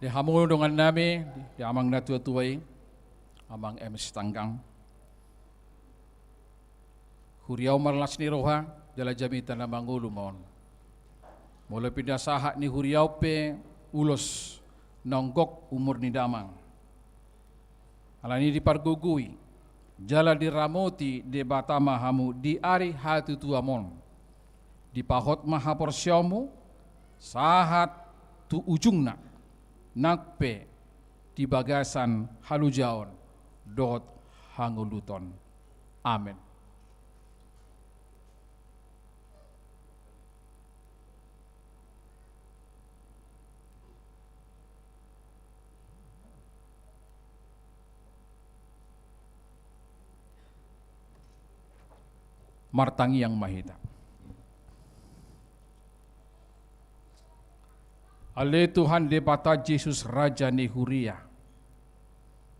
Di hamu dongannami, di amang na tuatua i, Amang M. Sitanggang. Huria on marlas ni roha, jala jamita na mangolu ma on. Molo pinasahat ni huria on pe ulos naung gok umur ni damang. Alani i dipargogoi, jala diramoti Debata ma hamu di ari hatutuam on. Dipahot ma haporseaonmu, sahat tu ujungna, nang pe di bagasan halojaon dohot hangoluton. Amen. Martangiang ma hita. Ale Tuhan Debata Jesus, Raja ni huria,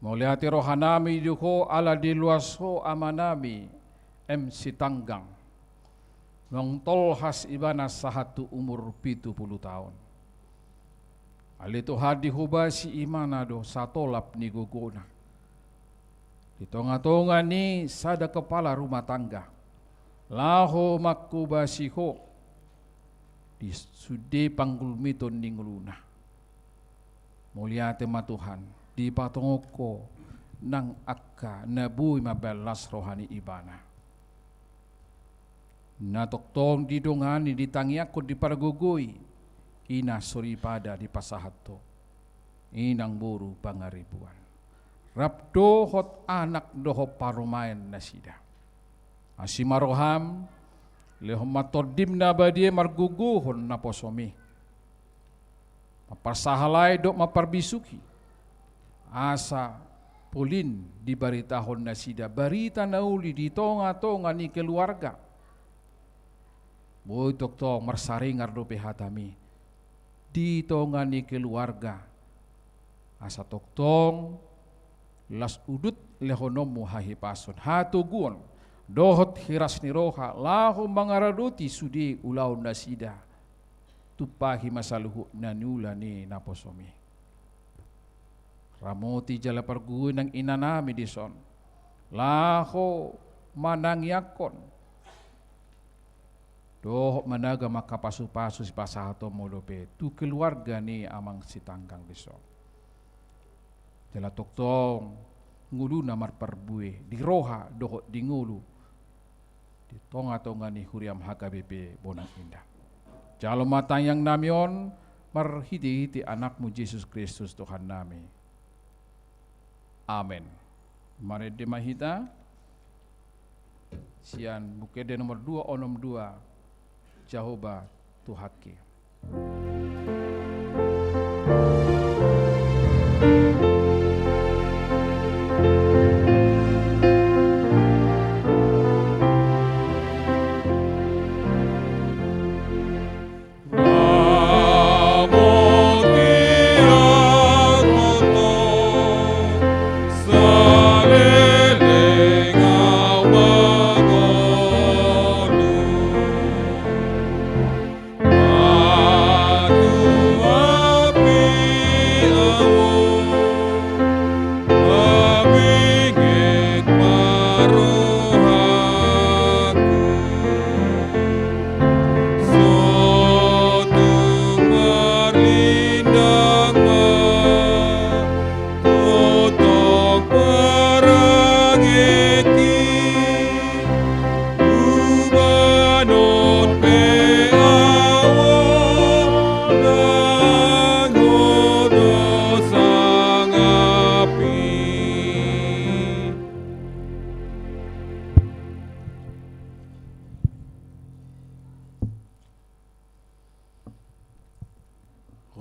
mauliate rohanami di Ho ala diloas Ho amanami M. Sitanggang, naung tolhas ibana sahat tu umur pitu pulu taon. Ale Tuhan, dihobasi ibana do satolap ni gogona di tonga-tonga ni sada kepala rumah tangga, laho manghobasi Ho di sude panggulmiton ni ngoluna. Mauliate ma Tuhan, dipatongon Ho nang angka na boi mambahen las roha ni ibana. Na tongtong didongani, ditangiangkon, dipargogoi, i na soripada dipasahat Ho, inang boru Pangaribuan, rap dohot anak dohot parumaen nasida. Asi ma roham, lehon ma Tondim na badia margogohon naposomi, mamparsahalai dohot mambisuhi, asa polin dibaritahon nasida barita na uli di tonga-tonga ni keluarga. Boi tongtong marsaringar dope hatami di tonga ni keluarga, asa tongtong las udut lehononmu hahipason, hatoguon dohot hiras ni roha laho mangaradoti sude ulaon nasida. Tumpahi ma saluhut na niula ni naposomi. Ramoti jala pargogoi nang inanami dison, laho manangiangkon dohot managa ma angka pasu-pasu sipasahatonmu dope tu keluarga ni amang Sitanggang dison. Jala tongtong ngoluna marparbue di roha dohot di ngolu di tonga-tonga ni huriam H K B P Bonang Indah. Jalo ma tangiangnami on marhite-hite Anakmu Jesus Kristus Tuhannami. Amen. Marende ma hita sian Buku Ende nomor dua onom dua, Jahowa Tuhanki.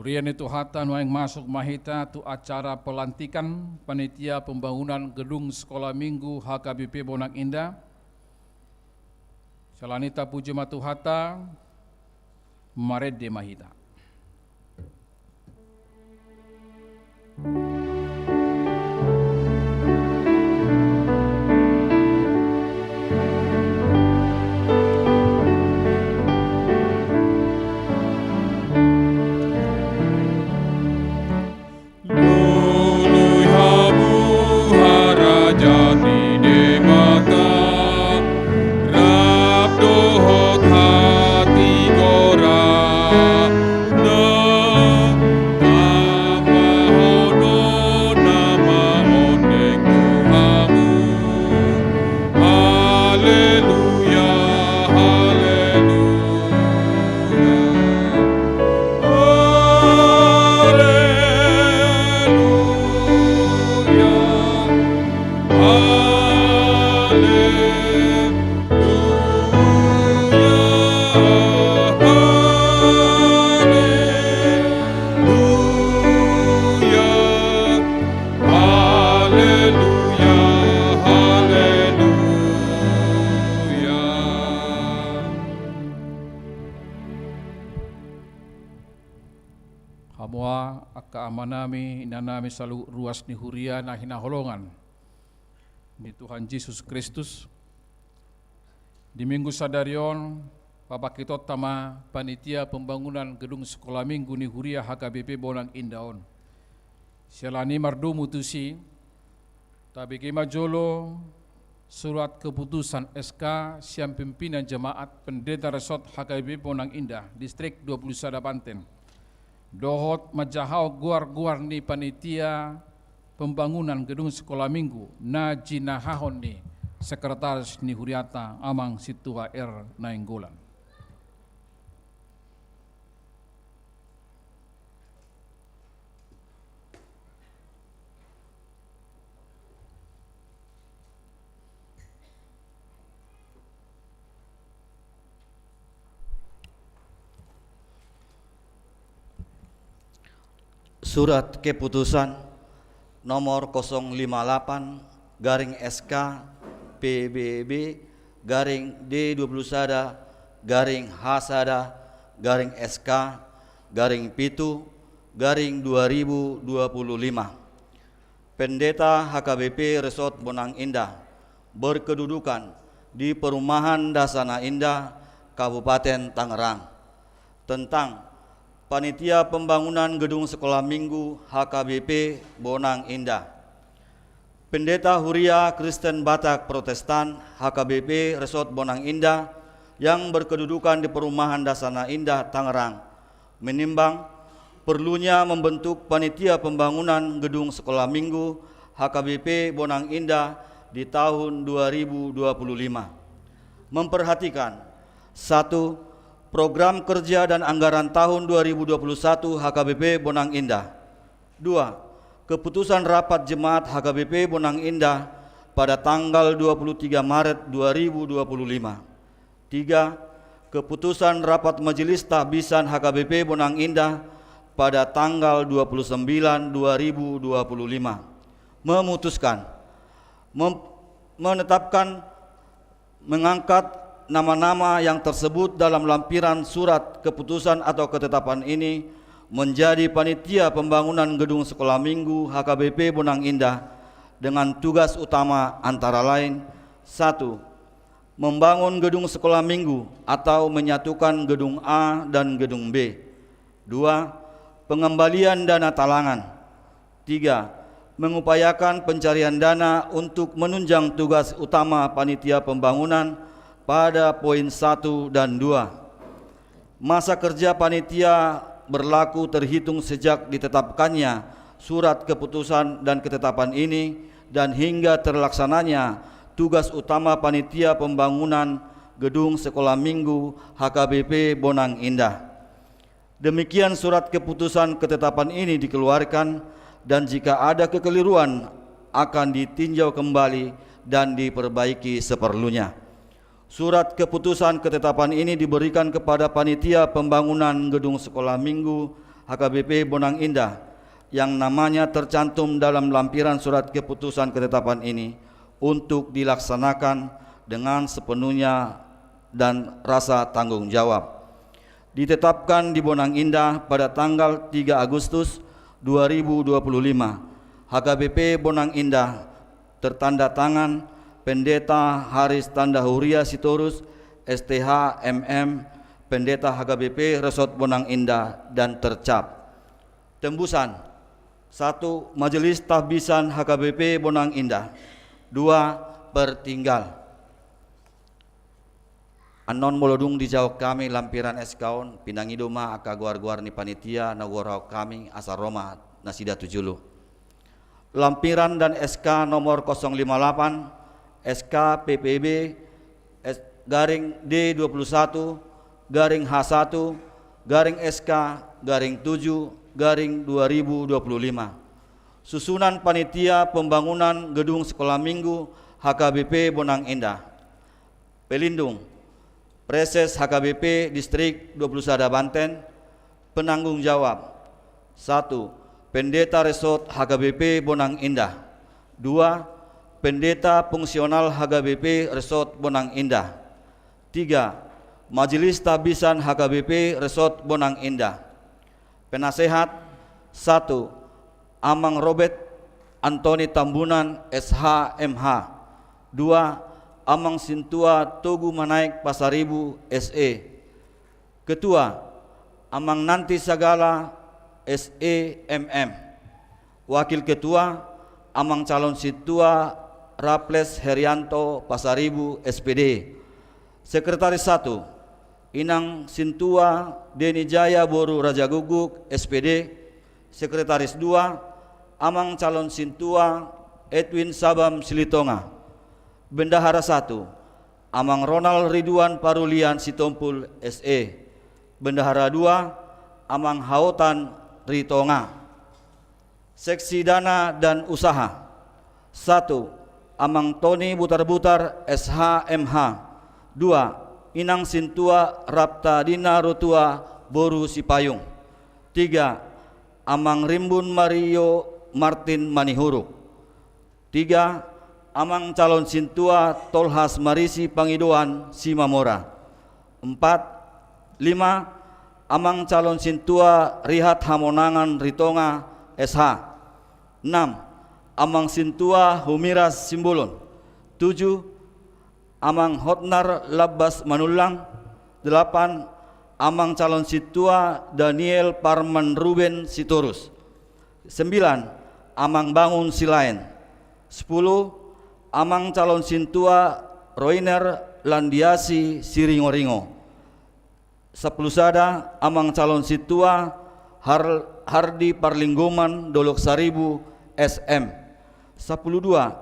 Huria ni Tuhanta, nuaeng masuk ma hita tu acara pelantikan panitia pembangunan gedung Sekolah Minggu H K B P Bonang Indah. Sala ni i tapuji ma Tuhanta, marende ma hita. Lului hamu harajaon ni Debata, rap dohot hatigoranna, tapahonon Semua angka amanami, inanami, saluhut ruas ni huria na hinaholongan ni Tuhan Jesus Kristus. Di Minggu sadari on, papanghitonta ma panitia pembangunan gedung sekolah minggu ni huria H K B P Bonang Indah on. Siala ni i mardomu tusi, tabege ma jolo surat keputusan S K sian pimpinan jemaat, pendeta resort H K B P Bonang Indah, distrik dua puluh sada Banten, dohot manjahahon goar-goar ni panitia pembangunan gedung sekolah minggu na jinahahon ni sekretaris ni huriata, Amang Sintua R Nainggolan. Surat keputusan nomor kosong lima lapan garing S K P B B garing D dua puluh sada garing H sada garing S K garing pitu garing dua ribu dua puluh lima. Pendeta H K B P Resort Bonang Indah, berkedudukan di Perumahan Dasana Indah, Kabupaten Tangerang, tentang panitia pembangunan gedung sekolah minggu H K B P Bonang Indah. Pendeta Huria Kristen Batak Protestan H K B P Resort Bonang Indah yang berkedudukan di Perumahan Dasana Indah, Tangerang, menimbang perlunya membentuk panitia pembangunan gedung sekolah minggu H K B P Bonang Indah di tahun dua ribu dua puluh lima. Memperhatikan: satu, program kerja dan anggaran tahun dua ribu dua puluh satu H K B P Bonang Indah. Dua, keputusan rapat jemaat H K B P Bonang Indah pada tanggal dua puluh tiga Maret dua ribu dua puluh lima. Tiga, keputusan rapat Majelis Tahbisan H K B P Bonang Indah pada tanggal dua puluh sembilan dua ribu dua puluh lima memutuskan mem-, menetapkan, mengangkat nama-nama yang tersebut dalam lampiran surat keputusan atau ketetapan ini menjadi panitia pembangunan gedung sekolah minggu H K B P Bonang Indah dengan tugas utama antara lain: satu, membangun gedung sekolah minggu atau menyatukan gedung A dan gedung B. Dua, pengembalian dana talangan. Tiga, mengupayakan pencarian dana untuk menunjang tugas utama panitia pembangunan pada poin satu dan dua. Masa kerja panitia berlaku terhitung sejak ditetapkannya surat keputusan dan ketetapan ini dan hingga terlaksananya tugas utama panitia pembangunan gedung sekolah minggu H K B P Bonang Indah. Demikian surat keputusan ketetapan ini dikeluarkan, dan jika ada kekeliruan, akan ditinjau kembali dan diperbaiki seperlunya. Surat keputusan ketetapan ini diberikan kepada panitia pembangunan gedung sekolah minggu H K B P Bonang Indah yang namanya tercantum dalam lampiran surat keputusan ketetapan ini untuk dilaksanakan dengan sepenuhnya dan rasa tanggung jawab. Ditetapkan di Bonang Indah pada tanggal tiga Agustus dua ribu dua puluh lima. H K B P Bonang Indah tertanda tangan Pendeta Haris Tanda Huria Sitorus, S T H, M M, Pendeta H K B P Resort Bonang Indah, dan tercap. Tembusan: satu, Majelis Tahbisan H K B P Bonang Indah. Dua, Pertinggal. Annon molo dung dijawab hami lampiran S K on, pinangido ma angka goar-goar ni panitia na hugoarhon hami asa ro ma nasida tu jolo. Lampiran dan S K nomor kosong lima lapan, S K P P B, S-, garing D dua puluh satu, garing H satu, garing S K, garing tujuh, garing dua ribu dua puluh lima. Susunan panitia pembangunan gedung sekolah minggu H K B P Bonang Indah. Pelindung: Praeses H K B P Distrik dua puluh sada Banten. Penanggung jawab: satu, Pendeta Resort H K B P Bonang Indah. Dua, Pendeta Fungsional H K B P Resort Bonang Indah. Tiga, Majelis Tahbisan H K B P Resort Bonang Indah. Penasehat: Satu, Amang Robert Antoni Tambunan, S H, M H. Dua, Amang Sintua Togu Manaek Pasaribu, S E. Ketua, Amang Nanti Sagala, S E, M M. Wakil Ketua, Amang Calon Sintua Raffles Herianto Pasaribu, S P D. Sekretaris satu, Inang Sintua Deni Jaya boru Rajagukguk, S P D. Sekretaris dua, Amang Calon Sintua Edwin Sabam Silitonga. Bendahara satu, Amang Ronald Ridwan Parulian Sitompul, S E. Bendahara dua, Amang Haotan Ritonga. Seksi dana dan usaha. Satu, Amang Toni Butarbutar, S H, M H. Dua, Inang Sintua Rapta Dina Rutua boru Sipayung. Tiga, Amang Rimbun Mario Martin Manihuruk. Tiga, Amang Calon Sintua Tolhas Marisi Pangidoan Simamora. Empat, lima, Amang Calon Sintua Rihat Hamonangan Ritonga, S H. Enam, Amang Sintua Humiras Simbolon. Tujuh, Amang Hotnar Labbas Manullang. Delapan, Amang Calon Sintua Daniel Parman Ruben Sitorus. Sembilan, Amang Bangun Silaen. Sepuluh, Amang Calon Sintua Roiner Landiasi Siringoringo. Sapulu sada, Amang Calon Sintua Har-, Hardi Parlinggoman Dolok Saribu, S M. Sapulu dua,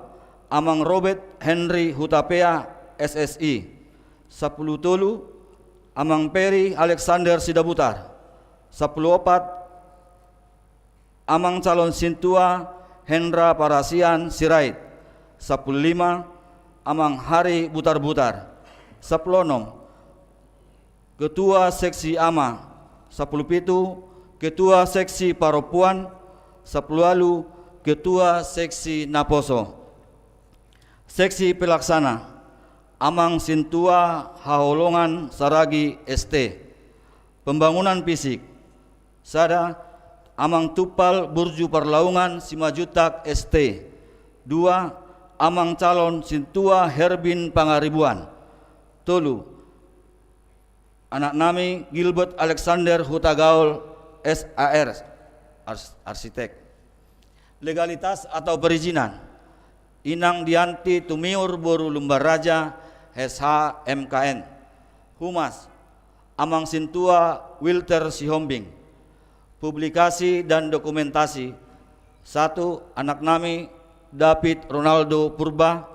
Amang Robert Henry Hutapea, S S I. Sapulu tolu, Amang Peri Alexander Sidabutar. Sapulu opat, Amang Calon Sintua Hendra Parasian Sirait. Sapulu lima, Amang Hari Butarbutar. Sapulu onom, Ketua Seksi Ama. Sapulu pitu, Ketua Seksi Parompuan. Sapulu ualu, Ketua Seksi Naposo. Seksi Pelaksana, Amang Sintua Haholongan Saragi, S T. Pembangunan fisik. Sada, Amang Tumpal Burju Parlaungan Simanjuntak, S T. Dua, Amang Calon Sintua Herbin Pangaribuan. Tolu, anak nami Gilbert Alexander Hutagaol, S A R, ars-, arsitek. Legalitas atau perizinan. Inang Dianti Tumiur boru Lumban Raja, S H, M K N. Humas, Amang Sintua Wilter Sihombing. Publikasi dan dokumentasi. Satu, anak nami David Ronaldo Purba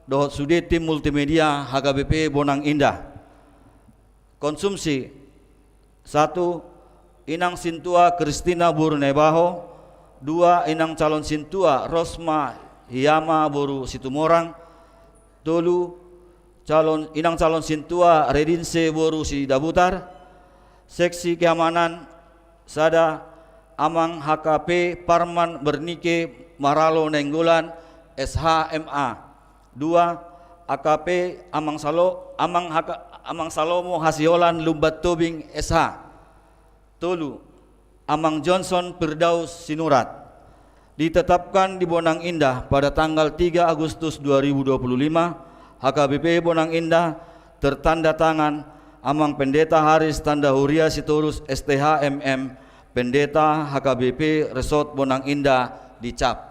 dohot sude tim multimedia H K B P Bonang Indah. Konsumsi. Satu, Inang Sintua Kristina boru Naibaho. Dua, Inang Calon Sintua Rosma Hiama boru Situmorang. Tolu, calon, Inang Calon Sintua Redinse boru Sidabutar. Seksi keamanan. Sada, Amang H K P Parman Bernike Maralo Nainggolan, S H, M A. Dua, A K P Amang Salo-, Amang H K, Amang Salomo Hasiholan Lumban Tobing, S H. Tolu, Amang Johnson Firdaus Sinurat. Ditetapkan di Bonang Indah pada tanggal tiga Agustus dua ribu dua puluh lima, H K B P Bonang Indah, tertanda tangan Amang Pendeta Haris Tanda Huria Sitorus, S T H, M M, Pendeta H K B P Resort Bonang Indah, dicap.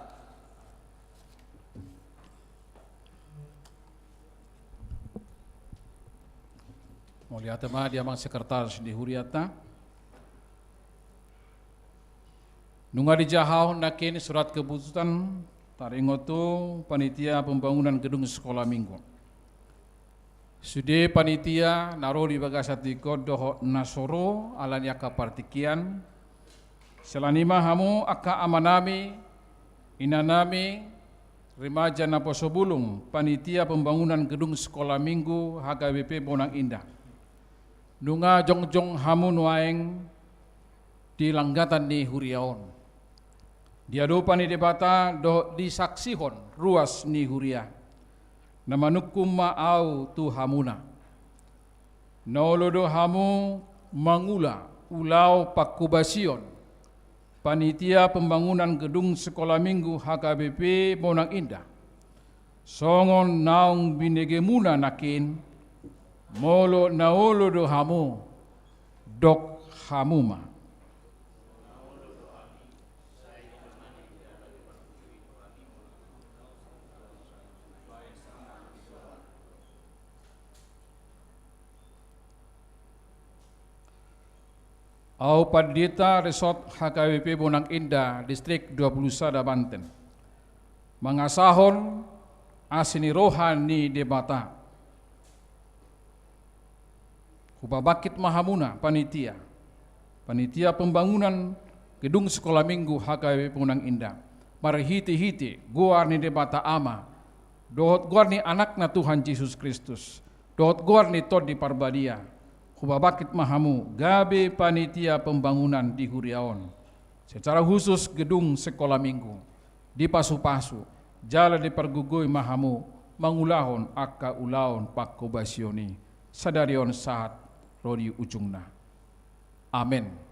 Mauliate ma di Amang Sekretaris ni hurianta. Nunga dijahahon nangkin surat keputusan taringot tu panitia pembangunan gedung sekolah minggu. Sude panitia na ro di bagasan tingki on dohot na so ro ala ni angka partingkian. Siala ni i ma hamu angka amanami, inanami, remaja naposo bulung, panitia pembangunan gedung sekolah minggu H K B P Bonang Indah. Nunga jongjong hamu nuaeng di langgatan ni huria on. Di adopan ni Debata dohot disaksihon ruas ni huria, na manungkun ma ahu tu hamuna. Na olo do hamu mangula ulaon pangkobasion, Panitia Pembangunan Gedung Sekolah Minggu H K B P Bonang Indah, songon naung binegemuna nangkin, molo na olo do hamu, dok hamu ma. Ahu Pandita Resort H K B P Bonang Indah, Distrik dua puluh sada Banten, mangasahon asi ni roha ni Debata, hupabangkit ma hamuna panitia, panitia pembangunan gedung sekolah minggu H K B P Bonang Indah, marhite-hite goar ni Debata Ama, dohot goar ni Anakna Tuhan Jesus Kristus, dohot goar ni Tondi Parbadia, hupabangkit ma hamu gabe panitia pembangunan di huria on. Secara khusus gedung sekolah minggu, dipasu-pasu, jala dipargogoi ma hamu mangulahon angka ulaon pangkobasion i, sadari on sahat ro di ujungna. Amen.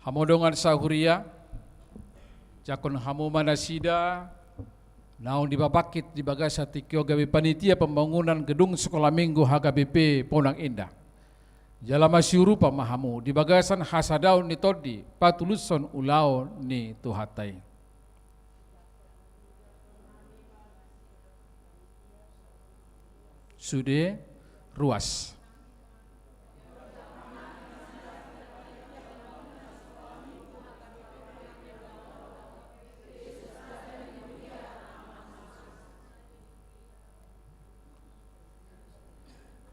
Hamu dongan sahuria, jangkon hamu ma nasida naung dipabangkit di bagasan tingki on gabe panitia pembangunan gedung sekolah minggu H K B P Bonang Indah. Jala masiurupan ma hamu di bagasan hasadaon ni tondi patulushon ulaon ni Tuhanta i. Sude ruas.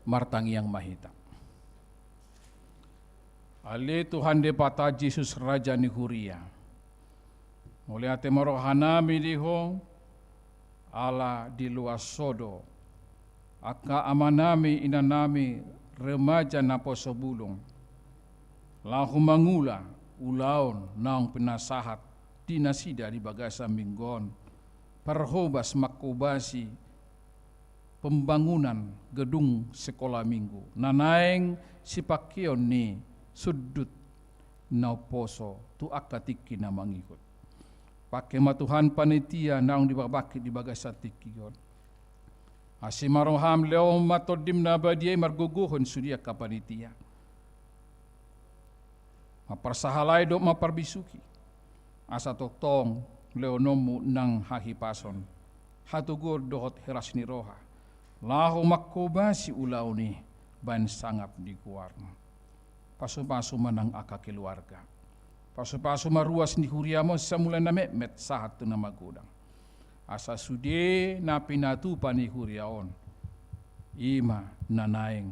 Martangiang ma hita. Ale Tuhan Debata Jesus Raja ni Huria, mauliate ma rohanami di Ho, ala diloas Ho do angka amanami inanami remaja naposo bulung, laho mangula ulaon naung pinasahat di nasida di bagasan minggu on, parhobas mangkobasi pembangunan gedung sekolah minggu na naeng sipangkeon ni sundut na umposo tu angka tingki na mangihut. Pangke ma Tuhan panitia naung dipabangkit di bagasan tingki on. Asi ma roham, lehon ma Tondim na badia i margogohon sude angka panitia. Mamparsahalai dohot mamparbisuhi, asa tongtong lehononmu nang hahipason, hatoguon dohot heras ni roha, laho mangkobasi ulaon i bahen sangap ni goarmu. Pasupasu ma nang angka keluarga. Pasupasu ma ruas ni huriam on sian mulai na metmet sahat tu na magodang. Asa sude na pinatupa ni huria on, i ma na naeng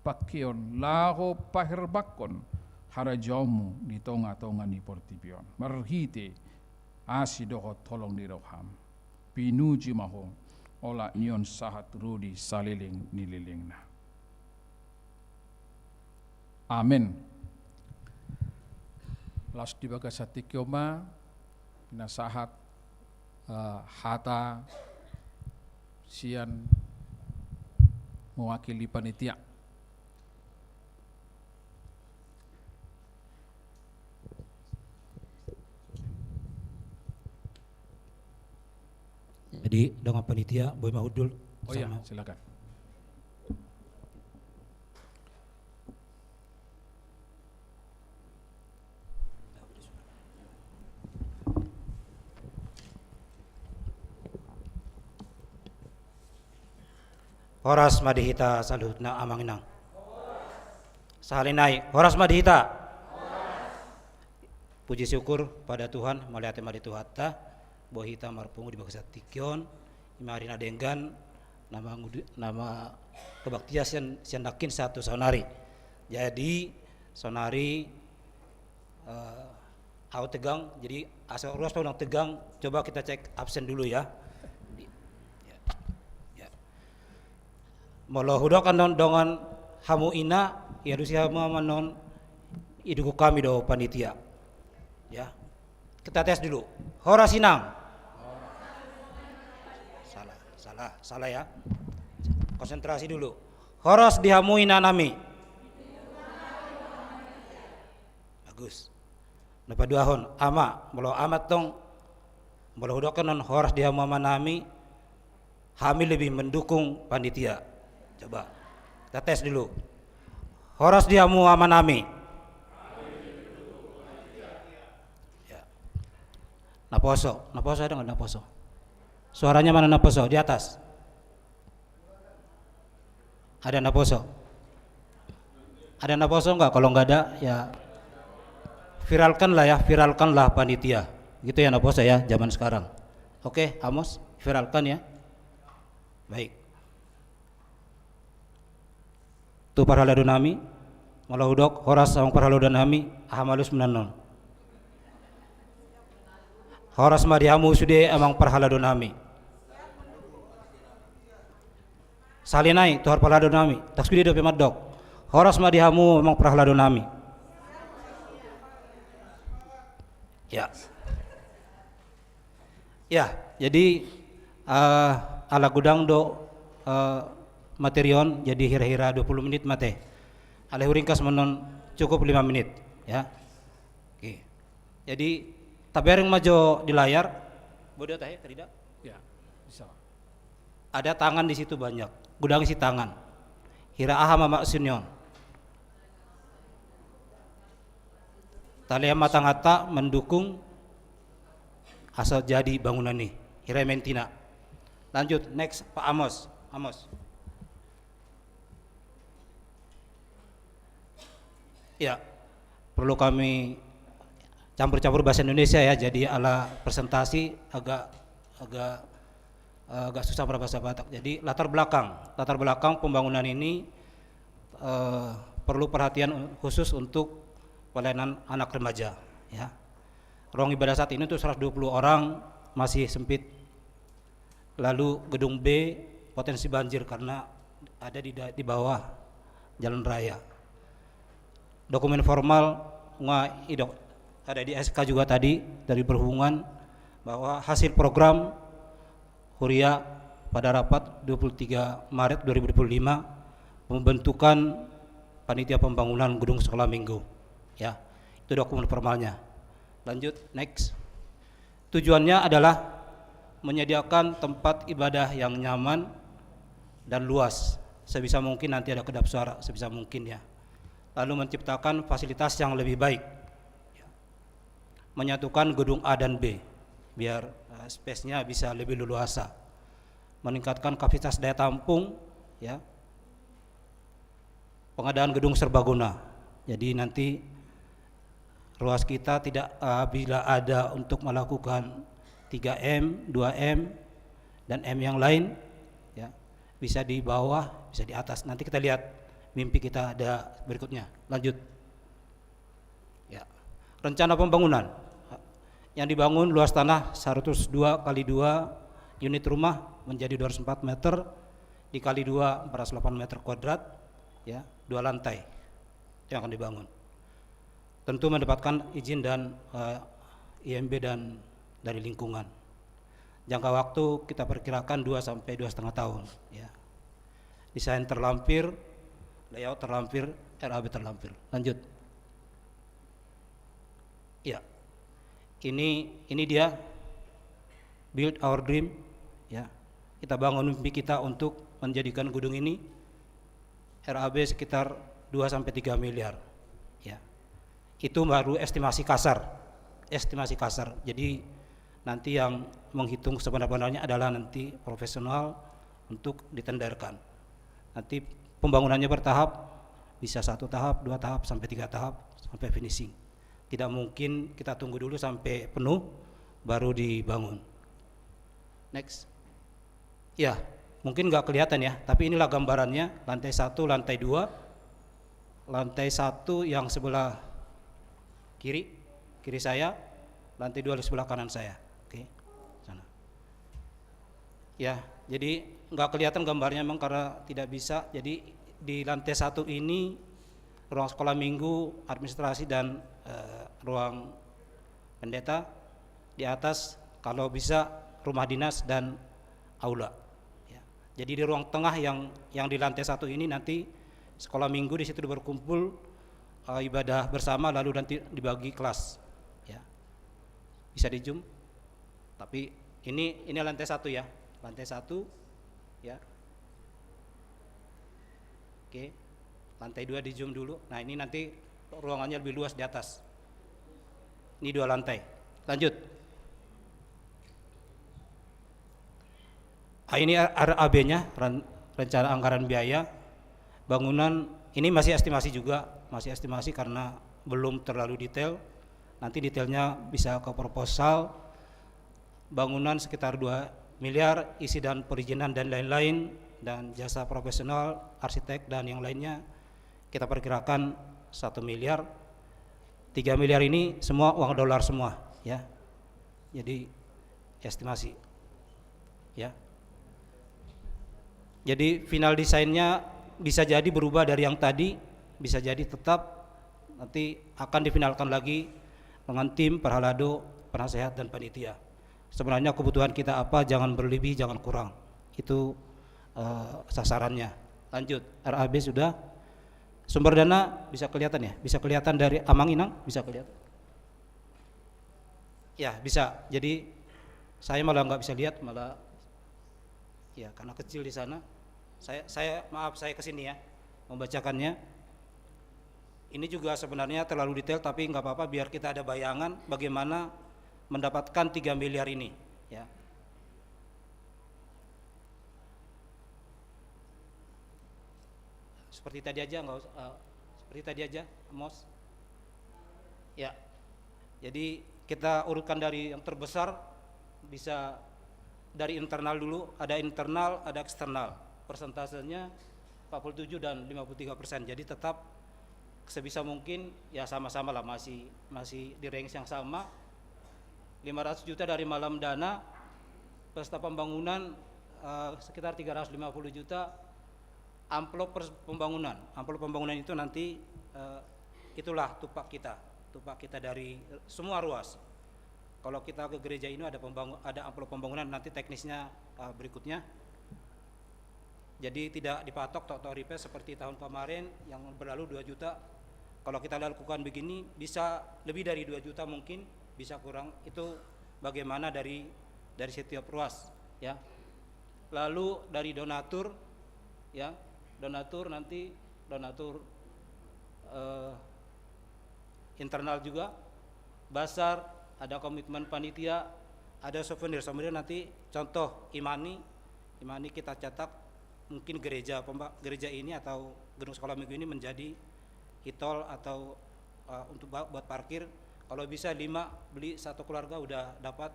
pangkeon laho paherbanghon harajaonmu di tonga-tonga ni portibi on marhite asi dohot holong ni roham. Pinuji ma Ho, olat ni on sahat ro di saleleng ni lelengna. Amen. Laos di bagasan tingki on ma pinasahat, eh, hata sian mewakili panitia. Di, dongan panitia, boi ma hundul. Oh iya, silakan. Horas ma di hita saluhutna amang inang. Sahali nai, horas ma di hita. Puji syukur pada Tuhan, mauliate ma di Tuhanta, boi hita marpungu di bagasan tingki on, ima ari na denggan, nama ngudi-, nama kebaktian sian, sian nangkin sahat tu saonari. Jadi, saonari, eh, au tegang, jadi asa ruas pe unang tegang, coba kita cek absen dulu ya. Ya. Ya. Molo hudok annon dongan hamu ina, ya, alusi hamu amang annon, idungkon hami do panitia. Ya. Kita tes dulu. Horas inang. Salah, salah, salah ya. Konsentrasi dulu. Horas di hamu ina nami. Bagus. Na paduahon, ama, molo ama tong, molo hudok annon horas di hamu ama nami, hami lebih mendukung panitia. Coba. Kita tes dulu. Horas di hamu ama nami. Ya. Naposo, naposo ada nggak naposo? Suaranya mana naposo? Di atas. Ada naposo? Ada naposo nggak? Kalau nggak ada, ya viralkanlah ya, viralkanlah panitia. Gitu ya naposo ya, zaman sekarang. Oke, Amos, viralkan ya. Baik. Tu parhalado nami, molo hudok, horas amang parhalado nami, aha ma alusmu annon? Horas ma di hamu sude amang parhalado nami. Sahali nai, tu parhalado nami, ndang sude dope mandok. Horas ma di hamu amang parhalado nami. Ya. Ya, jadi, eh, ala godang do, eh, materi on, jadi hira-hira dua puluh menit ma ate. Alai huringkas ma annon, cukup lima menit, ya. Oke. Jadi, tabereng ma jo di layar. Boi do tahe, Rida? Ya, bisa. Ada tangan di situ banyak. Godang isi tangan. Hira aha ma maksudna on? Talean ma tanganta mendukung asa jadi bangunan i. Hira i ma intina. Lanjut, next, Pak Amos. Amos. Ya, perlu kami campur-campur bahasa Indonesia ya, jadi ala presentasi agak, agak, eh, agak susah berbahasa Batak. Jadi latar belakang, latar belakang pembangunan ini, eh, perlu perhatian khusus untuk pelayanan anak remaja, ya. Ruang ibadah saat ini untuk seratus dua puluh orang masih sempit. Lalu gedung B potensi banjir karena ada di da-, di bawah jalan raya. Dokumen formal nunga didok, ada di S K juga tadi dari perhubungan, bahwa hasil program Huria pada rapat dua puluh tiga Maret dua ribu dua puluh lima, pembentukan panitia pembangunan gedung sekolah minggu. Ya, itu dokumen formalnya. Lanjut, next. Tujuannya adalah menyediakan tempat ibadah yang nyaman dan luas, sebisa mungkin nanti ada kedap suara, sebisa mungkin ya. Lalu menciptakan fasilitas yang lebih baik. Menyatukan gedung A dan B, biar, eh, space-nya bisa lebih leluasa. Meningkatkan kapasitas daya tampung, ya. Pengadaan gedung serbaguna. Jadi nanti ruas kita tidak, eh, bila ada untuk melakukan tiga M, dua M, dan M yang lain, ya, bisa di bawah, bisa di atas. Nanti kita lihat mimpi kita ada berikutnya. Lanjut. Ya. Rencana pembangunan. Yang dibangun luas tanah seratus dua kali dua unit rumah menjadi dua ratus empat meter dikali dua, empat ratus delapan meter kuadrat, ya, dua lantai yang akan dibangun. Tentu mendapatkan izin dan, eh, I M B dan dari lingkungan. Jangka waktu kita perkirakan dua sampai dua setengah tahun, ya. Desain terlampir, layout terlampir, R A B terlampir. Lanjut. Ya. Ini, ini dia build our dream. Ya, kita bangun mimpi kita untuk menjadikan gedung ini R A B sekitar dua sampai tiga miliar. Ya. Itu baru estimasi kasar. Estimasi kasar. Jadi nanti yang menghitung sebenar-benarnya adalah nanti profesional untuk ditenderkan. Nanti pembangunannya bertahap, bisa satu tahap, dua tahap, sampai tiga tahap, sampai finishing. Tidak mungkin kita tunggu dulu sampai penuh baru dibangun. Next. Ya, mungkin nggak kelihatan ya, tapi inilah gambarannya, lantai satu, lantai dua. Lantai satu yang sebelah kiri, kiri saya, lantai dua di sebelah kanan saya. Oke, sana. Ya, jadi nggak kelihatan gambarnya memang karena tidak bisa. Jadi di lantai satu ini ruang sekolah minggu, administrasi, dan, eh, ruang pendeta. Di atas kalau bisa rumah dinas dan aula. Ya. Jadi di ruang tengah yang, yang di lantai satu ini nanti sekolah minggu di situ berkumpul, eh, ibadah bersama lalu nanti dibagi kelas. Ya. Bisa di-zoom. Tapi ini, ini lantai satu ya, lantai satu, ya. Oke, lantai dua di-zoom dulu. Nah, ini nanti ruangannya lebih luas di atas. Ini dua lantai. Lanjut. Ah, ini R A B-nya, ren-, rencana anggaran biaya. Bangunan ini masih estimasi juga, masih estimasi karena belum terlalu detail. Nanti detailnya bisa ke proposal. Bangunan sekitar dua miliar, isi dan perizinan dan lain-lain, dan jasa profesional, arsitek dan yang lainnya, kita perkirakan satu miliar. Tiga miliar ini semua uang dolar semua, ya. Jadi estimasi. Ya. Jadi final desainnya bisa jadi berubah dari yang tadi, bisa jadi tetap nanti akan difinalkan lagi dengan tim, perhalado, penasehat, dan panitia. Sebenarnya kebutuhan kita apa, jangan berlebih, jangan kurang. Itu, eh, sasarannya. Lanjut, R A B sudah. Sumber dana bisa kelihatan ya, bisa kelihatan dari Amang Inang, bisa kelihatan. Ya, bisa. Jadi, saya malah nggak bisa lihat, malah, ya, karena kecil di sana. Saya, saya, maaf, saya ke sini ya, membacakannya. Ini juga sebenarnya terlalu detail, tapi nggak apa-apa, biar kita ada bayangan bagaimana mendapatkan tiga miliar ini, ya. Seperti tadi aja, nggak usah, eh, seperti tadi aja, Amos. Ya. Jadi, kita urutkan dari yang terbesar, bisa dari internal dulu, ada internal, ada eksternal. Persentasenya empat puluh tujuh dan lima puluh tiga persen. Jadi, tetap sebisa mungkin, ya, sama-sama lah, masih, masih di range yang sama. Lima ratus juta dari Malam Dana, peserta pembangunan, eh, sekitar tiga ratus lima puluh juta, amplop pers-, pembangunan. Amplop pembangunan itu nanti, eh, itulah tupak kita, tupak kita dari semua ruas. Kalau kita ke gereja ini ada pembangu-, ada amplop pembangunan, nanti teknisnya, eh, berikutnya. Jadi tidak dipatok tok-tok repair seperti tahun kemarin yang berlalu dua juta. Kalau kita lakukan begini, bisa lebih dari dua juta mungkin, bisa kurang. Itu bagaimana dari, dari setiap ruas, ya. Lalu dari donatur, ya, donatur nanti, donatur, eh, internal juga, bazar, ada komitmen panitia, ada souvenir. Souvenir nanti contoh Imani, Imani kita cetak, mungkin gereja pemba-, gereja ini atau gedung sekolah minggu ini menjadi e-tol atau, eh, untuk ba-, buat parkir. Kalau bisa lima, beli satu keluarga udah dapat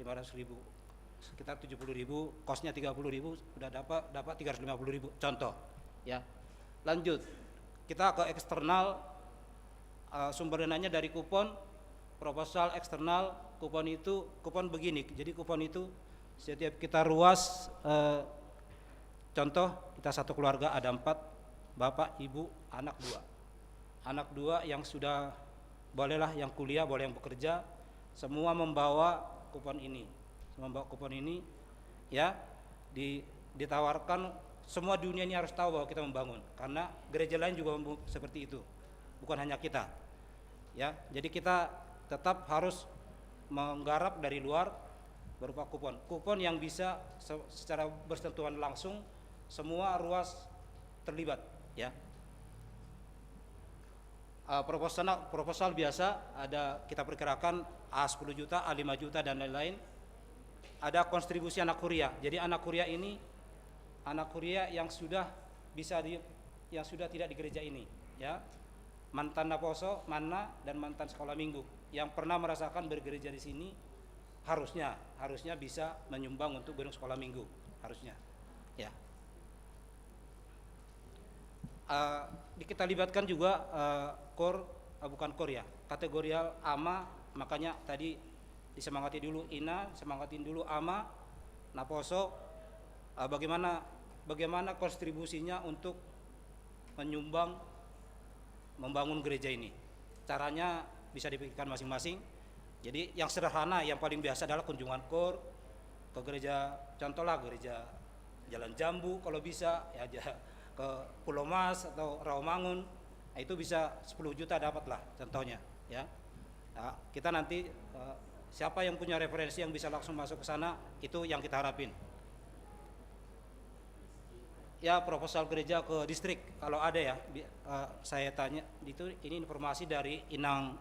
lima ratus ribu, sekitar tujuh puluh ribu, kosnya tiga puluh ribu, udah dapat, dapat tiga ratus lima puluh ribu, contoh, ya. Lanjut, kita ke eksternal, eh, sumber dananya dari kupon, proposal eksternal, kupon itu, kupon begini. Jadi kupon itu setiap kita ruas, eh, contoh, kita satu keluarga ada empat, bapak, ibu, anak dua. Anak dua yang sudah, bolehlah yang kuliah, boleh yang bekerja, semua membawa kupon ini. Semua membawa kupon ini, ya, di-, ditawarkan, semua dunia ini harus tahu bahwa kita membangun. Karena gereja lain juga membu-, seperti itu. Bukan hanya kita. Ya, jadi kita tetap harus menggarap dari luar, berupa kupon. Kupon yang bisa se-, secara bersentuhan langsung semua ruas terlibat, ya. Eh, proposal, proposal biasa ada, kita perkirakan A sepuluh juta, A lima juta, dan lain-lain. Ada kontribusi anak huria. Jadi anak huria ini, anak huria yang sudah bisa di, yang sudah tidak di gereja ini, ya. Mantan naposo, manna, dan mantan sekolah minggu yang pernah merasakan bergereja di sini, harusnya, harusnya bisa menyumbang untuk gedung sekolah minggu, harusnya, ya. Eh, di-, kita libatkan juga, eh, KOR, eh, bukan KOR, ya, kategorial ama, makanya tadi disemangati dulu ina, semangatin dulu ama, naposo, eh, bagaimana, bagaimana kontribusinya untuk menyumbang membangun gereja ini. Caranya bisa dipikirkan masing-masing. Jadi yang sederhana, yang paling biasa adalah kunjungan KOR ke gereja, contohlah gereja Jalan Jambu kalau bisa, ya, ja-, ke Pulau Mas atau Rawamangun. Nah, itu bisa sepuluh juta dapatlah contohnya, ya. Nah, kita nanti, eh, siapa yang punya referensi yang bisa langsung masuk ke sana, itu yang kita harapin. Ya, proposal gereja ke distrik kalau ada, ya. Bi-, eh, saya tanya itu, ini informasi dari Inang,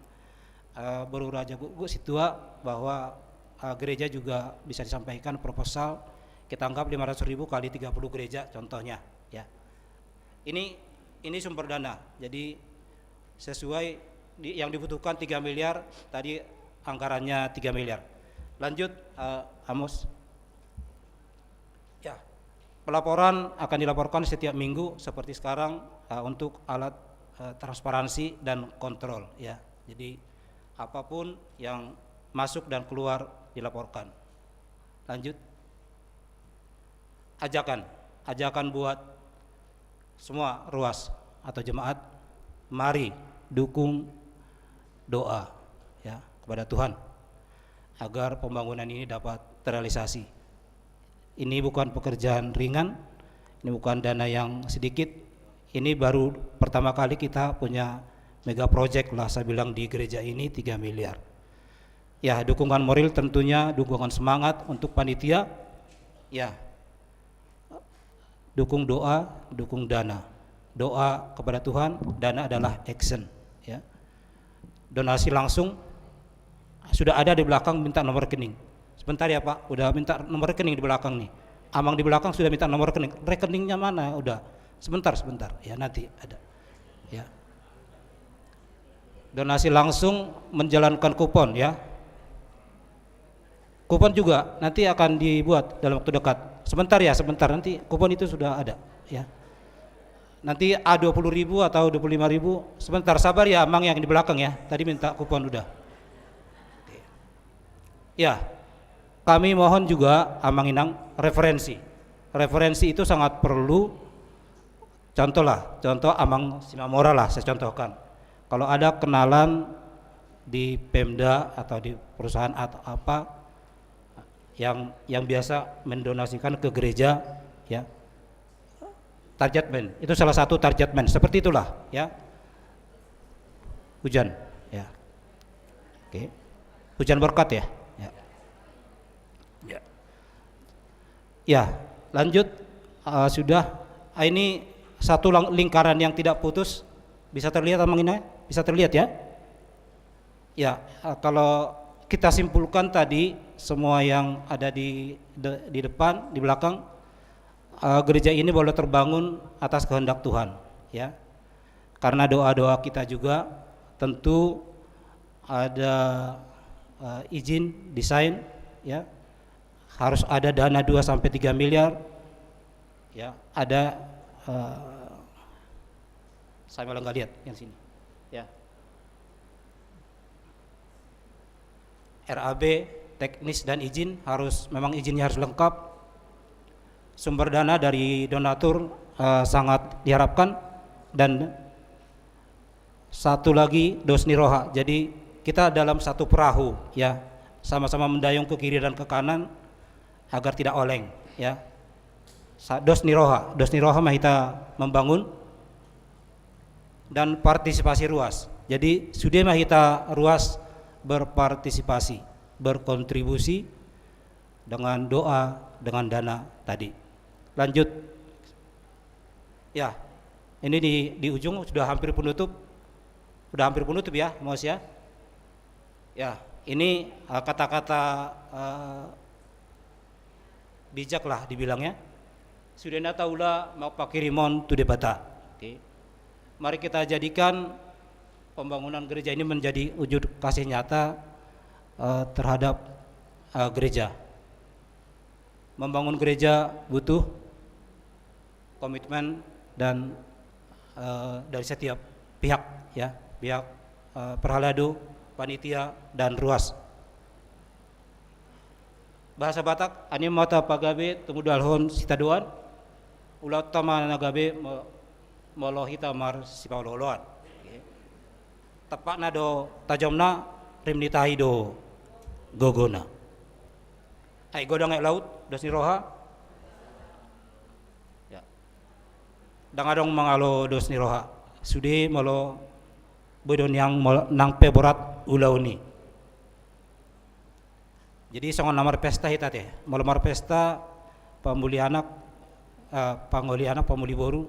eh, Boru Raja Gukguk Situa bahwa, eh, gereja juga bisa disampaikan proposal, kita anggap lima ratus ribu kali tiga puluh gereja contohnya, ya. Ini, ini sumber dana. Jadi sesuai di, yang dibutuhkan tiga miliar, tadi anggarannya tiga miliar. Lanjut, eh, Amos. Ya, pelaporan akan dilaporkan setiap minggu seperti sekarang, eh, untuk alat, eh, transparansi dan kontrol, ya. Jadi apapun yang masuk dan keluar dilaporkan. Lanjut. Ajakan, ajakan buat semua ruas atau jemaat, mari dukung doa, ya, kepada Tuhan agar pembangunan ini dapat terrealisasi. Ini bukan pekerjaan ringan, ini bukan dana yang sedikit. Ini baru pertama kali kita punya mega project lah, saya bilang, di gereja ini tiga miliar. Ya, dukungan moral tentunya, dukungan semangat untuk panitia. Ya, dukung doa, dukung dana. Doa kepada Tuhan, dana adalah action, ya. Donasi langsung sudah ada di belakang, minta nomor rekening. Sebentar ya, Pak, udah minta nomor rekening di belakang nih. Amang di belakang sudah minta nomor rekening. Rekeningnya mana? Udah. Sebentar, sebentar. Ya, nanti ada. Ya. Donasi langsung menjalankan kupon, ya. Kupon juga nanti akan dibuat dalam waktu dekat. Sebentar ya, sebentar, nanti kupon itu sudah ada, ya. Nanti A dua puluh ribu atau dua puluh lima ribu. Sebentar, sabar ya, Amang yang di belakang, ya. Tadi minta kupon udah. Oke. Ya, kami mohon juga, Amang Inang, referensi. Referensi itu sangat perlu. Contoh lah, contoh Amang Simamora lah, saya contohkan. Kalau ada kenalan di Pemda atau di perusahaan atau apa yang, yang biasa mendonasikan ke gereja, ya, targetmen, itu salah satu targetmen. Seperti itulah, ya. Hujan, ya. Oke. Hujan berkat, ya. Ya. Ya. Ya, lanjut. Ah, sudah. Ah, ini satu lang-, lingkaran yang tidak putus. Bisa terlihat, Amang Inang? Bisa terlihat, ya? Ya, ah, kalau kita simpulkan tadi, semua yang ada di de-, di depan, di belakang, eh, gereja ini boleh terbangun atas kehendak Tuhan, ya. Karena doa-doa kita juga, tentu ada, eh, izin desain, ya. Harus ada dana dua sampai tiga miliar, ya. Ada, eh, saya malah nggak lihat yang sini, ya. R A B, teknis dan izin harus, memang izinnya harus lengkap. Sumber dana dari donatur, eh, sangat diharapkan. Dan satu lagi, dos ni roha. Jadi kita dalam satu perahu, ya, sama-sama mendayung ke kiri dan ke kanan agar tidak oleng, ya. Sa-, dos ni roha, dos ni roha ma hita membangun. Dan partisipasi ruas. Jadi sude ma hita ruas berpartisipasi, berkontribusi, dengan doa, dengan dana tadi. Lanjut. Ya, ini di, di ujung sudah hampir penutup. Sudah hampir penutup ya, Mas ya. Ya, ini, eh, kata-kata, eh, bijak lah dibilangnya. Sude na taula mangkirimon tu Debata. Oke. Mari kita jadikan pembangunan gereja ini menjadi wujud kasih nyata, eh, terhadap, eh, gereja. Membangun gereja butuh komitmen dan, eh, dari setiap pihak, ya, pihak, eh, parhalado, panitia, dan ruas. Bahasa Batak, ani mata pagabe tumundalhon sitadoan, ulaonta ma na gabe mo-, molo hita marsipaolooloan. Tampakna do tajomna, rim ni tahi do gogona. Ai godang aek laut, dos ni roha. Ya. Ndang adong mangalo dos ni roha. Sude molo boi do nian molo nang pe borat ulaon i. Jadi songon na marpesta hita te. Molo marpesta pamuli anak, eh, pangoli anak, pamuli boru,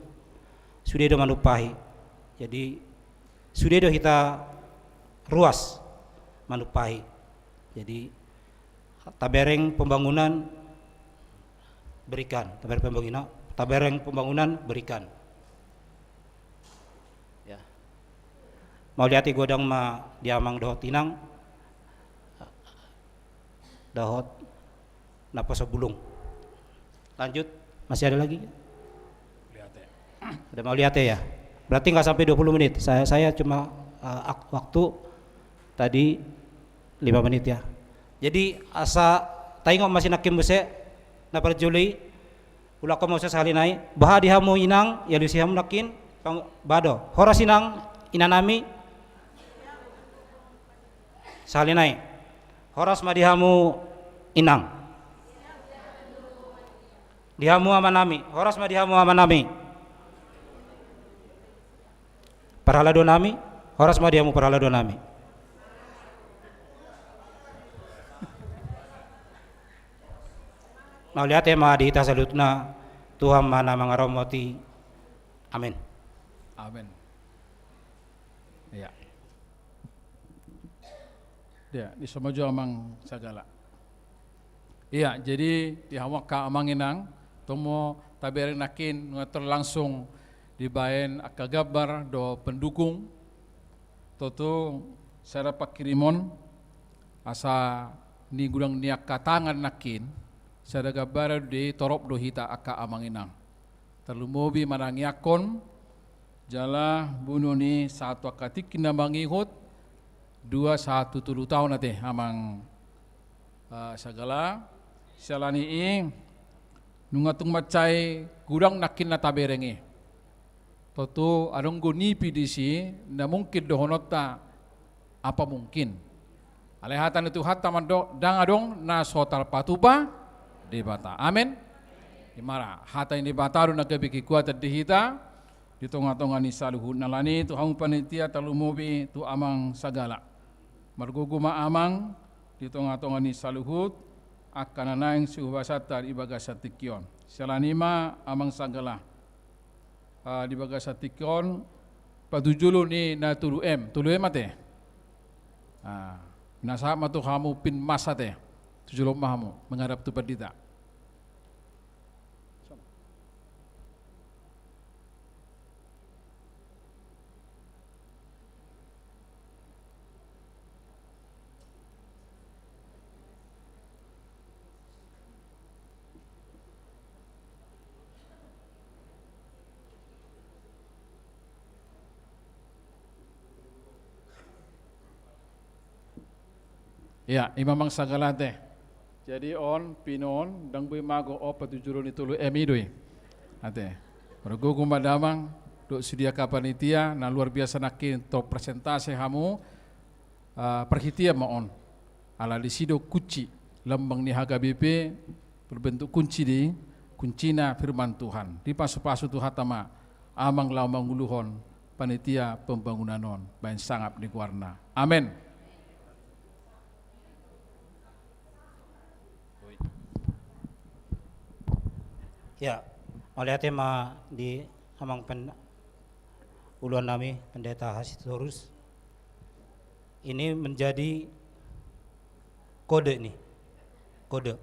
sude do manumpahi. Jadi sude do hita ruas manumpahi. Jadi tabereng pembangunan, berikan. Tabereng pembangunan, tabereng pembangunan, berikan. Ya. Mauliate godang ma di amang dohot inang. Dohot naposo bulung. Lanjut, masih ada lagi? Mauliate. Ada mauliate ya? Berarti nggak sampai dua puluh menit. Saya, saya cuma, eh, ak-, waktu tadi lima menit ya. Jadi asa taingot ma sinangkin muse, na parjolo i, ulahon ma muse sahali nai, boha di hamu inang, ialusi hamu nangkin, pang-, boha do. Horas inang, inanami. Sahali nai. Horas ma di hamu inang. Di hamu amanami, horas ma di hamu amanami. Parhaladonami, horas ma di hamu parhaladonami. Mauliate ma di hita saluhutna, Tuhan ma na mangaramoti. Amin. Amin. Iya. Iya, di somo jo amang sagala. Iya, jadi di hamu angka amang inang, tong ma tabereng nangkin, nunga terlangsung dibaen angka gambar dohot pendukung, tutu sada pangkirimon, asa di godang ni angka tangan nangkin, sada gambaran do i torop do hita angka amang inang. Tarlumobi manangiangkon, jala boan ni sahat tu angka tingki na mangihut, dua sahat tu tolu taon ate, amang, eh, sagala, siala ni i, nunga tung mansai godang nangkin na tabereng i. Tutu adong do nipi disi, na mungkin dohononta, apa mungkin. Alai hata ni Tuhanta mandok, ndang adong na so tarpatupa Debata. Amin. Ima ra, hata ni Debata do na gabe kekuatan di hita, di tonga-tonga ni saluhutna. Alani tu hamu panitia tarlumobi tu amang sagala. Margogo ma amang, di tonga-tonga ni saluhut, angka na naeng sihubaonta di bagasan tingki on. Siala ni i ma amang sagala. Ah, di bagasan tingki on, patujolo ni na tolu M, tolu M ate. Ah, na sahat ma tu hamu pin mas ate, tujolo ma hamu, menghadap tu pandita. Iya, ima amang sagala ate. Jadi on, pinoon, ndang boi mago on patujolo ni tolu M i do i. Ate. Margogo ma damang, dohot sude angka panitia, na luar biasa nangkin, tor presentasi hamu, ah, parhitean ma on. Ala disi do kunci, lambang ni H K B P, berbentuk kunci di, kuncina firman Tuhan. Dipasupasu Tuhanta ma, amang laho manguluhon, panitia pembangunan on, baen sangap di goarna. Amen. Ya, mauliate ma di amang pen-, uluan nami, Pendeta Hasitorus. Ini menjadi kode nih, kode.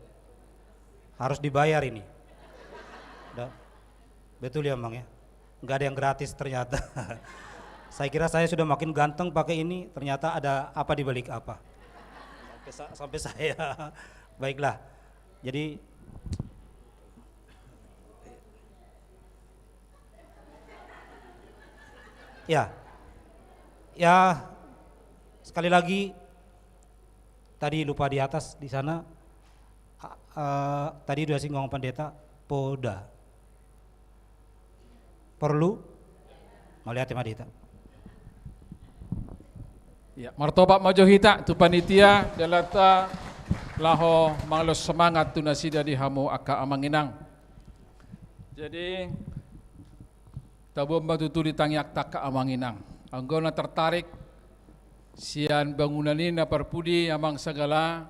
Harus dibayar ini. Da-, betul ya, Mang, ya? Nggak ada yang gratis ternyata. Saya kira saya sudah makin ganteng pakai ini, ternyata ada apa di balik apa. Sampai sa-, sampai saya. Baiklah. Jadi, ya. Ya, sekali lagi, tadi lupa di atas, di sana, a-, eh, tadi sudah singgung Pendeta, poda. Perlu? Mauliate ma di hita. Ya, martopak ma jo hita tu panitia, dalanta laho mangalehon semangat tu nasida di hamu angka amang inang. Jadi, taboan ma tutu di tangiangta angka amang inang. Anggo na tertarik sian bangunan i na parpudi amang sagala,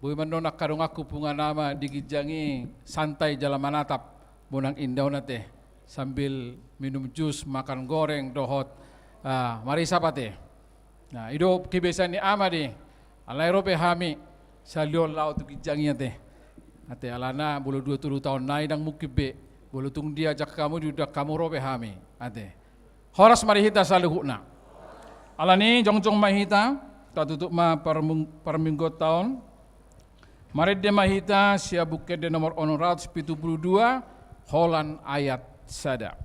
boi ma annon angka donganku punguan ama di ginjang i santai jala manatap, bonang indaon ate, sambil minum jus, makan goreng dohot, ah, marisap ate. Nah, i do kebiasaan ni ama di. Alai ro pe hami sahali on laho tu ginjang i ate. Ate, alana molo dua tolu taon nai ndang mungkin be. Molo tung diajak hamu, diundang hamu, ro pe hami. Ate. Horas ma di hita saluhutna. Alani jongjong ma hita, tatutup ma parmung-, parmingguonta on. Marende ma hita sian Buku Ende nomor onom ratus pitu pulu dua, holan ayat sada.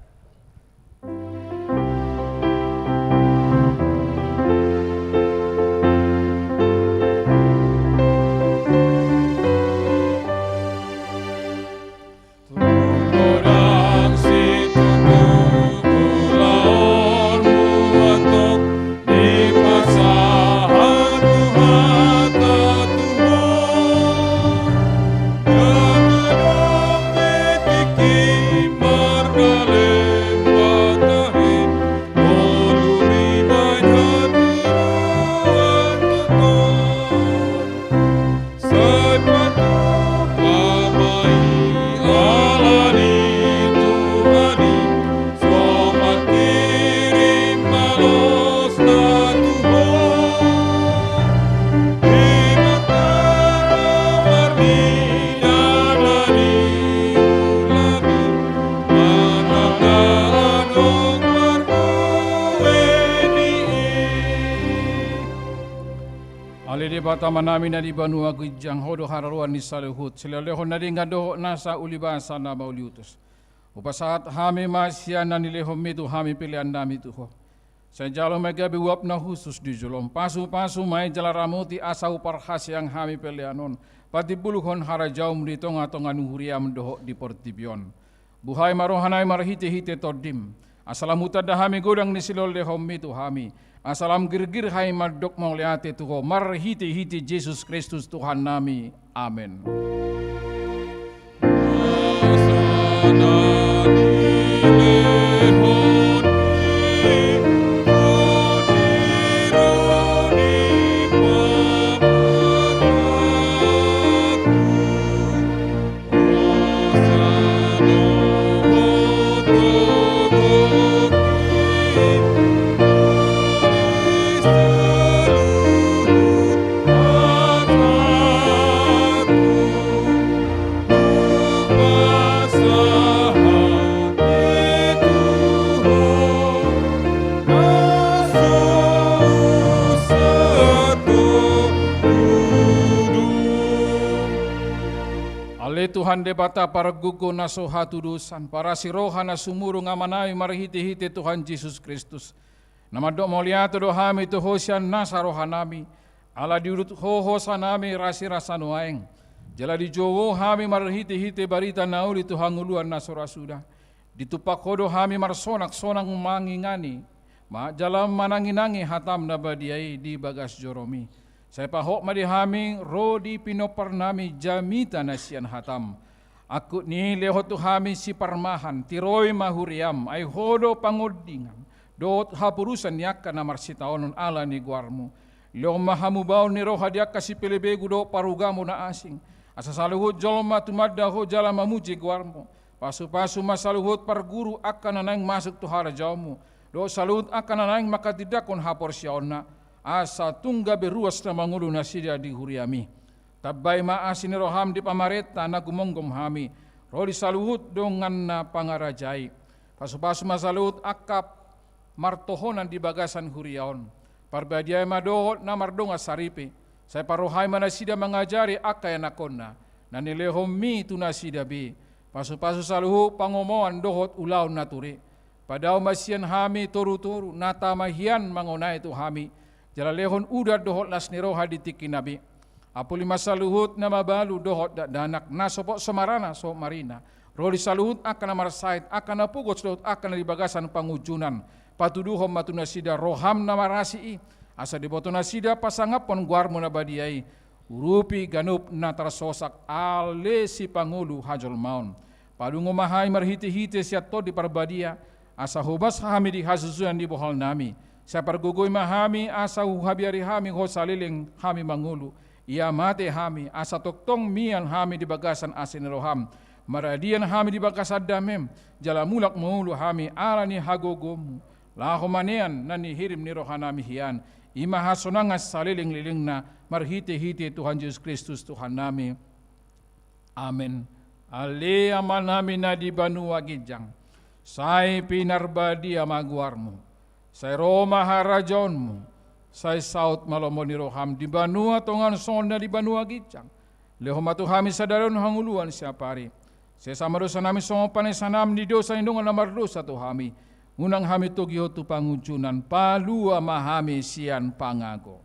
Sai patupa ma i ala ni Tuhan i, so mangkirim balosna tu ho. Di mata marnida na niula i, manang na adong marbue ni i. Ale Debata Amanami na di banua ginjang, Ho do hararoan ni saluhut. Silehonlehon na denggan dohot nasa ulibasa na mauliutus, hupasahat hami ma sian na nilehonMi tu hami peleannami tu Ho. Sai jalo ma i gabe uap na hushus di jolo on. Pasupasu ma i jala ramoti asa huparhaseang hami pelean on patimbulhon harajaonMu di tongatonga ni huriaM dohot di portibi on. Buhai ma rohanami marhitehite TondiM, asa lam hutanda hami godang ni silehonlehonMi tu hami, asa lam girgir hami mandok mauliate tu Ho marhitehite Jesus Kristus Tuhannami. Amen. Ale Tuhan Debata pargogo na so hatudosan, parasi roha na sumurung Amanami marhitehite Tuhan Jesus Kristus, na mandok mauliate do hami tu Ho sian nasa rohanami, ala diudut Ho hosanami rasirasa nuaeng, jala dijou Ho hami marhitehite barita na uli tu hangoluan na so ra suda. Ditumpak Ho do hami marsonaksonaks mangingani, ma-, jala mananginangi hataM na badia i di bagas joroMi. Sai pahot ma di hami ro di pinomparnami jamita na sian hataM. Angkup ni i lehon tu hami siparmahan, tiroi ma huriaM, ai Ho do pangondingan dohot haporusan ni angka na marsitaonon ala ni goarMu. Lehon ma hamubaon ni roha di angka sipelebegu dohot parugamo na asing, Asa saluhut jolma tumanda Ho jala mamuji goarMu. Pasupasu ma saluhut parguru angka na naeng masuk tu harajaonMu, dohot saluhut angka na naeng manghatindanghon haporseaonna, asa tung gabe ruas na mangolu nasida di huriaMi. Tambai ma asi ni rohaM di pamarenta na gumomgom hami, ro di saluhut donganna pangarajai. Pasupasu ma saluhut angka martohonan di bagasan huria on. Parbadiai ma dohot na mardongan saripe, sai parrohai ma nasida mangajari angka ianakhonna, na nilehonMi tu nasida be. Pasupasu saluhut pangomoan dohot ulaon na ture. Padao ma sian hami torutoru na tama hian mangonai tu hami, jala lehon udan dohot las ni roha di tingkina be. Apuli ma saluhut na mabalu dohot dakdanak, na sopot somarana, sopot marina, ro di saluhut angka na marsahit, angka na pogos dohot angka na di bagasan pangunjunan. Patuduhon ma tu nasida rohaM na marasi i, asa diboto nasida pasangaphon goarMu na badia i, urupi ganup na tarsosak ale sipangolu hajolmaon. Padungo ma hami marhitehite sian Tondi Parbadia, asa hobas hami di hasusuan ni bohalnami. Sai pargogoi ma hami asa huhabiari hami Ho saleleng hami mangolu. Ia mate hami asa tongtong mian hami di bagasan asi ni rohaM. Maradian hami di bagasan dameM, jala mulak mangolu hami ala ni hagogoonMu. Laho manean na nihirim ni rohanami hian, i ma hasonangan salelenglelengna, marhitehite Tuhan Jesus Kristus Tuhannami. Amen. Ale Amanami na di banua ginjang, sai pinarbadia ma goarMu. Sai ro ma harajaonMu. Sai saut ma lomo ni rohaM di banua tonga on songon na di banua ginjang. Lehon ma tu hami sadari on hangoluan siapari. Sesa ma dosanami songon panesanami ni dosa ni dongan na mardosa tu hami. Unang hami togihon tu pangunjunan, palua ma hami sian pangago.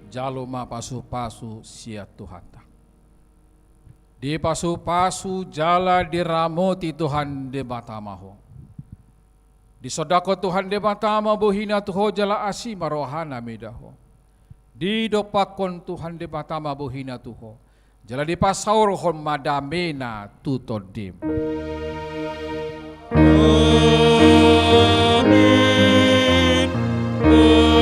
Jalo ma pasupasu sian Tuhanta. Dipasupasu jala diramoti Tuhan Debata ma ho. Disondangkon Tuhan Debata ma bohina tu ho jala asi ma rohana mida ho. Didompakkon Tuhan Debata ma bohina tu ho, jala dipasaorhon ma damena tu tondim. Amin. Amin. Amin.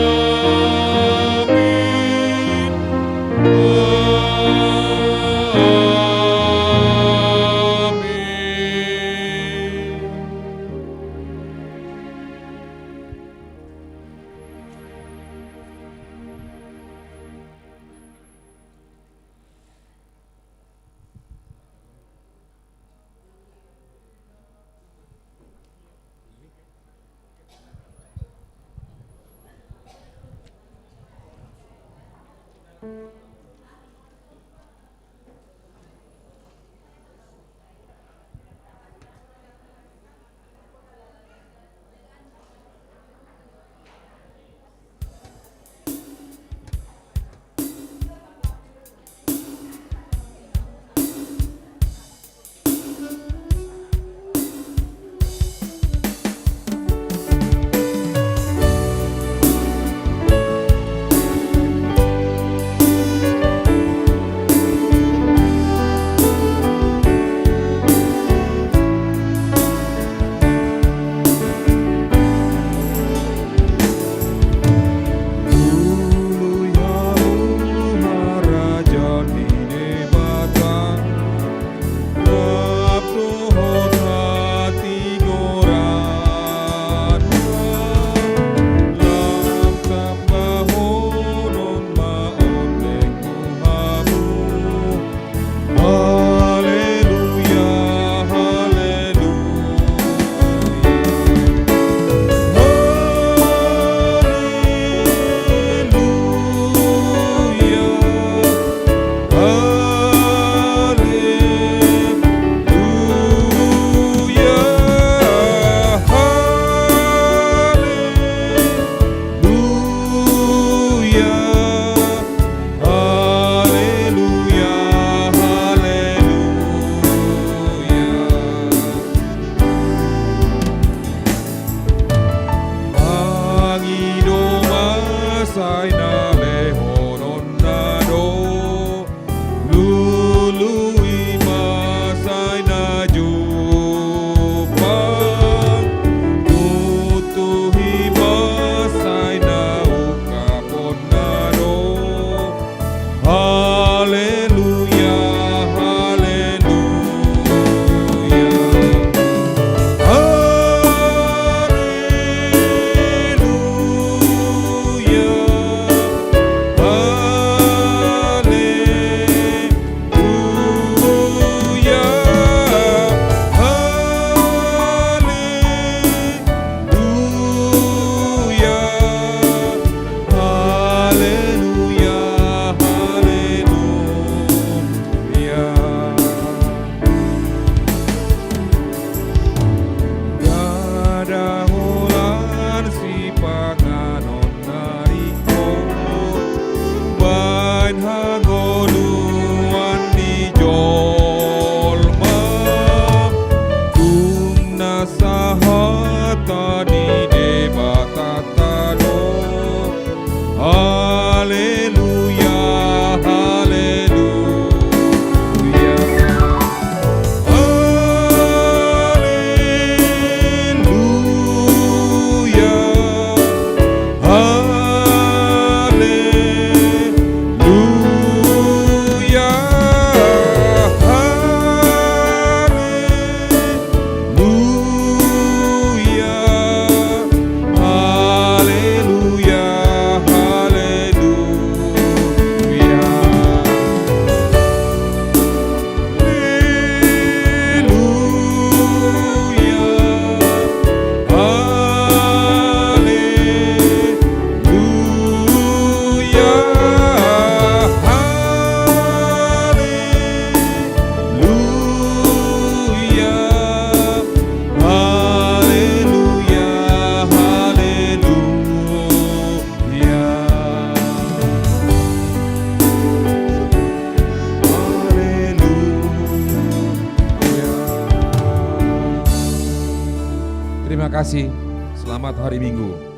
Terima kasih. Selamat hari Minggu.